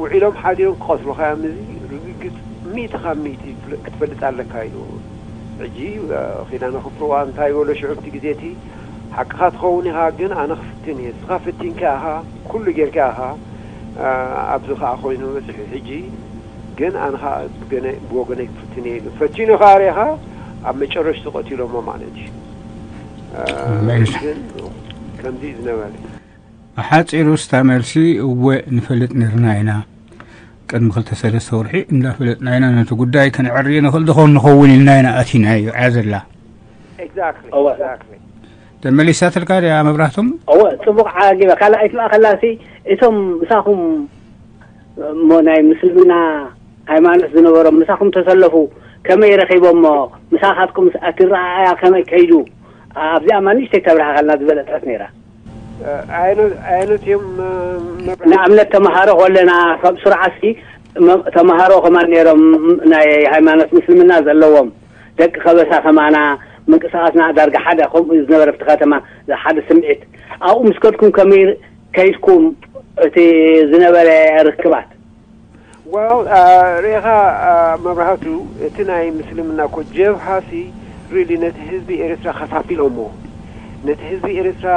ውዒሎም ሓዲሮም ክቐትሉኻ እዮም። እዚ ርግግፅ ሚእቲ ካብ ሚእቲ ክትፈልጥ ኣለካ ኢሉ። ሕጂ ኪዳነ ክፍርዋ እንታይ ይበሎ ሽዑ ኣብቲ ግዜ እቲ ሓቅኻ ትኸውን ኢኻ፣ ግን ኣነ ክፍትን እየ። እስኻ ፈቲንካ ኢኻ፣ ኩሉ ጌርካ ኢኻ። ኣብዚ ከዓ ኮይኑ በፂሑ ሕጂ ግን ኣነ ከዓ ብወገነይ ክፍትን እየ ኢሉ። ፈቲኑ ከዓ ርኢኻ ኣብ መጨረሽቱ ቀቲሎሞ ማለት እዩ። ግን ከምዚ እዩ ዝነበረ። ብሓፂሩ ስታ መልሲ እወ ንፈልጥ ነርና ኢና። ቅድሚ ክልተ ሰለስተ ወርሒ እንዳፈለጥና ኢና ነቲ ጉዳይ ከነዕርዮ ንኽእል ዶ ኾን ንኸውን ኢልና ኢና ኣቲናዮ እያ ዘላ። Exactly, እወ። Exactly. ተመሊሳትልካ ድያ መብራህቶም? እወ ጽቡቕ ዓጊበ። ካልኣይቲ በኣ ከላሲ እቶም ምሳኹም እሞ ናይ ምስልምና ሃይማኖት ዝነበሮም ምሳኹም ተሰለፉ ከመይ ረኺቦሞ? ምሳኻትኩም ኣትረኣእያ ከመይ ከይዱ? ኣብዚኣ ማ ንእሽተይ ተብርሃኸልና ዝበለጸት ነይራ። ኣየኖት ኣየኖት እዮም መብራህቲ? ንኣብነት ተምሃሮ ከለና ካብ ሱርዓሲ ተምሃሮ ከማን ነይሮም ናይ ሃይማኖት ምስልምና ዘለዎም ደቂ ከበሳ ከማና ምንቅስቃስና ዳርጋ ሓደ ከምኡ እዩ ዝነበረ ኣብቲ ከተማ ሓደ ስምዒት ኣብኡ ምስ ከድኩም ከመይ ከይድኩም እቲ ዝነበረ ርክባት ዋው ርኢኻ መብራህቱ እቲ ናይ ምስልምና እኮ ጀብሃ ሲ ሪሊ ነቲ ህዝቢ ኤርትራ ከፋፊሎሞ ነቲ ህዝቢ ኤርትራ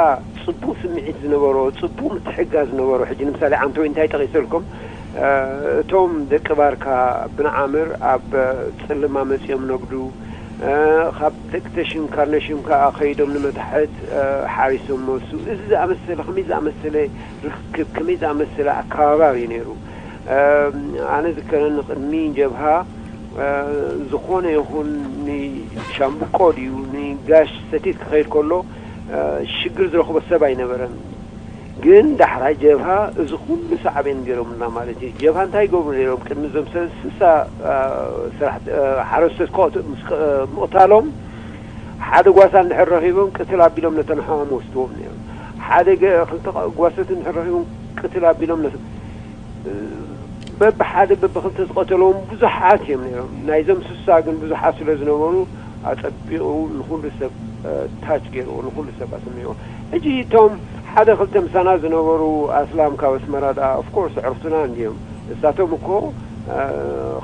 ጽቡቕ ስምዒት ዝነበሮ ጽቡቕ ምትሕጋ ዝነበሮ ሕጂ ንምሳሌ ዓንተወይ እንታይ ጠቒሰልኩም እቶም ደቂ ባርካ ብንዓምር ኣብ ጽልማ መጺኦም ነግዱ ካብ ደቂ ተሽም ካርነሽም ከዓ ከይዶም ንመታሕት ሓሪሶም መሱ እዚ ዝኣመሰለ ከመይ ዝኣመሰለ ርክብ ከመይ ዝኣመሰለ ኣከባባር እዩ ነይሩ ኣነ ዝከረኒ ቅድሚ ጀብሃ ዝኾነ ይኹን ንሻምብቆ ድዩ ንጋሽ ሰቲት ክኸይድ ከሎ ሽግር ዝረኽቦ ሰብ ኣይነበረን ግን ዳሕራይ ጀብሃ እዚ ኩሉ ሳዕቤን ገይሮምልና ማለት እዩ ጀብሃ እንታይ ይገብሩ ነይሮም ቅድሚ እዞም ስሳ ስራሕ ሓረስቶት ምቕታሎም ሓደ ጓሳ እንድሕር ረኺቦም ቅትል ኣቢሎም ነተን ኣሕዋም ወስድዎም ነይሮም። ሓደ ገ- ክልተ ጓሶት እንድሕር ረኺቦም ቅትል ኣቢሎም ነተ በብሓደ በብክልተ ዝቐተልዎም ብዙሓት እዮም ነይሮም። ናይዞም ስሳ ግን ብዙሓት ስለ ዝነበሩ ኣጸቢቑ ንኹሉ ሰብ ታች ገይርዎ፣ ንኹሉ ሰብ ኣሰሚዕዎ። ሕጂ እቶም ሓደ ክልተ ምሳና ዝነበሩ ኣስላም ካብ ኣስመራ ደኣ ኦፍኮርስ ዕርክቱና እንድዮም። እሳቶም እኮ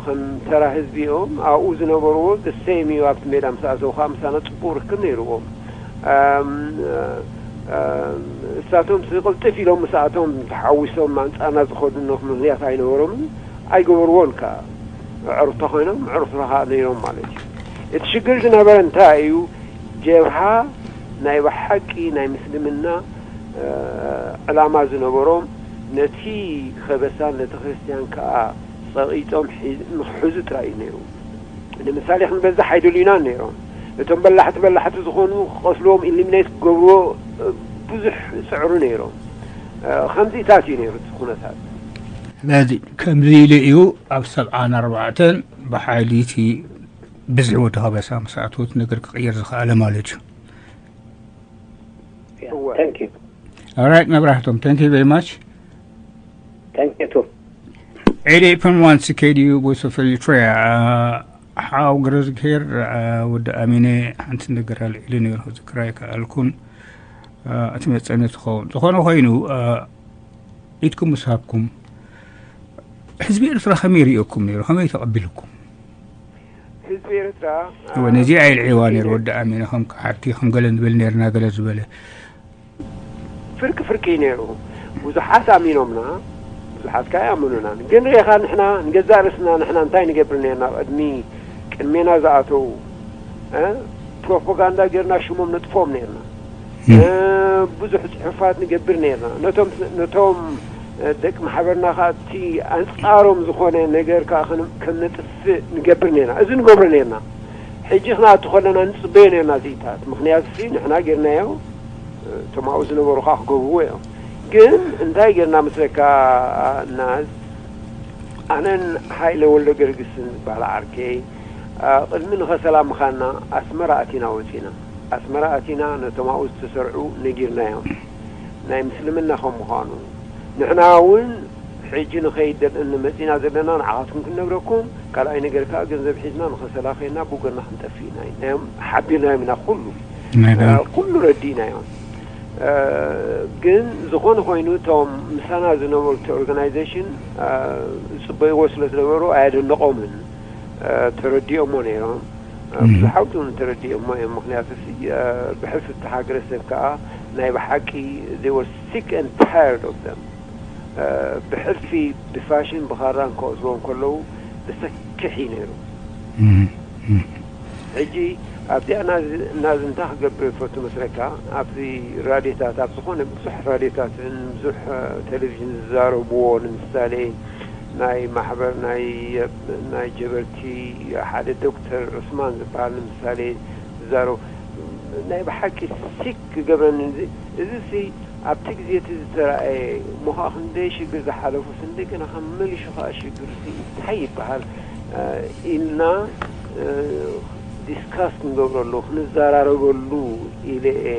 ከም ተራ ህዝቢ እዮም ኣብኡ ዝነበርዎ። ደሰይም እዩ ኣብቲ ሜዳ ምስ ኣተው ከዓ ምሳና ጽቡቕ ርክብ ነይርዎም። እሳቶም ቅልጥፍ ኢሎም ምስኣቶም ተሓዊሶም ኣንጻርና ዝኸዱ ምኽንያት ኣይነበሮምን ኣይገበርዎን ከዓ። ዕርክቶ ኮይኖም ዕርክቶ ከዓ ነይሮም ማለት እዩ። እቲ ሽግር ዝነበረ እንታይ እዩ? ጀብሃ ናይ ብሓቂ ናይ ምስልምና ዕላማ ዝነበሮም ነቲ ከበሳን ነቲ ክርስትያን ከዓ ጸቒጦም ንክሕዙ ጥራይ እዩ ነይሩ። ንምሳሌ ክንበዝሕ ኣይደልዩናን ነይሮም። እቶም በላሕቲ በላሕቲ ዝኾኑ ክቐስልዎም ኢሊሚኔት ክገብርዎ ብዙሕ ይጽዕሩ ነይሮም። ከምዚታት እዩ ነይሩ እቲ ኩነታት። ስለዚ ከምዚ ኢሉ እዩ ኣብ ሰብዓን ኣርባዕተን ብሓይሊ እቲ ብዝሒ ወዲ ከበሳ ምስ ኣተወት ነገር ክቕየር ዝኸኣለ ማለት እዩ። Thank you. Alright መብራህቶም thank you very much. Thank you too. eighty-eight point one C K D U Voice of Eritrea. ሓው ገረዝግሄር ወዲ ኣሚነ ሓንቲ ነገር ኣልዒሉ ነይሩ ክዝክራ ኣይከኣልኩን። እቲ መፀኒ ትኸውን ዝኾነ ኮይኑ ኢድኩም ምስ ሃብኩም ህዝቢ ኤርትራ ከመይ ሪኦኩም ነይሩ ከመይ ተቐቢልኩም? ህዝቢ ኤርትራ እወ ነዚ ኣይልዒዋ ነይሩ ወዲ ኣሚነ ከም ከሓድቲ ከም ገለ ንብል ነርና ገለ ዝበለ ፍርቂ ፍርቂ እዩ ነይሩ። ብዙሓት ኣሚኖምና፣ ብዙሓት ከዓ ኣይኣመኑናን። ግን ርኢኻ ንሕና ንገዛእ ርእስና ንሕና እንታይ ንገብር ነርና? ቅድሚ ቅድሜና ዝኣተዉ እ ፕሮፓጋንዳ ጌርና ሽሞም ነጥፎም ነርና። እ ብዙሕ ጽሑፋት ንገብር ነርና። ነቶም ነቶም እ ደቂ ማሕበርና ከዓ እቲ ኣንጻሮም ዝኾነ ነገር ከዓ ከነ- ከነጥፍእ ንገብር ነርና። እዚ ንገብሮ ነርና። ሕጂ ክንኣቱ ከለና ንጽበዮ ነርና እዚኢታት። ምኽንያቱ ንሕና ጌርናዮ እቶም ኣብኡ ዝነበሩ ከዓ ክገብርዎ እዮም። ግን እንታይ ጌርና መስለካ ናዝ ኣነን ሃይለ ወልደ ገርግስን ዝበሃል ዓርከይ ቅድሚ ንኸሰላ ምኻና ኣስመራ ኣቲና ወፂና ኣስመራ ኣቲና ነቶም ኣብኡ ዝተሰርዑ ነጊርናዮም ናይ ምስልምና ከም ምዃኑ ንሕና እውን ሕጂ ንኸይድ ደልእኒ መፂና ዘለና ንዓኻትኩም ክንነግረኩም ካልኣይ ነገር ከዓ ገንዘብ ሒዝና ንኸሰላ ኸይድና ብጎና ክንጠፍእ ኢና ኢልናዮም ሓቢርናዮም ኢና ኩሉ ኩሉ ረዲእናዮም ግን ዝኾነ ኮይኑ እቶም ምሳና ዝነበሩ እቲ ኦርጋናይዜሽን ዝፅበይዎ ስለ ዝነበሩ ኣየደነቆምን ተረዲኦሞ ነይሮም ብዙሓት እውን ተረዲኦሞ እዮም ምክንያቱ ብሕልፊ እተሃገረ ሰብ ከዓ ናይ ብሓቂ they were sick and tired of them ብሕልፊ ብፋሽን ብኻራን ክቐትልዎም ከለዉ ዘሰክሕ እዩ ነይሩ ሕጂ ኣብዚኣ ናዚ እንታይ ክገብር ይፈቱ መስለካ ኣብዚ ራድዮታት ኣብ ዝኾነ ብዙሕ ራድዮታትን ብዙሕ ቴሌቪዥን ዝዛረብዎ ንምሳሌ ናይ ማሕበር ናይ ናይ ጀበርቲ ሓደ ዶክተር ዑስማን ዝበሃል ንምሳሌ ዝዛረቡ ናይ ብሓቂ ሲክ ክገብረኒ እዚ ሲ ኣብቲ ግዜ እቲ ዝተራእየ እሞ ከዓ ክንደይ ሽግር ዝሓለፉስ እንደገና ካብ መሊሹ ከዓ ሽግር ሲ እንታይ ይበሃል ኢልና ዲስካስ ክንገብረሉ ክንዘራረበሉ ኢለ እየ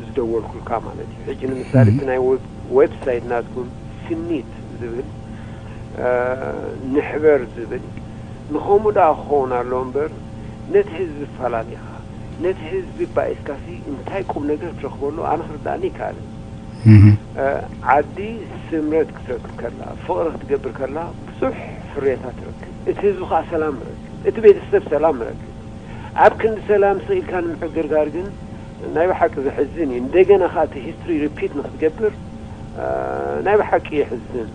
ዝደወልኩልካ ማለት እዩ ሕጂ ንምሳሌ እቲ ናይ ዌብሳይት ናትኩም ስኒት ዝብል ንሕበር ዝብል ንኸምኡ ደኣ ክኸውን ኣሎ እምበር ነቲ ህዝቢ ፈላሊኻ ነቲ ህዝቢ ባኢስካሲ እንታይ ቁም ነገር ትረኽበሉ ኣነ ክርዳእኒ ይከኣል ዓዲ ስምረት ክትረክብ ከላ ፍቕሪ ክትገብር ከላ ብዙሕ ፍርያታት ትረክብ እቲ ህዝቢ ከዓ ሰላም ረክብ እቲ ቤተሰብ ሰላም ረክብ ኣብ ክንዲ ሰላም ስኢልካ ንምዕግርጋር ግን ናይ ብሓቂ ዘሕዝን እዩ እንደገና ከዓ እቲ ሂስትሪ ሪፒት ንክትገብር ናይ ብሓቂ የሕዝን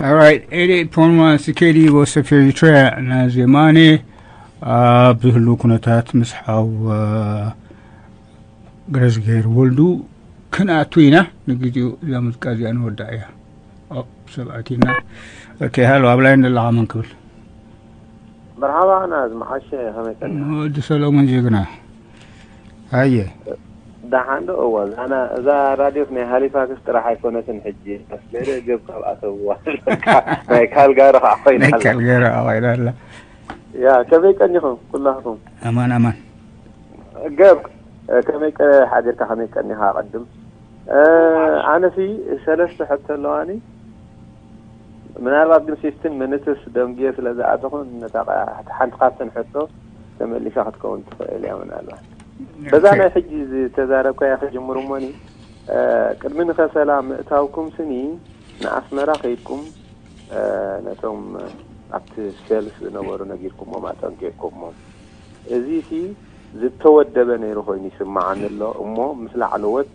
Alright, eighty-eight point one C K D Voice of Eritrea ናዚ የማነ ኣብ ዝህሉ ኩነታት ምስ ሓው ገረዝግሄር ወልዱ ክንኣቱ ኢና ንግዜኡ እዛ ሙዚቃ እዚኣ ንወዳእ እያ ሰብኣቲና ኦኬ ሃሎ ኣብ ላይን ዘለኻ መን ክብል መርሓባ ናዝ መሓሸ ከመይ ቀኒኻ ወዲ ሰሎሞን ጀግና ኣየ ደሓን ዶ እዋ ዛና እዛ ራድዮስ ናይ ሃሊፋክስ ጥራሕ ኣይኮነትን ሕጂ ኣስቤደ ገብ ካብ ኣተውዋ ናይ ካልጋሪ ከዓ ኮይና ናይ ኣላ። ካልጋሪ ኮይና ኣላ ያ ከመይ ቀኒኹም ኩላኹም? ኣማን ኣማን። ገብ ከመይ ቀ ሓዲርካ ከመይ ቀኒኻ? ቅድም ኣነሲ ሰለስተ ሕቶ ኣለዋኒ። ምናልባት ግን ፊፍቲን ሚኒትስ ደንጉየ ስለ ዝኣተኹ ነታ ሓንቲ ካብተን ሕቶ ተመሊሳ ክትከውን ትኽእል እያ። ምናልባት በዛ ናይ ሕጂ ዝተዛረብካያ ክጅምር እሞኒ፣ ቅድሚ ንኸሰላ ምእታውኩም ስኒ ንኣስመራ ከይድኩም ነቶም ኣብቲ ሸልፍ ዝነበሩ ነጊርኩሞም ኣጠንቂቕኩሞም። እዚ ሲ ዝተወደበ ነይሩ ኮይኑ ይስምዓኒ ኣሎ እሞ ምስ ላዕለዎት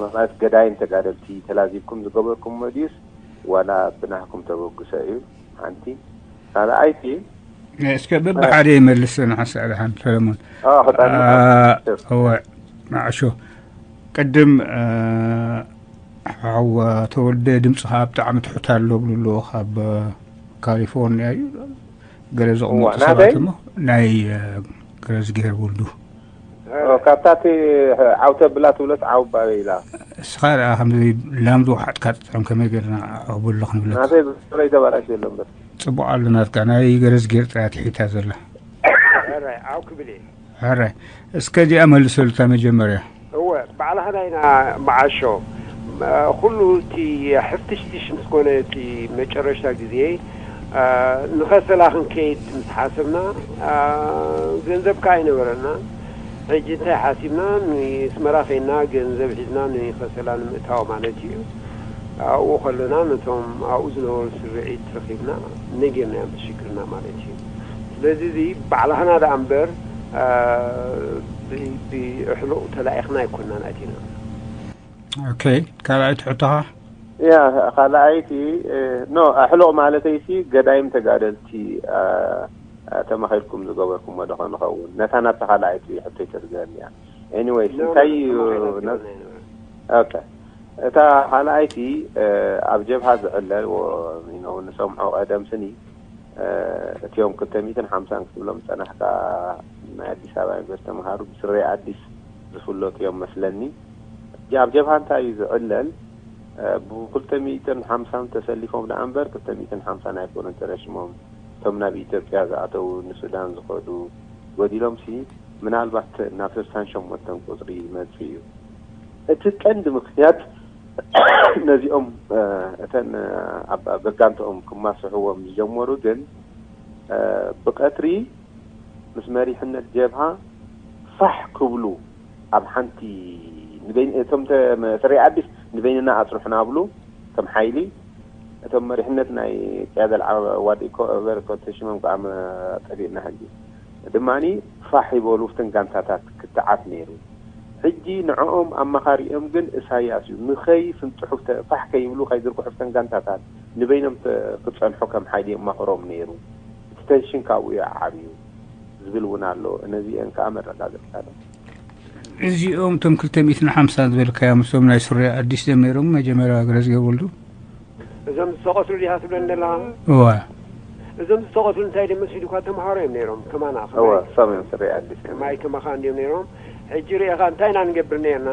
ማለት ገዳይም ተጋደልቲ ተላዚብኩም ዝገበርኩሞ ድዩስ ዋላ ብናህኩም ተበግሶ እዩ? ሓንቲ ካልኣይቲ እስከ በብሓደ ይመልስ ንሓሳብ ደሓን ሰለሞን። እወ፣ ንዓሾ ቅድም ሓው ተወልደ ድምፅኻ ብጣዕሚ ትሑት ኣሎ ብሉ ኣለዎ። ካብ ካሊፎርኒያ እዩ ገለ ዘቕመጡ ሰባት እሞ ናይ ገረዝግሄር ወልዱ ካብታ እቲ ዓው ተብላ ትብሎስ ዓው ባበይ ኢላ? እስኻ ደኣ ከምዚ ላም ዝወሓጥካ ጥጥዖም ከመይ ጌርና ኣቕብሎ ክንብለካ? ናተይ ብረይ ተባላሽ ዘሎ እምበር። ጽቡቕ ኣሎ ናትካ። ናይ ገረዝግሄር ጥራይ ትሒታ ዘላ። ሕራይ ዓው ክብል እየ። ሕራይ። እስከ እዚኣ መልሰሉ እታ መጀመርያ። እወ፣ ባዕልኻ ናይና መዓሾ። ኩሉ እቲ ሕፍትሽትሽ ምስ ኮነ እቲ መጨረሽታ ግዜ፣ ንኸሰላ ክንከይድ ምስ ሓሰብና፣ ገንዘብ ከኣ ኣይነበረናን። ሕጂ እንታይ ሓሲብና? ንስመራ ኸይድና ገንዘብ ሒዝና ንኸሰላ ንምእታው ማለት እዩ። ኣብኡ ኸለና ነቶም ኣብኡ ዝነበሩ ስርዒት ረኺብና ነጊርናዮም ሽግርና ማለት እዩ። ስለዚ እዚ ባዕልኻና ደኣ እምበር ብእሕሉቕ ተላኢኽና ኣይኮንናን ኣቲና። ኦኬ፣ ካልኣይቲ ሕቶኻ? ያ፣ ካልኣይቲ፣ ኖ፣ ኣሕሉቕ ማለተይሲ ገዳይም ተጋደልቲ ተማኺርኩም ዝገበርኩሞ ዶ ኾን ኸውን? ነታ ናብታ ካልኣይቲ ሕቶይ ተዝገርኒ እያ። ኤኒወይስ፣ እንታይ እዩ? ኦኬ፣ እታ ካልኣይቲ ኣብ ጀብሃ ዝዕለል ንሰምዖ ቀደም ስኒ እቲኦም ክልተ ሚእትን ሓምሳን ክትብሎም ዝጸናሕካ ናይ ኣዲስ ኣበባ ዩኒቨርሲቲ ተምሃሩ ብስረ ኣዲስ ዝፍለጡ እዮም መስለኒ። ኣብ ጀብሃ እንታይ እዩ ዝዕለል? ብክልተ ሚእትን ሓምሳን ተሰሊፎም ደኣ እምበር ክልተ ሚእትን ሓምሳን ኣይኮኑን ተረሽሞም። እቶም ናብ ኢትዮጵያ ዝኣተዉ ንሱዳን ዝኸዱ ጎዲሎምሲ ምናልባት ናብ ስሳን ሸሞንተን ቁጽሪ ይመጽእ እዩ። እቲ ቀንዲ ምኽንያት ነዚኦም እተን ኣብ ገጋንትኦም ክማስሕዎም ዝጀመሩ ግን ብቀትሪ ምስ መሪሕነት ጀብሃ ፋሕ ክብሉ ኣብ ሓንቲ ንበይን እቶም ስርየ ኣዲስ ንበይንና ኣጽርሑና ብሉ ከም ሓይሊ እቶም መሪሕነት ናይ ቅያደል ዓዋዲ ኮቨር ኮተሽሞም ከዓ ጠፊእና ሕጂ ድማኒ ፋሕ ይበሉ ፍትን ጋንታታት ክትዓት ነይሩ። ሕጂ ንዕኦም ኣማኻሪኦም ግን እሳያስ እዩ። ንኸይ ፍንጥሑ ፋሕ ከይብሉ ከይዝርግሑ ፍትን ጋንታታት ንበይኖም ክፀንሑ ከም ሓይሊ የማኽሮም ነይሩ። እቲ ተንሽን ካብኡ እዩ ዓብዩ ዝብል እውን ኣሎ። ነዚአን ከዓ መረጋገፅታ ዶ እዚኦም እቶም ክልተ ሚእትን ሓምሳን ዝበልካዮ ምስቶም ናይ ሱርያ ኣዲስ እዮም ነይሮም መጀመርያ ገረዝጌ ወልዱ። እዞም ዝተቐትሉ ዲኻ ትብለን ዘለኻ? እዋ። እዞም ዝተቐትሉ እንታይ ድም መስሉ እኳ ተምሃሮ እዮም ነይሮም። ከማና እዋ፣ ከማይ- እሶም እዮም ስርያ ኣዲስ እዮም። ከማይ ከማኻ እንዲዮም ነይሮም። ሕጂ ርኤኻ እንታይ ኢና ንገብር ነርና?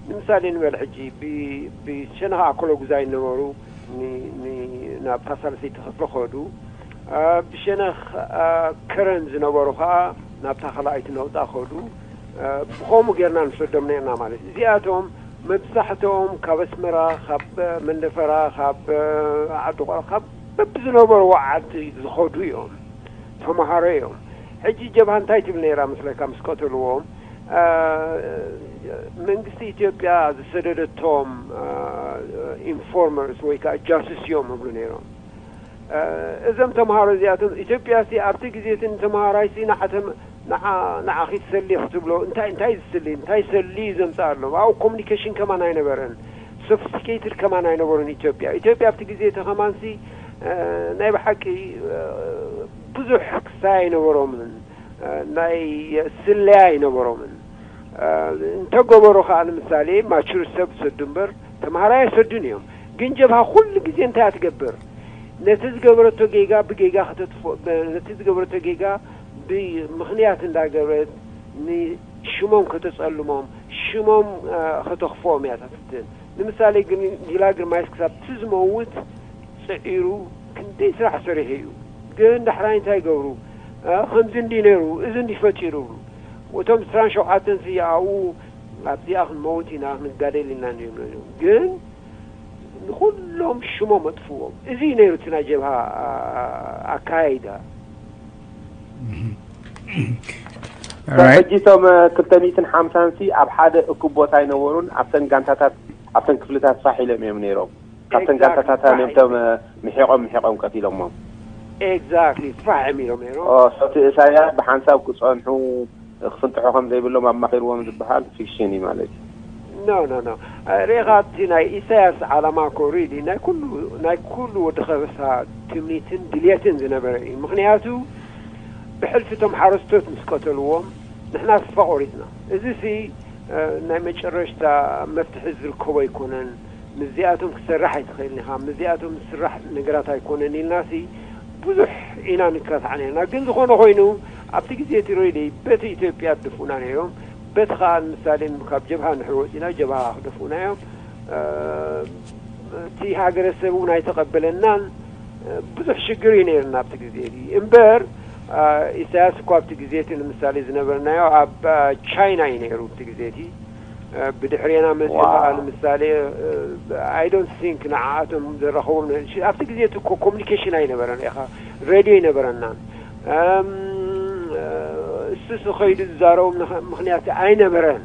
ንምሳሌ ንበል ሕጂ ብ- ብሸነኻ ኣኮሎ ጉዛይ ዝነበሩ ን- ን- ናብታ ሳልሰይቲ ክፍሊ ከዱ። አ፣ ብሸነኽ አ፣ ከረን ዝነበሩ ከዓ ናብታ ካልኣይቲ ነቑጣ ከዱ። አ፣ ብኸምኡ ጌርና ንሰዶም ነርና ማለት እዩ። እዚኣቶም መብዛሕትኦም ካብ ኣስመራ፣ ካብ መንደፈራ፣ ካብ ዓዲ ቆረ፣ ካብ በብዝነበርዎ ዓዲ ዝኸዱ እዮም። ተምሃሮ እዮም። ሕጂ ጀብሃ እንታይ ትብል ነይራ መስለካ ምስ ቀተልዎም? አ፣ መንግስቲ ኢትዮጵያ ዝሰደደቶም፣ አ፣ ኢንፎርመርስ ወይ ከዓ ጃሱስ እዮም ይብሉ ነይሮም። አ፣ እዞም ተምሃሮ እዚኣቶም ኢትዮጵያ ሲ ኣብቲ ግዜ እቲ ንተምሃራይ ሲ ንዓተም ንዓ ንዓ ኺትሰሊ ክትብሎ እንታይ እንታይ ዝስሊ እንታይ ሰሊ እዩ ዘምፅኣሎም? ኣብኡ ኮሙኒኬሽን ከማን ኣይነበረን፣ ሶፊስቲኬትድ ከማን ኣይነበሩን ኢትዮጵያ። ኢትዮጵያ ኣብቲ ግዜ እቲ ከማንሲ አ፣ ናይ ብሓቂ አ፣ ብዙሕ ክሳይ ኣይነበሮምን፣ አ፣ ናይ ስለያ ኣይነበሮምን። አ፣ እንተገበሩ ከዓ ንምሳሌ ማቹር ሰብ ሰዱ እምበር ተምሃራይ ኣይሰዱን እዮም። ግን ጀብሃ ኩሉ ግዜ እንታይ እያ ትገብር? ነቲ ዝገበረቶ ጌጋ ብጌጋ ከተጥፍኦ፣ ነቲ ዝገበረቶ ጌጋ ብምኽንያት እንዳገበረት ንሽሞም ከተጸልሞም፣ ሽሞም አ፣ ከተኽፍኦም እያ ትፍትን። ንምሳሌ ግን ጊላ ግርማይስ ክሳብ እቲ ዝመውት ጽዒሩ ክንደይ ስራሕ ሰሪሑ እዩ። ግን ዳሕራይ እንታይ ይገብሩ? እ፣ ከምዚ እንዲ ነይሩ፣ እዚ እንዲ ፈጢሩ ይብሉ። እቶም ዕስራን ሸውዓተን ሲ ኣብኡ ኣብዚኣ ክንመውት ኢና፣ ክንጋደል ኢና እንዲዮም ነይሮም። ግን ንኹሎም ሽሞም ኣጥፍዎም። እዚ እዩ ነይሩ እቲ ናይ ጀብሃ፣ ኣ-፣ ኣካያይዳ። ራይት። ሕጂ እቶም ክልተ ሚእትን ሓምሳን ሲ ኣብ ሓደ እኩብ ቦታ ኣይነበሩን። ኣብተን ጋንታታት፣ ኣብተን ክፍልታት ፋሕ ኢሎም እዮም ነይሮም። ካብተን ጋንታታት እዮም እቶም ምሒቖም ምሒቖም ቀቲሎሞም። ኤግዛክትሊ፣ ፋሕ እዮም ኢሎም ነይሮም። ኦ፣ ሶቲ እሳያስ ብሓንሳብ ክጸንሑ፣ ክፍንጥሑ ከም ዘይብሎም ኣማኺርዎም ዝበሃል ፊክሽን እዩ ማለት እዩ። ኖ ኖ ኖ፣ ሪኢኻ፣ እቲ ናይ ኢሳያስ ዓላማ እኮ ሪሊ ናይ ኩሉ፣ ናይ ኩሉ ወዲ ከበሳ ትምኒትን ድልየትን ዝነበረ እዩ። ምኽንያቱ ብሕልፊ እቶም ሓረስቶት ምስ ቀተልዎም ንሕና ተስፋ ቆሪፅና። እዚ ሲ፣ እ፣ ናይ መጨረሽታ መፍትሒ ዝርከቦ ኣይኮነን። ምስዚኣቶም ክትሰርሕ ኣይትኽእልን ኢኻ፣ ምስዚኣቶም ዝስራሕ ነገራት ኣይኮነን ኢልና ሲ ብዙሕ ኢና ንካታዕ ነርና። ግን ዝኾነ ኮይኑ ኣብቲ ግዜ እቲ ሬዲ በቲ ኢትዮጵያ ደፍኡና ነይሮም። በቲ ኸዓ ንምሳሌ ካብ ጀብሃ እንድሕር ወፂና ጀብሃ ክደፍኡና እዮም። እ፣ እቲ ሃገረሰብ እውን ኣይተቐበለናን። እ፣ ብዙሕ ሽግር እዩ ነይርና ኣብቲ ግዜ እዚ። እምበር፣ እ፣ ኢሳያስ እኮ ኣብቲ ግዜ እቲ ንምሳሌ ዝነበርናዮ ኣብ፣ እ፣ ቻይና እዩ ነይሩ ኣብቲ ግዜ እቲ። እ፣ ብድሕሬና መፅኡ ዋው። ከዓ ንምሳሌ፣ እ፣ I don't think ንዓኣቶም ዘራኸቦም ነ-፣ ሽ-፣ ኣብቲ ግዜ እቲ እኮ ኮሙኒኬሽን ኣይነበረን ኢኻ፣ ሬድዮ ኣይነበረናን። እም፣ እ፣ እሱ እሱ ኸይዱ ዝዛረቦም ንኸ-፣ ምኽንያት ኣይነበረን።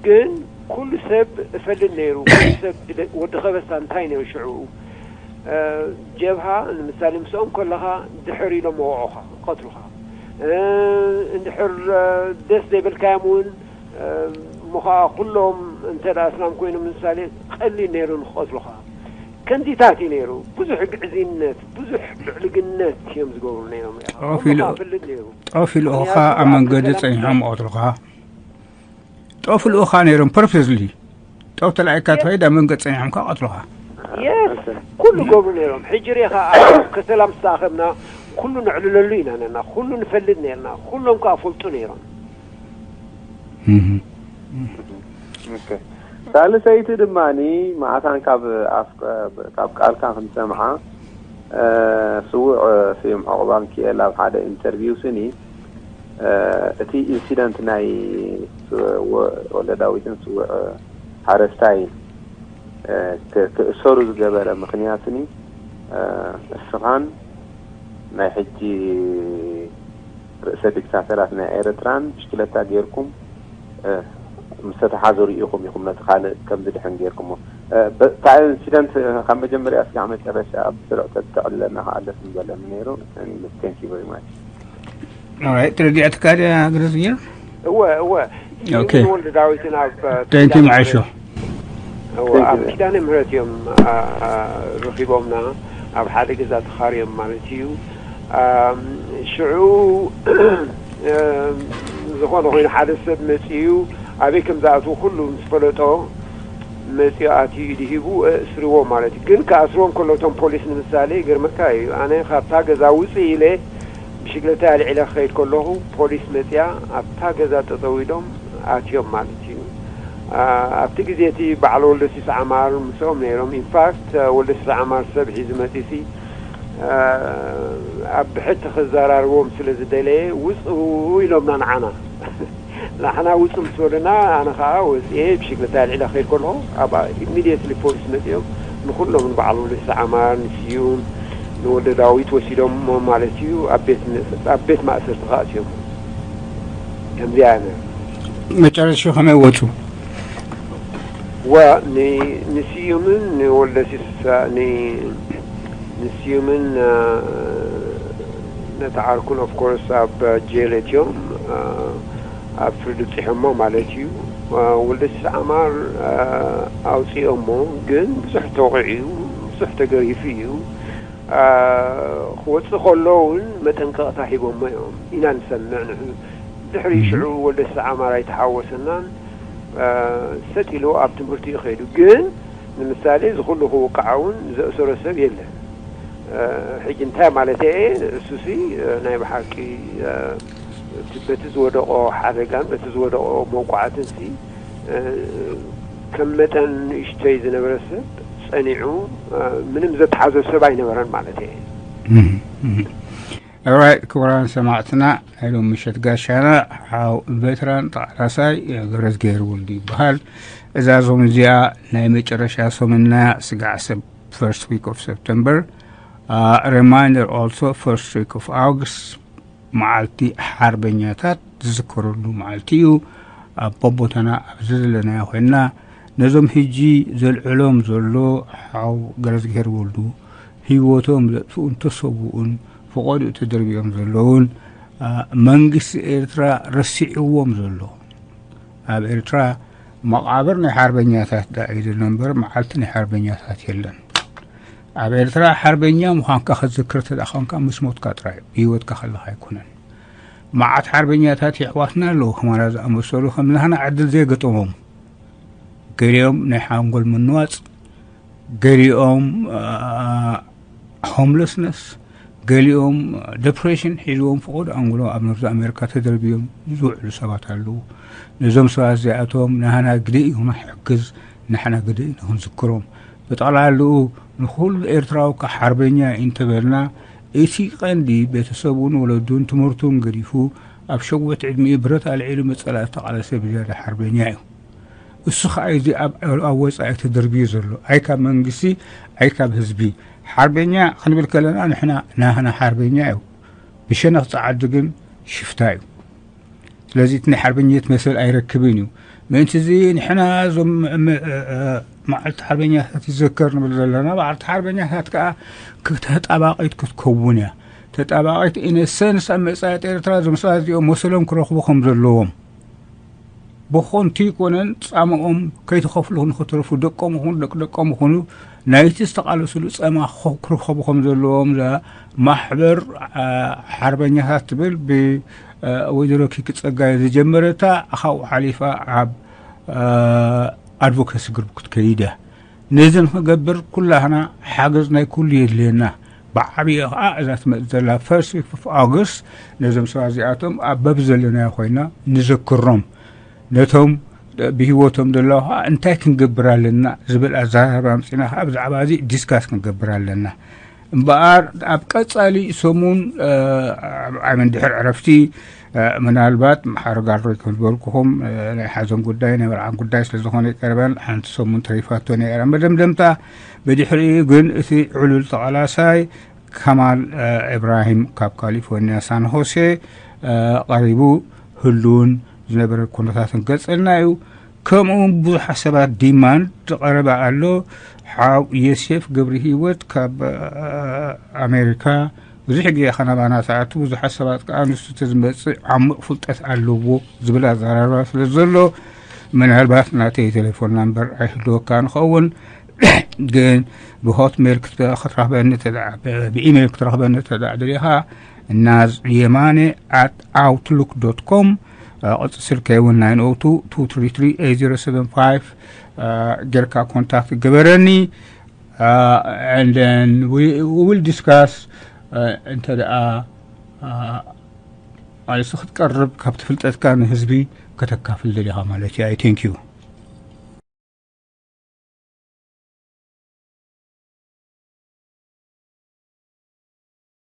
ግን ኩሉ ሰብ እፈልጥ ነይሩ። ኩሉ ሰብ ብደ-፣ ወዲ ከበሳ እንታይ ነይሩ ሽዑ? እ፣ ጀብሃ ንምሳሌ ምስኦም ከለኻ ድሕር ኢሎም መውዖኻ፣ ይቐትሉኻ። እ፣ እንድሕር፣ እ፣ ደስ ዘይበልካዮም እውን፣ እ፣ እሞ ኸዓ ኩሎም እንተ ደኣ እስላም ኮይኖም ንምሳሌ ቀሊል ነይሩ ንክቐትሉኻ። ከምዚታት እዩ ነይሩ። ብዙሕ ግዕዝይነት፣ ብዙሕ ብዕልግነት እዮም ዝገብሩ ነይሮም። ያ ጦፍ ኢሉ- ኩሉ ኸዓ እፈልጥ ነይሩ። ጦፍ ኢልኡኻ ምኽንያቱ ኣብ መንገዲ ኣብቲ ሰላም ጸኒሖም ዝቐትሉኻ። ጦፍ ኢልኡኻ ነይሮም ፐርፐስሊ። ጦፍ ተላኢካ የስ። ትኸይድ ኣብ መንገዲ ጸኒሖም ከቐትሉኻ። የስ፣ ኦኬ። ኩሉ ገብሩ ነይሮም። ሕጂ ሪኢኻ ኣብ ከሰላ ምስ ተኣኸብና ኩሉ ነዕልለሉ ኢና ነርና፣ ኩሉ ንፈልጥ ነርና፣ ኩሎም ከኣ ፈልጡ ነይሮም። እህ። ኦኬ። ሳልሰይቲ ድማኒ መዓታን ካብ ኣፍ-፣ ካብ ቃልካ ክንሰምዓ፣ እ፣ ስዉዕ፣ እ፣ ስዩም ዑቕባንኪኤል ኣብ ሓደ ኢንተርቪው ስኒ፣ እ፣ እቲ ኢንሲደንት ናይ ስ-፣ ወ-፣ ወልደዳዊትን ስዉዕ፣ እ፣ ሓረስታይን፣ እ፣ ክ-፣ ክእሰሩ ዝገበረ ምኽንያትኒ፣ እ፣ እስኻን ናይ ሕጂ ርእሰ ዲክታተራት ናይ ኤርትራን ብሽክለታ ጌርኩም፣ እ፣ ምስ ተተሓዘሩ ኢኹም፣ ኢኹም ነቲ ካልእ ከም ዝድሕን ጌርኩሞ። እ፣ በ-፣ እታ ኢንሲደንት ካብ መጀመርያ እስካዕ መጨረሻ ብስሩዕ ተተዕልለና ከዓ ደስ ምበለኒ ነይሩ። And thank you very much። ኦራይት፣ ተረዲዐትካ ድያ ግርዝኛ? እወ፣ እወ። ኦኬ። ስዩምን ወልደ ዳዊትን ኣብ፣ እ፣ ቴንክ ዩ ኪዳነ መዓሾ። ምሕረት፣ እወ፣ ቴንክ ዩ። ኣብ ኪዳነ ምሕረት እዮም፣ አ፣ አ፣ ረኺቦምና፣ ኣብ ሓደ ገዛ ተኻርዮም ማለት እዩ። ኣም፣ ሽዑ፣ እም፣ ዝኾነ ኮይኑ ሓደ ሰብ መጺኡ ኣበይ ከም ዝኣትዉ ኩሉ ምስ ፈለጦ፣ መጺኡ ኣትዩ ኢዱ ሂቡ፣ ኣእስርዎ ማለት እዩ። ግን ክኣስርዎ እንከሎ እቶም ፖሊስ ንምሳሌ፣ ይገርመካ እዩ፣ ኣነ ካብታ ገዛ ውጽእ ኢለ ብሽግለታ ኣልዒለ ክኸይድ ከለኹ፣ ፖሊስ መጺኣ ኣብታ ገዛ ጠጠው ኢሎም ኣትዮም ማለት እዩ። ኣ-፣ ኣብቲ ግዜ እቲ በዓል ወልደሲስ ዓማር ምስኦም ነይሮም። ኢንፋክት፣ ወልደሲስ ዓማር ሰብ ሒዙ መጺሲ፣ ኣ-፣ ኣብ ብሕቲ ክዘራርቦም ስለ ዝደለየ፣ ውጽኡ ኢሎምና ንዓና። ንዓና ውጹ ምስ በሉና፣ ኣነ ኸዓ ወጺኤ ብሽግለታ ኣልዒለ ክኸይድ ከለኹ፣ ኣብኣ ኢሚድየትሊ ፖሊስ መጺኦም ንኹሎም፣ ንበዓል ወልደሲስ ዓማር፣ ንስዩም፣ ንወልደ ዳዊት ወሲዶሞ ማለት እዩ። ኣብ ቤት ን-፣ ኣብ ቤት ማእሰርቲ ከኣትዮም። ከምዚኣ እያ ነይራ። መጨረሻ ከመይ ወጹ? ዋ፣ ን-፣ ንስዩምን ንወልደሲስ፣ ን-፣ ንስዩምን፣ አ፣ ነቲ ዓርኩን ኦፍ ኮርስ ኣብ ጄል እትዮም፣ አ፣ ኣብ ፍርዲ ብጺሖሞ ማለት እዩ። አ፣ ወልደሲስ ዓማር፣ አ፣ ኣውጺኦሞ፣ ግን ብዙሕ ተወቒዑ እዩ፣ ብዙሕ ተገሪፉ እዩ። አ፣ ክወጽእ ከሎ እውን መጠንቀቕታ ሂቦሞ እዮም ኢና ንሰምዕ ንሕና። ድሕሪ እህ። ሽዑ ወልደሲስ ዓማር ኣይተሓወሰናን፣ አ፣ ሰጥ ኢሉ ኣብ ትምህርቲ እዩ ከይዱ። ግን ንምሳሌ፣ እዚ ኩሉ ክውቃዕ እውን ዘእሰሮ ሰብ የለን። አ፣ ሕጂ እንታይ ማለት እየ? እሱሲ፣ አ፣ ናይ ብሓቂ፣ አ፣ እቲ በቲ ዝወደቆ ሓደጋን በቲ ዝወደቆ መውቃዕትን ሲ፣ እ፣ ከም መጠን ንእሽተይ ዝነበረ ሰብ ጸኒዑ፣ እ፣ ምንም ዘተሓዞ ሰብ ኣይነበረን ማለት እየ። ኦራይት፣ ክቡራን ሰማዕትና፣ ናይ ሎም ምሸት ጋሻና ሓው ቬትራን ተቓላሳይ ገብረዝግሄር ወልዱ ይበሃል። እዛ ዞም እዚኣ ናይ መጨረሻ ሰሙንና ስጋዕ ሰብ first week of September, reminder also first week of August መዓልቲ ሓርበኛታት ዝዝከረሉ መዓልቲ እዩ። ኣብ ቦቦታና ኣብዚ ዘለናዮ ኮይንና ነዞም ሕጂ ዘልዕሎም ዘሎ ሓው ገረዝግሄር ወልዱ ህይወቶም ዘጥፍኡን ተሰውኡን ፈቐድኡ ተደርቢዮም ዘለውን መንግስቲ ኤርትራ ረሲዕዎም ዘሎ ኣብ ኤርትራ መቓብር ናይ ሓርበኛታት ደኣ እዩ ዘሎ እምበር መዓልቲ ናይ ሓርበኛታት የለን። ኣብ ኤርትራ ሓርበኛ ምዃንካ ክትዝክር ተደኣ ኾንካ ምስ ሞትካ ጥራይ እዩ፣ ብህይወትካ ከለኻ ኣይኮነን። መዓት ሓርበኛታት የሕዋትና ኣለዉ፣ ከማና ዝኣመሰሉ ከም ናህና ዕድል ዘይገጠሞም፣ ገሊኦም ናይ ሓንጎል ምንዋጽ፣ ገሊኦም ሆምለስነስ፣ ገሊኦም ደፕሬሽን ሒዝዎም ፍቑድ ኣንጉሎ ኣብ ኖርዝ ኣሜሪካ ተደርብዮም ዝውዕሉ ሰባት ኣለዉ። ነዞም ሰባት እዚኣቶም ናህና ግደ እዩ ንሕግዝ፣ ናሕና ግደ እዩ ንክንዝክሮም። ብጠቕላልኡ ንኹሉ ኤርትራዊ ከ ሓርበኛ እዩ እንተበልና፣ እቲ ቀንዲ ቤተሰቡን ወለዱን ትምህርቱን ገዲፉ ኣብ ሸዊት ዕድሚኡ ብረት ኣልዒሉ መጸላእቲ ተቓለሰ ብዝያዳ ሓርበኛ እዩ። እሱ ኸዓ እዚ ኣብ ኣብ ወጻኢ ተደርብዩ ዘሎ ኣይ ካብ መንግስቲ ኣይ ካብ ህዝቢ። ሓርበኛ ክንብል ከለና ንሕና ናህና ሓርበኛ እዩ፣ ብሸነኽ ጸዓዱ ግን ሽፍታ እዩ። ስለዚ እቲ ናይ ሓርበኝነት መሰል ኣይረክብን እዩ። ምእንቲ እዚ ንሕና እዞም ም- እ- እ- መዓልቲ ሓርበኛታት ይዘከር ንብል ዘለና፣ መዓልቲ ሓርበኛታት ከዓ ተጣባቂት ክትከውን እያ። ተጣባቂት ኢነሰንስ ኣብ መጻኢት ኤርትራ እዞም ሰባት እዚኦም መሰሎም ክረኽቡ ከም ዘለዎም ብኾንቲ ይኮነን ጻምኦም ከይተኸፍሉ ንክትረፉ ደቆም ይኹኑ ደቂ ደቆም ይኹኑ ናይቲ ዝተቓለስሉ ጸማ ክረኸቡ ከም ዘለዎም እዛ ማሕበር ሓርበኛታት ትብል ብወይዘሮ ኪኪ ጸጋይ ዝጀመረታ ካብኡ ሓሊፋ ኣብ ኣድቮኬሲ ግሩፕ ክትከይድ እያ። ነዚ ንክገብር ኩላህና ሓገዝ ናይ ኩሉ የድልየና። ብዓብየ ከዓ እዛ ትመፅእ ዘላ ፈርስት ዊክ ኦፍ ኦገስት ነዞም ሰባት እዚኣቶም ኣብ በብ ዘለናዮ ኮይና ንዘክሮም። ነቶም ብህይወቶም ዘለዉ ከዓ እንታይ ክንገብር ኣለና ዝብል ኣዘራርባ ኣምፂና ከዓ ብዛዕባ እዚ ዲስካስ ክንገብር ኣለና። እምበኣር ኣብ ቀፃሊ ሰሙን ኣብ ዓመን ድሕር ዕረፍቲ ምናልባት ማሕበር ጋድሮ ይክንበልኩኹም ናይ ሓዘን ጉዳይ ናይ መርዓን ጉዳይ ስለዝኾነ ይቀርበን ሓንቲ ሰሙን ተሪፋቶ ነይራ መደምደምታ። ብድሕሪኡ ግን እቲ ዕሉል ተቓላሳይ ከማል ኢብራሂም ካብ ካሊፎርኒያ ሳን ሆሴ ቀሪቡ ህሉውን ዝነበረ ኩነታት ንገልጸልና እዩ። ከምኡ እውን ብዙሓት ሰባት ዲማንድ ዝቐረበ ኣሎ። ሓው የሴፍ ገብሪ ህይወት ካብ ኣሜሪካ ብዙሕ ግዜ ከናባና ሰዓቱ ብዙሓት ሰባት ከዓ ንሱ ዝመፅእ ዓሙቕ ፍልጠት ኣለዎ ዝብል ኣዘራርባ ስለ ዘሎ ምናልባት ናተይ ቴሌፎን ናምበር ኣይህልወካ ንኸውን። ግን ብሆትሜል ክትረኽበኒ ብኢሜይል ክትረኽበኒ ተደኣ ደሊኻ ናዝ የማነ ኣት ኣውትሉክ ዶት ኮም ቅጽ ስልከይ እውን ናይን ኦ ቱ ቱ ትሪ ትሪ ኤይት ዜሮ ሰቨን ፋይቭ ጌርካ ኮንታክት ግበረኒ። And then we will discuss እንተ ደኣ ኣልሲ ክትቀርብ ካብቲ ፍልጠትካ ንህዝቢ ከተካፍል ደሊኻ ማለት እዩ። I thank you።